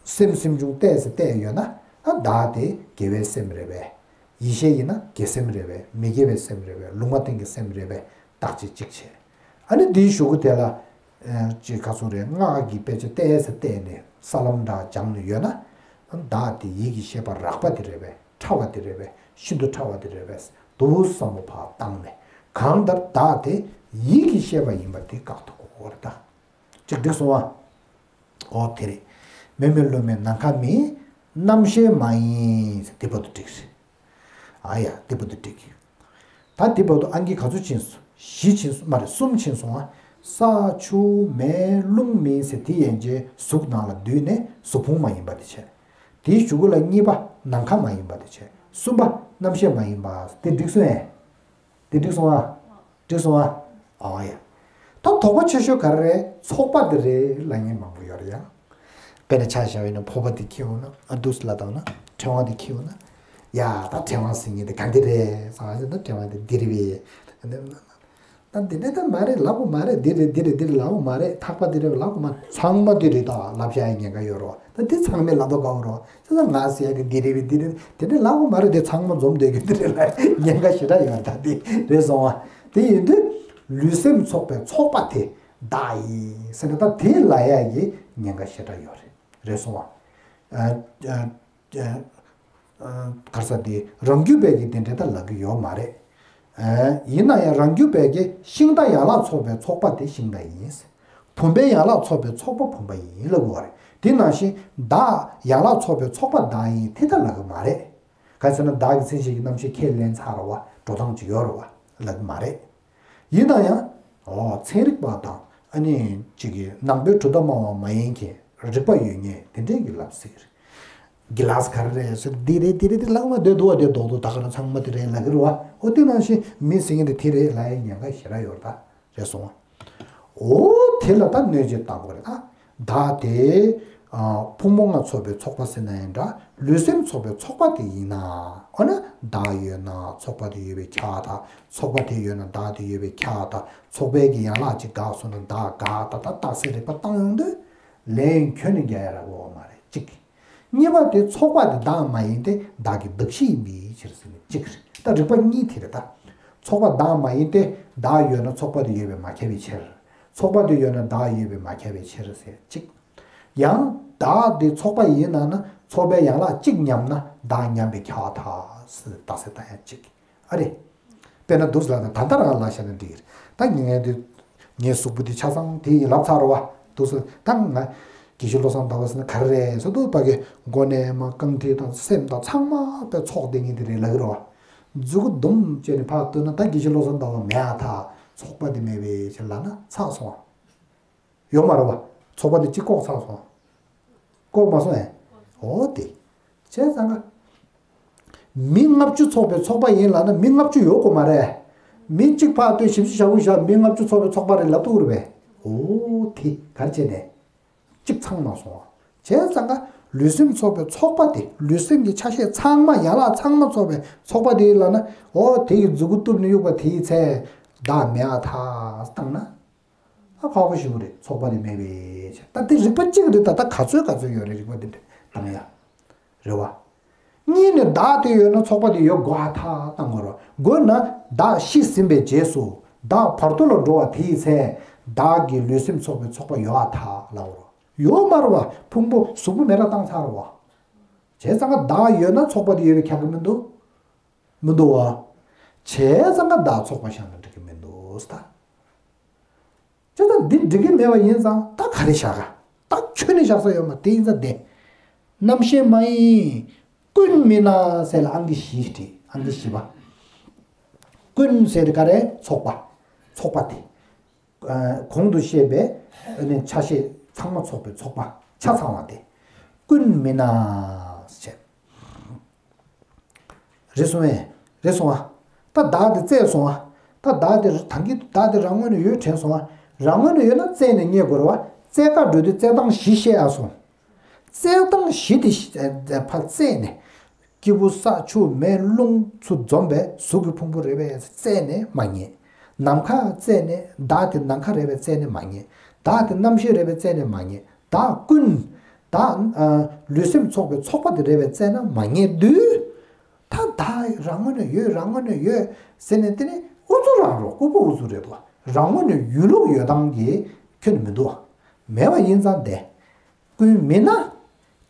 སེམས་སེམས་བྱུང་གཏད་ཟེར་གཏད་ཡོད་ན། ད་བདག་དེ་དགེ་བའི་སེམས་རེད་པས། ཡིད་ཤེས་ཡིན་ན་དགེ་སེམས་རེད་པས། མི་དགེ་བའི་སེམས་རེད་པས། ལུང་མ་བསྟན་གྱི་སེམས་རེད་པས། བརྟག་དཔྱད་གཅིག་བྱས། ཨ་ནི་དེའི་གཞུག་གུ་དེ་ལ། ཨ། ཅིག་ག་ཚོད་རེད། སྔགས་ཀྱི་དཔེ་ཆ་གཏད་ཟེར་གཏད་ནས་ས་ལམ་འདྲ་སྦྱངས་ནས་ཡོད་ན། བདག་དེ་ཡིད་ཀྱི་ཤེས་པ་རགས་པ་དེ་རེད་པས། ཕྲ་བ་དེ་རེད་པས། ཤིན་ཏུ་ཕྲ་བ་དེ་རེད་པས། དུ་བསམ་བློ་ཕར་བཏང་ནས་གང་ལྟར་བདག་དེ་ཡིད་ཀྱི་ཤེས་པ་ཡིན་པ་དེ་བཀག་ཐུབ་དགོས་རེད་ད། ཅིག་འགྲིག་སོང་ཨ། ཨོ་དེ་རེད། མེ་མེ་ལོ་མེ་ནམ་མཁའ་མེད། རྣམ་ཤེས་མ་ཡིན་ཟེར་དེ་བར་དུ་འགྲིག་རེད། ཨ་ཡ་དེ་བར་དུ་འགྲིག་ད་དེ་བར་དུ་ཨང་ཀི་ག་ཚོད་ཕྱིན་སོང་། བཞི་ཕྱིན་སོང་མ་རེད། གསུམ་ཕྱིན་སོང་ཨ། ས་ཆུ་མེ་རླུང་མེ་ཟེར་དེ་ཡན་ཆད་གཟུགས་ནང་ལ་བསྡུས་ནས་གཟུགས་ཕུང་མ་ཡིན་པ་དེ་བྱས། དེའི་གཞུག་གུ་ལ་གཉིས་པ་ནམ་མཁའ་མ་ཡིན་པ་དེ་བྱས། གསུམ་པ་རྣམ་ཤེས་མ་ཡིན་པ་དེ་འགྲིག་སོང་ཨེ། དེ་འགྲིག་སོང་ཨ། འགྲིག་སོང་ཨ། ཨོ་ཡ། ད་དོགས་པ་ཆེ་ཤོས་ག་རེ་རེད། ཚོགས་པ་དེ་རེད་ལབ་མཁན་མང་པོ་ཡོད་རེད་ཡ། དཔེར་ན་ཆ་བཞག་པ་ཡིན་ན་ཕོར་པ་དེ་འཁྱེར་འོང་ན། ཨ། འདུག་སེ་ལབ་བཏང་ན་ཕྲེང་བ་དེ་འཁྱེར་འོང་ན། ཡ་ད་ཕྲེང་བ་ཟེར་མཁན་དེ་ག་འདི་རེད་ཟེར་བ་ཟེར་ན་ཕྲེང་བ་དེ་འདི་རེད་པས། ད་འདི་འདྲ་ད་མ་རེད་ལབ་དགོས་མ་རེད། འདི་རེད་འདི་རེད་འདི་རེད་ལབ་དགོས་མ་རེད། ཐག་པ་འདི་རེད་ལབ་དགོས་མ་རེད། ཚང་མ་འདི་རེད་ད་ལབ་བཞག་ཡ་ཉེན་ཁ་ཡོད་རེད་བ། ད་འདི་ཚང་མས་ལབ་དགོས་དཀའ་བོ་རེད་བ། བྱས་ཙང་ང་ཟེར་ཡ་གི་འདི་རེད་པས་འདི་རེད་དེ་འདྲ་ལབ་དགོས་མ་རེད། དེ་ཚང་མ་འཛོམས་བསྡད་ཀྱི་འདི་རེད་ལ་ཉེན་ཁ་ཞེ་དྲག་ཡོད་རེད། ད་འདི་རེད་སོང་བ། དེ་ཡིན་དུས་ལུས་སེམས་ཚོགས་པའི་ཚོགས་པ་དེ་བདག་ཡིན་ཟེར་ན་ད་དེ་ལབ་ཡ་གི་ཉེན་ཁ་ཞེ་དྲག་ཡོད་རེད། རེད་སོང་བ། ཨ། ཨ། ཨ། ག་རེ་ཟེར། དེ་རང་རྒྱུད་པའི་གི་དེ་འདྲ་ད་ལབ་ཀྱི་ཡོད་མ་རེད། ཨ། ཡིན་ན་ཡང་རང་རྒྱུད་པའི་གི་ཤིང་རྟ་ཡན་ལག་ཚོགས་པའི་ཚོགས་པ་དེ་ཤིང་རྟ་ཡིན། བུམ་པའི་ཡན་ལག་ཚོགས་པའི་ཚོགས་པ་བུམ་པ་ཡིན་ལབ་དགོས་པ་རེད། དེ་ནང་བཞིན་བདག་ཡན་ལག་ཚོགས་པའི་ཚོགས་པ་བདག་ཡིན་དེ་ད་ལབ་ཀྱི་མ་རེད། ག་རེ་ཟེར་ན་བདག་གི་མཚན་གཞི་གི་རྣམ་ཤེས་ཁས་ལེན་ཚར་བ་འགྲོ་སྟངས་ཅིག་ཡོད་རེད་བ། ལབ་ཀྱི་མ་རེད། ཡིན་ན་ཡང་། ཨོ། ཚན་རིག་པ་དང་ཨ་ནི་གཅིག་གི་ནང་པའི་གྲུབ་མཐའ་སྨྲ་བ་མ་ཡིན་མཁན་རིག་པ་ཡོད་མཁན་དེ་འདྲས་ཀྱིས་ལབ་སྲིད་རེད། གི་ལཱ་སི་ག་རེ་རེད་ཟེར། འདི་རེད་འདི་རེད་འདི་ལབ་མ་སྡོད་འདུག་བ། དེ་རྡོག་རྡོག་ད་ག་རང་ཚང་མ་དེ་རེད་ལབ་ཀྱི་རེད་བ། ཨོ་དེ་ནང་བཞིན་མི་ཟེར་མཁན་དེ་དེ་རེད་ལབ་ཡ་ཉེན་ཁ་ཞེ་དྲག་ཡོད་རེད་ད། རེད་སོང་བ། ཨོ་དེ་ལ་ད་གནོད་བྱེད་བཏང་དགོས་རེད་ད། བདག་དེ། ཨ། ཕུང་པོ་ལྔ་ཚོགས་པའི་ཚོགས་པ་ཟེར་ན་ཡང་འདྲ། ལུས་སེམས་ཚོགས་པའི་ཚོགས་པ་དེ་ཡིན་ན། འོ་ན་བདག་ཡོད་ན་ཚོགས་པ་དེ་ཡོད་པའི་ཁྱབ་པ་དང་། ཚོགས་པ་དེ་ཡོད་ན་བདག་དེ་ཡོད་པའི་ཁྱབ་པ་དང་། ཚོགས་པའི་གི་ཡན་ལག་གཅིག་འགགས་སོང་ན་བདག་འགག་ད་ད་རྟགས་གསལ་རིགས་པ་བཏང་ཡོང་དུས། ལན་ཁྱོན་ནས་རྒྱག་ཡ་རག་གི་ཡོད་མ་རེད་གཅིག་གཉིས་པ་དེ་ཚོགས་པ་དེ་བདག་མ་ཡིན་ཏེ་བདག་གི་གདགས་གཞི་ཡིན་པའི་ཕྱིར་ཟེར་ནས་གཅིག་རེད། ད་རིགས་པ་གཉིས་དེ་རེད་ད། ཚོགས་པ་བདག་མ་ཡིན་ཏེ་བདག་ཡོད་ན་ཚོགས་པ་དེ་ཡོད་པས་མ་ཁྱབ་པའི་ཕྱིར། ཚོགས་པ་དེ་ཡོད་ན་བདག་ཡོད་པས་མ་ཁྱབ་པའི་ཕྱིར་ཟེར་གཅིག་ཡང་བདག་དེ་ཚོགས་པ་ཡིན་ན་ན་ཚོགས་པའི་ཡན་ལག་གཅིག་ཉམས་ན་བདག་ཉམས་པའི་ཁྱབ་པ་དང་ཟེར་རྟགས་གསལ་བཏང་ཡ་གཅིག་ཨ་རེ། དཔེར་ན་འདུག་ཟེར་ལབ་ན་ད་ལྟ་རང་ལ་བཤད་ན་འགྲིག་གི་རེད། ད་ངས་འདི་ངའི་གཟུགས་པོ་འདི་ཆ་ཚང་དེ་ཡིན་ལབ་ཚར་བ། འདུག་ཟེར་ད་ང་དགེ་བཤེས་བློ་བཟང་ཟླ་བ་ཟེར་ན་ག་རེ་རེད་ཟེར་དུས་ཕ་གི་མགོ་ནས་མར་རྐང་མཐིལ་དང་སེམས་དང་ཚང་མ་དཔེ་ཚོགས་བསྡད་མཁན་དེ་རེད་ལབ་ཀྱི་རེད་བ། མཛུ་གུ་དུམ་བཅད་ནས་ཕར་བཏོན་ན་ད་དགེ་བཤེས་བློ་བཟང་ཟླ་བ་མེད་ཨ། ད་ཚོགས་པ་དེ་མེད་པའི་ཕྱིར་ལབ་ན་ཚར་སོང་བ། ཡོད་མ་རེད་བ། ཚོགས་པ་འདི་གཅིག་བཀོག་ཚར་སོང་། བཀོག་མ་སོང་ཨེ། འོ་དེ། བྱས་ཙང་ཀ་མི་ལྔ་བཅུ་ཚོགས་པའི་ཚོགས་པ་ཡིན་ལབ་ན་མི་ལྔ་བཅུ་ཡོད་དགོས་མ་རེད། མི་གཅིག་ཕར་སྟོན་བཞི་བཅུ་ཞེ་དགུ་བཞག་མི་ལྔ་བཅུ་ཚོགས་པའི་ཚོགས་པ་རེད་ལབ་ཐུབ་ཀྱི་རེད་པས། འོ་དེ་ག་རེ་བྱས་ནས། གཅིག་ཚང་མ་སོང་བ། བྱས་ཙང་ཀ་ ལུས་སེམས་ཚོགས་པའི་ཚོགས་པ་དེ། ལུས་སེམས་ཀྱི་ཆ་ཤས་ཚང་མ་ཡན་ལག་ཚང་མ་ཚོགས་པའི་ཚོགས་པ་དེ་ལབ་ན། འོ་དེ་ཡི་མཛུ་གུ་གཏུབ་ནས་གཡུག་པ་དེའི་ཚེ་བདག་མེད་པར་ཐལ་བཏང་ན། ད་ཁག་པོ་ཞེ་པོ་རེད། ཚོགས་པ་དེ་མེད་པའི་ཕྱིར། ད་དེ་རིགས་པ་གཅིག་རེད། ད་ད་ག་ཚོད་ག་ཚོད་ཡོད་རེད། རིགས་པ་དེ་འདྲ་བཏང་ཡ། རེད་བ། གཉིས་ནས་བདག་དེ་ཡོད་ན་ཚོགས་པ་དེ་ཡོད་དགོས་པར་ཐལ་བཏང་དགོས་རེད། དགོས་ན་བདག་ཤི་ཟིན་པའི་རྗེས་སུ་བདག་བར་དོ་ལ་འགྲོ་བ་དེའི་ཚེ་བདག་གི་ལུས་སེམས་ཚོགས་པའི་ཚོགས་པ་ཡོད་པར་ཐལ་ལབ་དགོས་རེད། ཡོད་མ་རེད་བ། ཕུང་པོ་གཟུགས་པོ་མེད་པ་བཏང་ཚར་རེད་བ། བྱས་ཙང་ཀ་བདག་ཡོད་ན་ཚོགས་པ་དེ་ཡོད་པའི་ཁྱབ་ཀྱི་མི་འདུག་མི་འདུག་བ། བྱས་ཙང་ཀ་བདག་ཚོགས་པ་བཞག་ན་འགྲིག་གི་མི་འདུག་ད། བྱས་ཙང་འདི་འགྲིག་གི་མེད་པ་ཡིན་ཙང་ད་ག་རེ་བཞག་ག་ད་ཁྱོན་ནས་བཞག་ས་ཡོད་མ་རེད། དེ་ཡིན་ཙང་དེ། རྣམ་ཤེས་མ་ཡིན། ཀུན་མི་སྣང་ཟེར་ལ་ཨང་ཀི་བཞི་བྲིས། ཨང་ཀི་བཞི་པ། ཀུན་ཟེར་དེ་ག་རེ། ཚོགས་པ། ཚོགས་པ་དེ། ཨ། གོང་དུ་བཤད་པའི་ཨ་ནི་ཆ་ཤས་ཚང་མ་ཚོགས་པའི་ཚོགས་པ་ཆ་ཚང་བ་དེ། ཀུན་མི་སྣང་ཟེར། རེད་སོང་ངས། རེད་སོང་ཨ། ད་བདག་དེ་བཙལ་སོང་ཨ། ད་བདག་དེ་ད་གིན་བདག་དེ་རང་ངོས་ནས་ཡོད་དྲན་སོང་ཨ། རང་ངོས་ནས་ཡོད་ན་བཙལ་ནས་རྙེད་དགོས་རེད་བ། བཙལ་ག་འགྲོ་དུས་བཙལ་སྟངས་བཞི་བཤད་ཨ་སོང་། བཙལ་སྟངས་བཞི་དེ་ཕར་བཙལ་ནས། སྐྱེས་བུ་ས་ཆུ་མེ་རླུང་ཚུར་འཛོམས་པའི་གཟུགས་ཀྱི་ཕུང་པོ་རེད་པས་བཙལ་ནས་མ་རྙེད། ནམ་མཁའ་བཙལ་ནས་བདག་དེ་ནམ་མཁའ་རེད་པས་བཙལ་ནས་མ་རྙེད། བདག་དེ་རྣམ་ཤེས་རེད་པས་བཙལ་ནས་མ་རྙེད། བདག་ཀུན། བདག་ཨ། ལུས་སེམས་ཚོགས་པའི་ཚོགས་པ་དེ་རེད་པས་བཙལ་ན་མ་རྙེད་དུས། ད་བདག་རང་ངོས་ནས་ཡོད། རང་ངོས་ནས་ཡོད་ཟེར་ནས་དེ་ནི་ཨུ་ཚུགས་རང་རོ། ལྐུགས་པ་ཨུ་ཚུགས་རེད་དོ། རང་ངོས་ནས་ཡོད་ལུགས་ཡོད་སྟངས་ཀྱི་ཁྱོན་ནས་མི་འདུག་མེད་པ་ཡིན་ཙང་དེ། ཀུན་མི་སྣང་།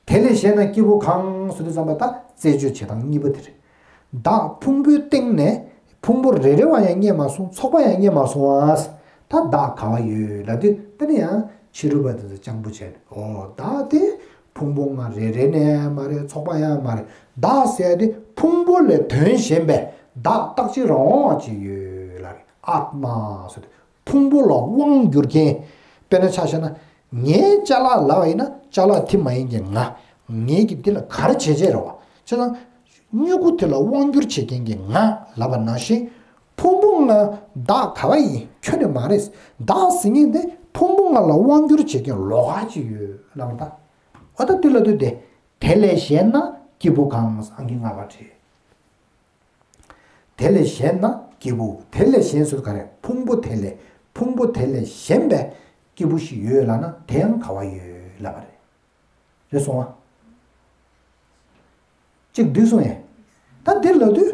དེ་ལས་གཞན་ན་སྐྱེས་བུ་གང་ཟེར་དུས་ཙམ་པ་ད་རྩད་གཅོད་བྱེད་སྟངས་གཉིས་པ་དེ་རེད། བདག་ཕུང་པོའི་སྟེང་ནས་ཕུང་པོ་རེ་རེ་བ་ཡང་རྙེད་མ་སོང་། ཚོགས་པ་ཡང་རྙེད་མ་སོང་བ། ད་བདག་ག་བ་ཡོད་ལབ་དུས་དེ་ནི་ཡང་ཕྱི་རོལ་པ་དེ་ཚོ་སྤྱང་པོ་བྱས་ནས། འོ་བདག་དེ་ཕུང་པོ་ལྔ་རེ་རེ་ནས་ཡང་མ་རེད། ཚོགས་པ་ཡང་མ་རེད། བདག་ཟེར་དེ་ཕུང་པོ་ལས་དོན་གཞན་པའི་བདག་རྟག་གཅིག་རང་དབང་བ་ཅིག་ཡོད་ལབ་རེད། ཨཱཏྨ་ཟེར་དུས། ཕུང་པོ་ལ་དབང་བསྒྱུར་མཁན། དཔེར་ན་ཆ་བཞག་ན། ངའི་ཅ་ལག་ལབ་པ་ཡིན་ན་ཅ་ལག་དེ་མ་ཡིན་གྱི་ང་། ངེད་ཀྱིས་དེ་ལ་ག་རེ་བྱེད་བྱེད་རེད་བ། བྱས་ཙང་། མྱུ་གུ་དེ་ལ་དབང་བསྒྱུར་བྱེད་མཁན་གྱི་ང་ལབ་པ་ནང་བཞིན། ཕུང་པོ་ལྔ་བདག་ག་བ་ཡིན་ཁྱོན་ནས་མ་རེད། བདག་ཟེར་མཁན་དེ་ཕུང་པོ་ལྔ་ལ་དབང་བསྒྱུར་བྱེད་མཁན་ལོགས་ཀ་ཅིག་ཡོད་ལབ་པ་ད། འོ་ད་དེ་ལབ་དུས་དེ། དེ་ལས་གཞན་ན་སྐྱེས་བུ་གང་ཟེར་ཨང་ཀི་ལྔ་པ་བྲིས། དེ་ལས་གཞན་ན་སྐྱེས་བུ། དེ་ལས་གཞན་ཟེར་ག་རེ། ཕུང་པོ་དེ་ལས། ཕུང་པོ་དེ་ལས་གཞན་པའི་སྐྱེས་བུ་ཞིག་ཡོད་ལབ་ན་དེ་ཡང་ག་བ་ཡོད་ལབ་པ་རེད། རེད་སོང་ཨ། གཅིག་བསྡུས་སོང་ངས། ད་དེ་ལབ་དུས།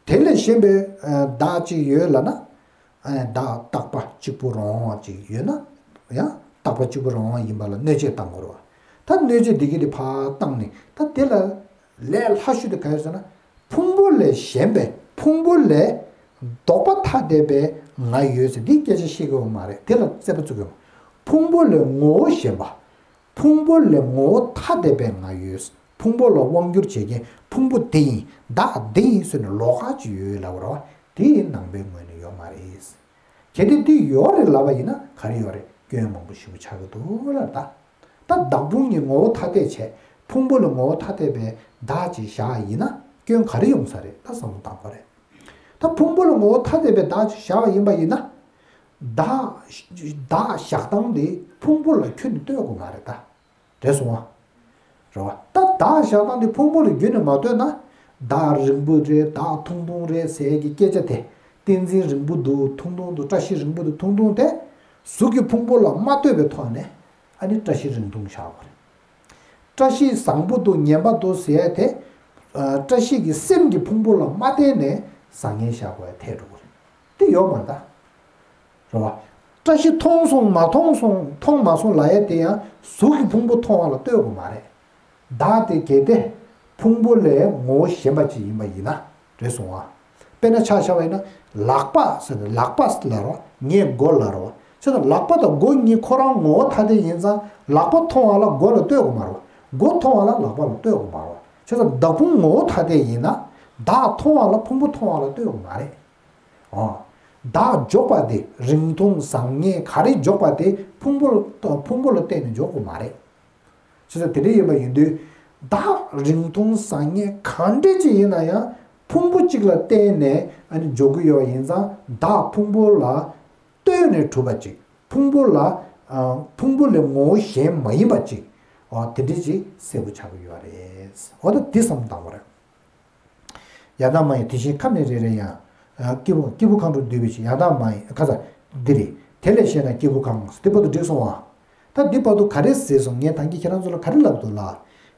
དེ་ལས་གཞན་པའི་ཨ་བདག་ཅིག་ཡོད་ལབ་ན། ཨ་བདག་རྟག་པ་གཅིག་པུ་རང་དབང་ཅིག་ཡོད་ན། ཡང་རྟག་པ་གཅིག་པུ་རང་དབང་ཡིན་པ་ལ་གནོད་བྱེད་བཏང་དགོས་རེད་བ། ད་གནོད་བྱེད་འདི་གི་དེ་ཕར་བཏང་ནས་ད་དེ་ལ་ལས་སླ་ཤོས་དེ་ག་རེ་ཟེར་ན། ཕུང་པོ་ལས་གཞན་པའི་ཕུང་པོ་ལས་ལྡོག་པ་ཐ་དད་པའི་ང་ཡོད་ཟེར་འདི་སྐད་ཆ་བཤད་ཀྱི་ཡོད་མ་རེད། དེ་ལ་རྩོད་པ་བཙུགས་ཀྱི་ཡོད་མ་རེད། ཕུང་པོ་ལས་ངོ་བོ་གཞན་པ། ཕུང་པོ་ལས་ངོ་བོ་ཐ་དད་པའི་ང་ཡོད། ཕུང་པོ་ལ་དབང་བསྒྱུར་བྱེད་མཁན་ཕུང་པོ་དེ་ཡིན། བདག་འདི་ཡིན་ཟེར་ནས་ལོགས་ཀ་ཅིག་ཡོད་ལབ་པ་རེད་བ། དེ་ནང་པའི་ངོས་ནས་ཡོད་མ་རེད། གལ་ཏེ་འདི་ཡོད་རེད་ལབ་པ་ཡིན་ན་ག་རེ་ཡོད་རེད། སྐྱོན་མང་པོ་ཞེ་པོ་ཆགས་ཀྱི་འདུག་ལབ་ད། ད་བདག་ཕུང་གཉིས་ངོ་བོ་ཐ་དད་བྱས། ཕུང་པོ་ལ་ངོ་བོ་ཐ་དད་པའི་བདག་ཅིག་བཞག་ཡིན་ན་སྐྱོན་ག་རེ་ཡོང་ས་རེད། ད་བསམ་བློ་བཏང་དགོས་རེད། ད་ཕུང་པོ་ལ་ངོ་བོ་ཐ་དད་པའི་བདག་ཅིག་བཞག་པ་ཡིན་པ་ཡིན་ན། བདག་བདག་བཞག་སྟངས་དེ་ཕུང་པོ་ལ་ཁྱོན་ནས་ལྟོས་དགོས་མ་རེད་ད། རེད་སོང་ཨ། རེད་བ། ད་བདག་བཞག་སྟངས་དེ་ཕུང་པོ་ལ་ཁྱོན་ནས་མ་ལྟོས་ན། བདག་རིང་པོ་རེད། བདག་ཐུང་ཐུང་རེད་ཟེར་གྱི་སྐད་ཆ་དེ། ཏིང་འཛིན་རིང་པོ་འདུག་ཐུང་ཐུང་འདུག་བཀྲ་ཤིས་རིང་པོ་འདུག་ཐུང་ཐུང་དེ། གཟུགས་ཀྱི་ཕུང་པོ་ལ་མ་ལྟོས་པའི་ཐོག་ནས་ཨ་ནི་བཀྲ་ཤིས་རིང་ཐུང་བཞག་དགོས་རེད། བཀྲ་ཤིས་བཟང་པོ་འདུག་ངན་པ་འདུག་ཟེར་ཡ་དེ། ཨ། བཀྲ་ཤིས་ཀྱི་སེམས་ཀྱི་ཕུང་པོ་ལ་མ་བརྟེན་ནས་བཟང་ངན་བཞག་དགོས་ཡ་ཐལ་འགྲོ་གི་རེད། དེ་ཡོད་མ་རེད་ད། རེད་བ། བཀྲ་ཤིས་མཐོང་སོང་མ་མཐོང་སོང་མཐོང་མ་སོང་ལབ་ཡ་དེ་ཡང་གཟུགས་ཀྱི་ཕུང་པོ་མཐོང་བ་ལ་ལྟོས་དགོས་མ་རེད། བདག་དེ་གལ་ཏེ་ཕུང་པོ་ལས་ངོ་བོ་གཞན་པ་ཅིག་ཡིན་པ་ཡིན་ན། རེད་སོང་ཨ། དཔེར་ན་ཆ་བཞག་པ་ཡིན་ན་ལག་པ་ཟེར་ནས་ལག་པ་ལབ་རོགས། ངས་མགོ་ལབ་རོགས། བྱས་ཙང་ལག་པ་དང་མགོ་གཉིས་ཁོ་རང་ངོ་བོ་ཐ་དད་ཡིན་ཙང་ལག་པ་མཐོང་བ་ལ་མགོ་ལ་ལྟོས་དགོས་མ་རེད། མགོ་མཐོང་བ་ལ་ལག་པ་ལ་ལྟོས་དགོས་མ་རེད། བྱས་ཙང་བདག་ཕུང་ངོ་བོ་ཐ་དད་ཡིན་ན་བདག་མཐོང་བ་ལ་ཕུང་པོ་མཐོང་བ་ལ་ལྟོས་དགོས་མ་རེད། ཨོ། བདག་འཇོག་པ་དེ་རིང་ཐུང་བཟང་ངན་ག་རེ་འཇོག་པ་དེ་ཕུང་པོ་ལ་ཕུང་པོ་ལ་བརྟེན་ནས་འཇོག་དགོས་མ་རེད། བྱས་ཙང་དེ་འདྲ་ཡིན་པ་ཡིན་དུས། བདག་རིང་ཐུང་བཟང་ངན་གང་འདྲ་ཅིག་ཡིན་ན་ཡང་ཕུང་པོ་གཅིག་ལ་བརྟེན་ནས་ཨ་ནི་འཇོག་གི་ཡོད་པ་ཡིན་ཙང་བདག་ཕུང་པོ་ལ་ལྟོས་ནས་གྲུབ་པ་ཅིག་ཕུང་པོ་ལ་ཨ་ཕུང་པོ་ལས་ངོ་བོ་གཞན་མ་ཡིན་པ་ཅིག་འོ་དེ་འདྲའི་ཅིག་གསལ་པོ་ཆགས་ཀྱི་ཡོད་རེད། འོ་ད་འདི་བསམ་བཏང་བ་རེད། ཡང་དག་མ་ཡིན་དེ་བཞིན་ཁམས་ནི་རེ་རེ་ཡང་། སྐྱེས་བུ་སྐྱེས་བུ་གང་དུ་འདུས་པའི་ཕྱིར་ཡང་དག་མ་ཡིན་ཁ་ཚ་འདི་རེད། དེ་ལས་གཞན་ན་སྐྱེས་བུ་གང་འདི་བར་དུ་འགྲིག་སོང་ཨ། ད་འདི་བར་དུ་ག་རེ་ཟེར་སོང་ངས་ད་གིན་ཁྱེད་རང་ཚོ་ལ་ག་རེ་ལབ་འདུག་ལ།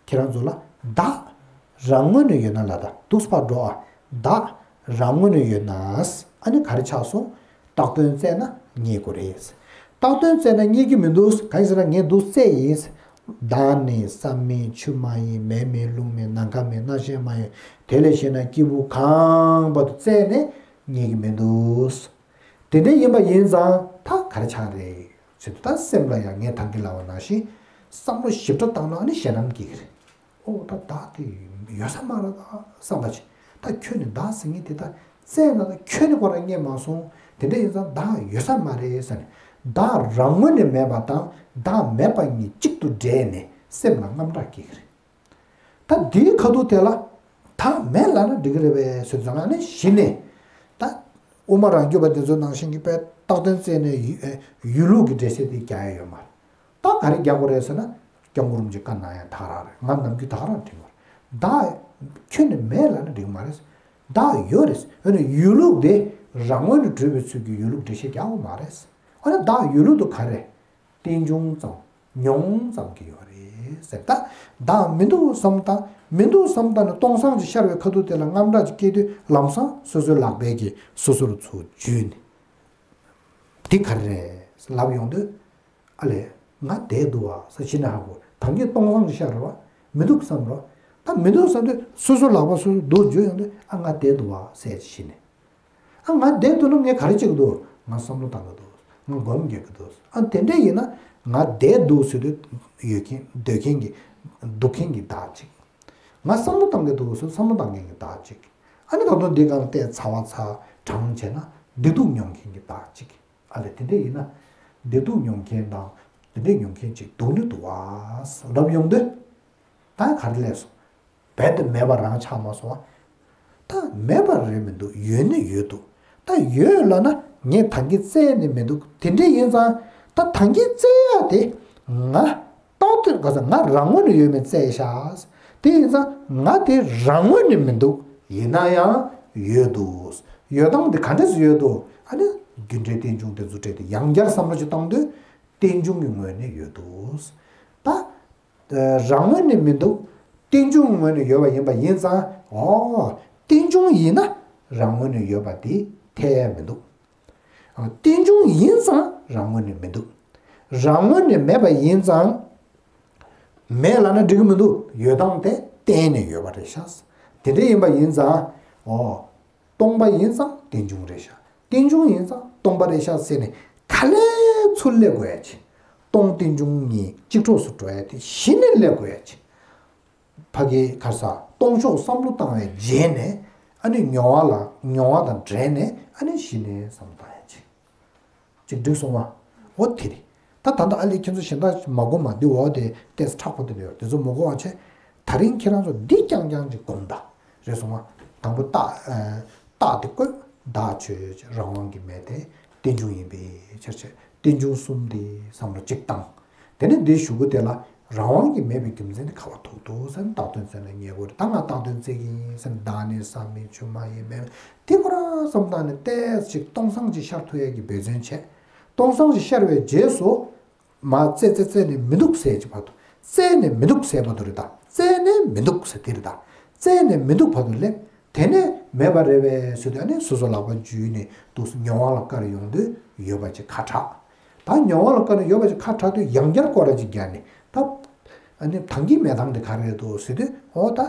ཁྱེད་རང་ཚོ་ལ་བདག་རང་ངོས་ནས་ཡོད་ན་ལ་ད་འདུག་སེ་ཕར་འགྲོ་ཨ། བདག་རང་ངོས་ནས་ཡོད་ན། ཨ་ནི་ག་རེ་ཆགས་སོང་། བཏགས་དོན་བཙལ་ན་རྙེད་དགོས་རེད། བཏགས་དོན་བཙལ་ན་རྙེད་ཀྱི་མི་འདུག་གང་ཡིན་ཟེར་ན་ངས་འདུག་བཙལ་ཡིན། བདག་ནི་ས་མིན་ཆུ་མ་ཡིན་མེ་མིན་རླུང་མིན་ནམ་མཁའ་མིན་རྣམ་ཤེས་མ་ཡིན་དེ་ལས་གཞན་ན་སྐྱེས་བུ་གང་བར་དུ་བཙལ་ནས་རྙེད་ཀྱི་མི་འདུག་དེ་འདྲ་ཡིན་པ་ཡིན་ཙང་ད་ག་རེ་ཆགས་རེད་ཟེར་དུས་ད་སེམས་ལ་ཡང་ངས་ད་གིན་ལབ་པ་ནང་བཞིན་བསམ་བློ་ཞིབ་ཕྲ་བཏང་ན་ཨ་ནི་ཞེད་སྣང་སྐྱེ་གི་རེད། ཨོ་ད་བདག་དེ་ཡོད་ས་མ་རེད་ད་བསམ་པ་ཅིག་ད་ཁྱོད་ནི་བདག་ཟེར་མཁན་དེ་ད་བཙལ་ན་ད་ཁྱོད་ནི་ཁོ་རང་རྙེད་མ་སོང་། དེ་འདྲ་ཡིན་ཙང་བདག་ཡོད་ས་མ་རེད་ཟེར་ནས་བདག་རང་ངོས་ནས་མེད་པ་དང་བདག་མེད་པ་གཉིས་གཅིག་ཏུ་འདྲེས་ནས་སེམས་ལ་དངངས་སྐྲག་སྐྱེ་གི་རེད། ད་འདིའི་ཁ་ཐུག་དེ་ལ་ད་མེད་ལབ་ན་འགྲིག་གི་རེད་པས་ཟེར་ཙང་ཨ་ནི་གཞི་ནས་ད་དབུ་མ་རང་རྒྱུད་པ་དེ་ཚོ་ནང་བཞིན་གྱི་དཔེ་བཏགས་དོན་བཙལ་ནས་ཡོད་ཡོད་ལུགས་ཀྱི་འགྲེལ་བཤད་དེ་རྒྱག་ཡ་ཡོད་མ་རེད། ད་ག་རེ་རྒྱག་དགོས་རེད་ཟེར་ན་སྐྱབས་མགོན་རིན་པོ་ཆེ་བཀའ་གནང་ཡ་ད་ག་རང་རེད། ང་ནམ་རྒྱུན་ད་ག་རང་དྲན་གྱི་ཡོད་རེད། བདག་ཁྱོད་ནི་མེད་ལབ་ན་འགྲིག་མ་རེད། བདག་ཡོད་རེད། འོན་ཏེ་ཡོད་ལུགས་དེ་རང་ངོས་ནས་གྲུབ་པའི་ཚུལ་གྱིས་ཡོད་ལུགས་འགྲེལ་བཤད་རྒྱག་དགོས་མ་རེད། འོ་ན་བདག་ཡོད་ལུགས་དེ་ག་རེ། རྟེན་འབྱུང་ཙམ་མྱོང་ཙམ་གྱི་ཡོད་རེད་ཟེར། ད་བདག་མི་འདུག་བསམ་བཏང་མི་འདུག་བསམ་བཏང་ནས་སྟོང་སང་ཅིག་ཤར་བའི་ཁ་ཐུག་དེ་ལ་དངངས་སྐྲག་ཅིག་སྐྱེས་དུས་ལམ་སང་སོ་སོའི་ལག་པས་ཀྱིས་སོ་སོར་ཚུར་འཇུས་ནས་འདི་ག་རེ་རེད་ལབ་ཡོང་དུས་ཨ་ལས་ང་བསྡད་འདུག་བ་ཟེར་ཕྱི་ནས་ཧ་གོ་ད་གིན་སྟོང་སང་ཅིག་ཤར་བ་མི་འདུག་བསམ་རོ། ད་མི་འདུག་བསམ་དུས་སོ་སོའི་ལག་པ་སོ་སོ་འདུག་འཇུས་ཡོང་དུས་ཨ་ང་བསྡད་འདུག་བ་ཟེར་ཕྱི་ནས། ཨ་ང་བསྡད་འདུག་ན་ངས་ག་རེ་བྱེད་ཀྱི་འདུག་ང་བསམ་བློ་བཏང་གི་འདུག་ང་སྒོམ་རྒྱག་གི་འདུག་ཨ་དེ་འདྲ་ཡིན་ན་ང་བསྡད་འདུག་ཟེར་དུས་ཡོད་མཁན་སྡོད་མཁན་གྱི་འདུག་མཁན་གྱི་བདག་ཅིག་ང་བསམ་བློ་བཏང་གི་འདུག་ཟེར་བསམ་བློ་བཏང་མཁན་གྱི་བདག་ཅིག་ཨ་ནི་ད་དུང་འདི་སྒང་བལྟས་ཚ་བ་ཚ་གྲང་བྱས་ན་བདེ་སྡུག་མྱོང་མཁན་གྱི་བདག་ཅིག་ཨ་ལས་དེ་འདྲ་ཡིན་ན་བདེ་སྡུག་མྱོང་མཁན་དང་དེ་འདྲ་མྱོང་མཁན་ཅིག་འདུག་ནི་འདུག་བ་ལབ་ཡོང་དུས་ད་ག་རེ་སླེབས་སོང་། རྦད་དེ་མེད་པ་རང་ཆགས་མ་སོང་བ། ད་མེད་པ་རེད་མི་འདུག་ཡོད་ནི་ཡོད་འདུག་ད་ཡོད་ལབ་ན་ངས་ད་གིན་བཙལ་ནི་མི་འདུག་དེ་འདྲ་ཡིན་ཙང་ད་ད་གིན་བཙལ་ཡ་དེ་ང་རྟག་ཏུ་ག་ས་ང་རང་ངོས་ནས་ཡོད་མེད་བཙལ་ཤག་དེ་ཡིན་ཙང་ང་དེ་རང་ངོས་ནས་མི་འདུག་ཡིན་ན་ཡང་ཡོད་འདུག་ཡོད་སྟངས་དེ་ག་འདྲས་སུ་ཡོད་འདུག་ཨ་ནི་རྒྱུ་འབྲས་རྟེན་འབྱུང་དེ་ཚོ་སྤྲད་དེ་ཡང་བསྐྱར་བསམ་བློ་ཅིག་བཏང་དུས་རྟེན་འབྱུང་གི་ངོས་ནས་ཡོད་འདུག་ད། རང་ངོས་ནས་མི་འདུག་རྟེན་འབྱུང་ངོས་ནས་ཡོད་པ་ཡིན་པ་ཡིན་ཙང་། ཨོ། རྟེན་འབྱུང་ཡིན་ན་རང་ངོས་ནས་ཡོད་པ་དེ་འཐད་ཡ་མི་འདུག་ཨ། རྟེན་འབྱུང་ཡིན་ཙང་རང་ངོས་ནས་མི་འདུག་རང་ངོས་ནས་མེད་པ་ཡིན་ཙང་། མེད་ལབ་ན་འགྲིག་གི་མི་འདུག་ཡོད་སྟངས་དེ་གཏན་ནས་ཡོད་པ་རེད་ཤག་དེ་འདྲ་ཡིན་པ་ཡིན་ཙང་། ཨོ། སྟོང་པ་ཡིན་ཙང་རྟེན་འབྱུང་རེད་ཤག་རྟེན་འབྱུང་ཡིན་ཙང་སྟོང་པ་རེད་ཤག་ཟེར་ནས་ག་ལེ་ཚུར་སླེབས་དགོས་ཡ་ཆེ། སྟོང་རྟེན་འབྱུང་གཉིས་གཅིག་གྲོགས་སུ་འགྲོ་ཡ་དེ་གཞི་ནས་སླེབས་དགོས་ཡ་ཆེ། ཕ་གི་ག་ས་སྟོང་ཕྱོགས་བསམ་བློ་བཏང་བའི་རྗེས་ནས་ཨ་ནི་མྱོང་བ་ལ་མྱོང་བ་དང་འབྲེལ་ནས་ཨ་ནི་གཞི་ནས་བསམ་བློ་བཏང་ཡ་ཆེ། ཅིག་འགྲིག་སོང་བ། འོ་དེ་རེད། ད་ད་ལྟ་ཨ་ལས་ཁྱེད་ཚོ་གཞན་དག་མ་གོ་མ་འདི་འོ་དེ་ཏེས་མཁྲེགས་པོ་དེ་འདྲ་ཡོད་དེ་ཚོ་མ་གོ་བ་བྱས། ད་རིང་ཁྱེད་རང་ཚོ་འདི་རྐྱང་རྐྱང་ཅིག་སྒོམ་ད། རེད་སོང་བ། དང་པོ་རྟགས་ཨ། རྟགས་དེ་བཀོད། བདག་ཆོས་ཅན། རང་དབང་གིས་མེད་དེ། རྟེན་འབྱུང་ཡིན་པའི་ཕྱིར་བྱས། རྟེན་འབྱུང་གསུམ་དེ་བསམ་བློ་གཅིག་བཏང་། དེ་ནས་འདིའི་གཞུག་གུ་དེ་ལ་རང་དབང་གིས་མེད་པའི་རྒྱུ་མཚན་དེ་ག་བ་ཐུག་འདུག་ཟེར་ན་བཏགས་དོན་བཙལ་ན་རྙེད་དགོས་རེད། ད་ང་བཏགས་དོན་བཙལ་གྱི་ཡིན་ཟེར་ན་བདག་ནི་ས་མིན་ཆུ་མ་ཡིན་མེད་དེ་ཁོ་རང་བསམ་བཏང་ནས་ཏོག་ཙམ་ཅིག་སྟོང་སང་ཅིག་ཤར་ཐུབ་ཡས་ཀྱི་འབད་བརྩོན་བྱས། སྟོང་སང་ཅིག་ཤར་བའི་རྗེས་སུ། མ་བཙལ་བཙལ་བཙལ་ནས་མི་འདུག་ཟེར་གྱི་བར་དུ། བཙལ་ནས་མི་འདུག་ཟེར་བར་དུ་རེད་ད། བཙལ་ནས་མི་འདུག་ཟེར་དེ་རེད་ད། བཙལ་ནས་མི་འདུག་བར་དུ་སླེབས། དེ་ནས་མེད་པ་རེད་པས་ཟེར་དུས་ཨ་ནི་སོ་སོ་ལག་པ་འཇུས་ནས་འདུག་མྱོང་བ་ལ་བཀར་ཡོང་དུས་ཡོད་པ་ཅིག་ཁ་གྲགས། ད་མྱོང་བ་ལ་བཀར་ནས་ཡོད་པ་ཅིག་ཁ་གྲགས་དུས་ཡང་བསྐྱར་སྐོར་ར་ཅིག་རྒྱག་ནས་ད། ཨ་ནི་ད་གིན་མེད་སྟངས་དེ་ག་རེ་རེད་འདུག་ཟེར་དུས་ཨོ་ད།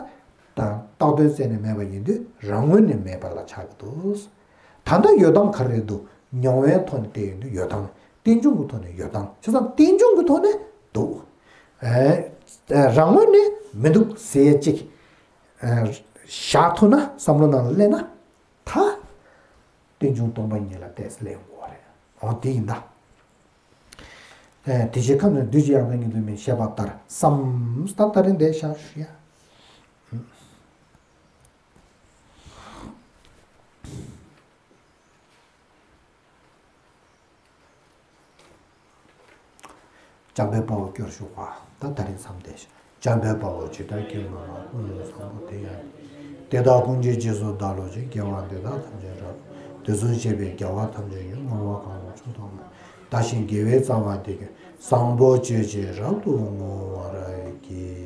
ད་བཏགས་དོན་བཙལ་ནས་མེད་པ་ཡིན་དུས་རང་ངོས་ནས་མེད་པ་ལ་ཆགས་ཀྱི་འདུག་ད་ལྟ་ཡོད་སྟངས་ག་རེ་རེད་འདུག་མྱོང་བའི་ཐོག་ནས་བལྟས་ཡོང་དུས་ཡོད་སྟངས། རྟེན་འབྱུང་གི་ཐོག་ནས་ཡོད་སྟངས། བྱས་ཙང་རྟེན་འབྱུང་གི་ཐོག་ནས་འདུག་ཨེ། རང་ངོས་ནས་མི་འདུག་ཟེར་ཡས་གཅིག་ཨེ། བཞག་ཐུབ་ན་བསམ་བློ་ནང་ལ་སླེབས་ན། ད། རྟེན་འབྱུང་སྟོང་པ་ཉིད་ལ་ཏོག་ཙམ་སླེབས་ཡོང་གི་རེད། འོ་དེ་ཡིན་ད། ཨེ། དེ་བཞིན་ཁམས་ནི་བདུད་ཀྱི་ཡང་དག་ཉིད་དུ་མིན་ཞེས་པ་ལྟར་བསམ། ད་ད་རིང་འདིར་བཞག་ཞུ་ཡ། འཇམ་དཔལ་དཔའ་བོ་སྐྱོར་ཞུགས་པ། ད་ད་རིང་མཚམས་བསྡད་ཤག་འཇམ་དཔལ་དཔའ་བོས་ཇི་ལྟར་མཁྱེན་པ་དང་། ཀུན་ཏུ་བཟང་པོ་དེ་ཡང་དེ་དག་ཀུན་གྱི་རྗེས་སུ་བདག་སློབ་ཅིང་། དགེ་བ་འདི་དག་ཐམས་ཅད་རབ་ཏུ། དུས་གསུམ་གཤེགས་པའི་རྒྱལ་བ་ཐམས་ཅད་ཀྱིས། བསྔོ་བ་གང་ལ་མཆོག་ཏུ་བསྔགས། བདག་གཞན་དགེ་བའི་རྩ་བ་འདི་ཀུན། བཟང་པོ་སྤྱོད་ཕྱིར་རབ་ཏུ་བསྔོ་བར་བགྱི།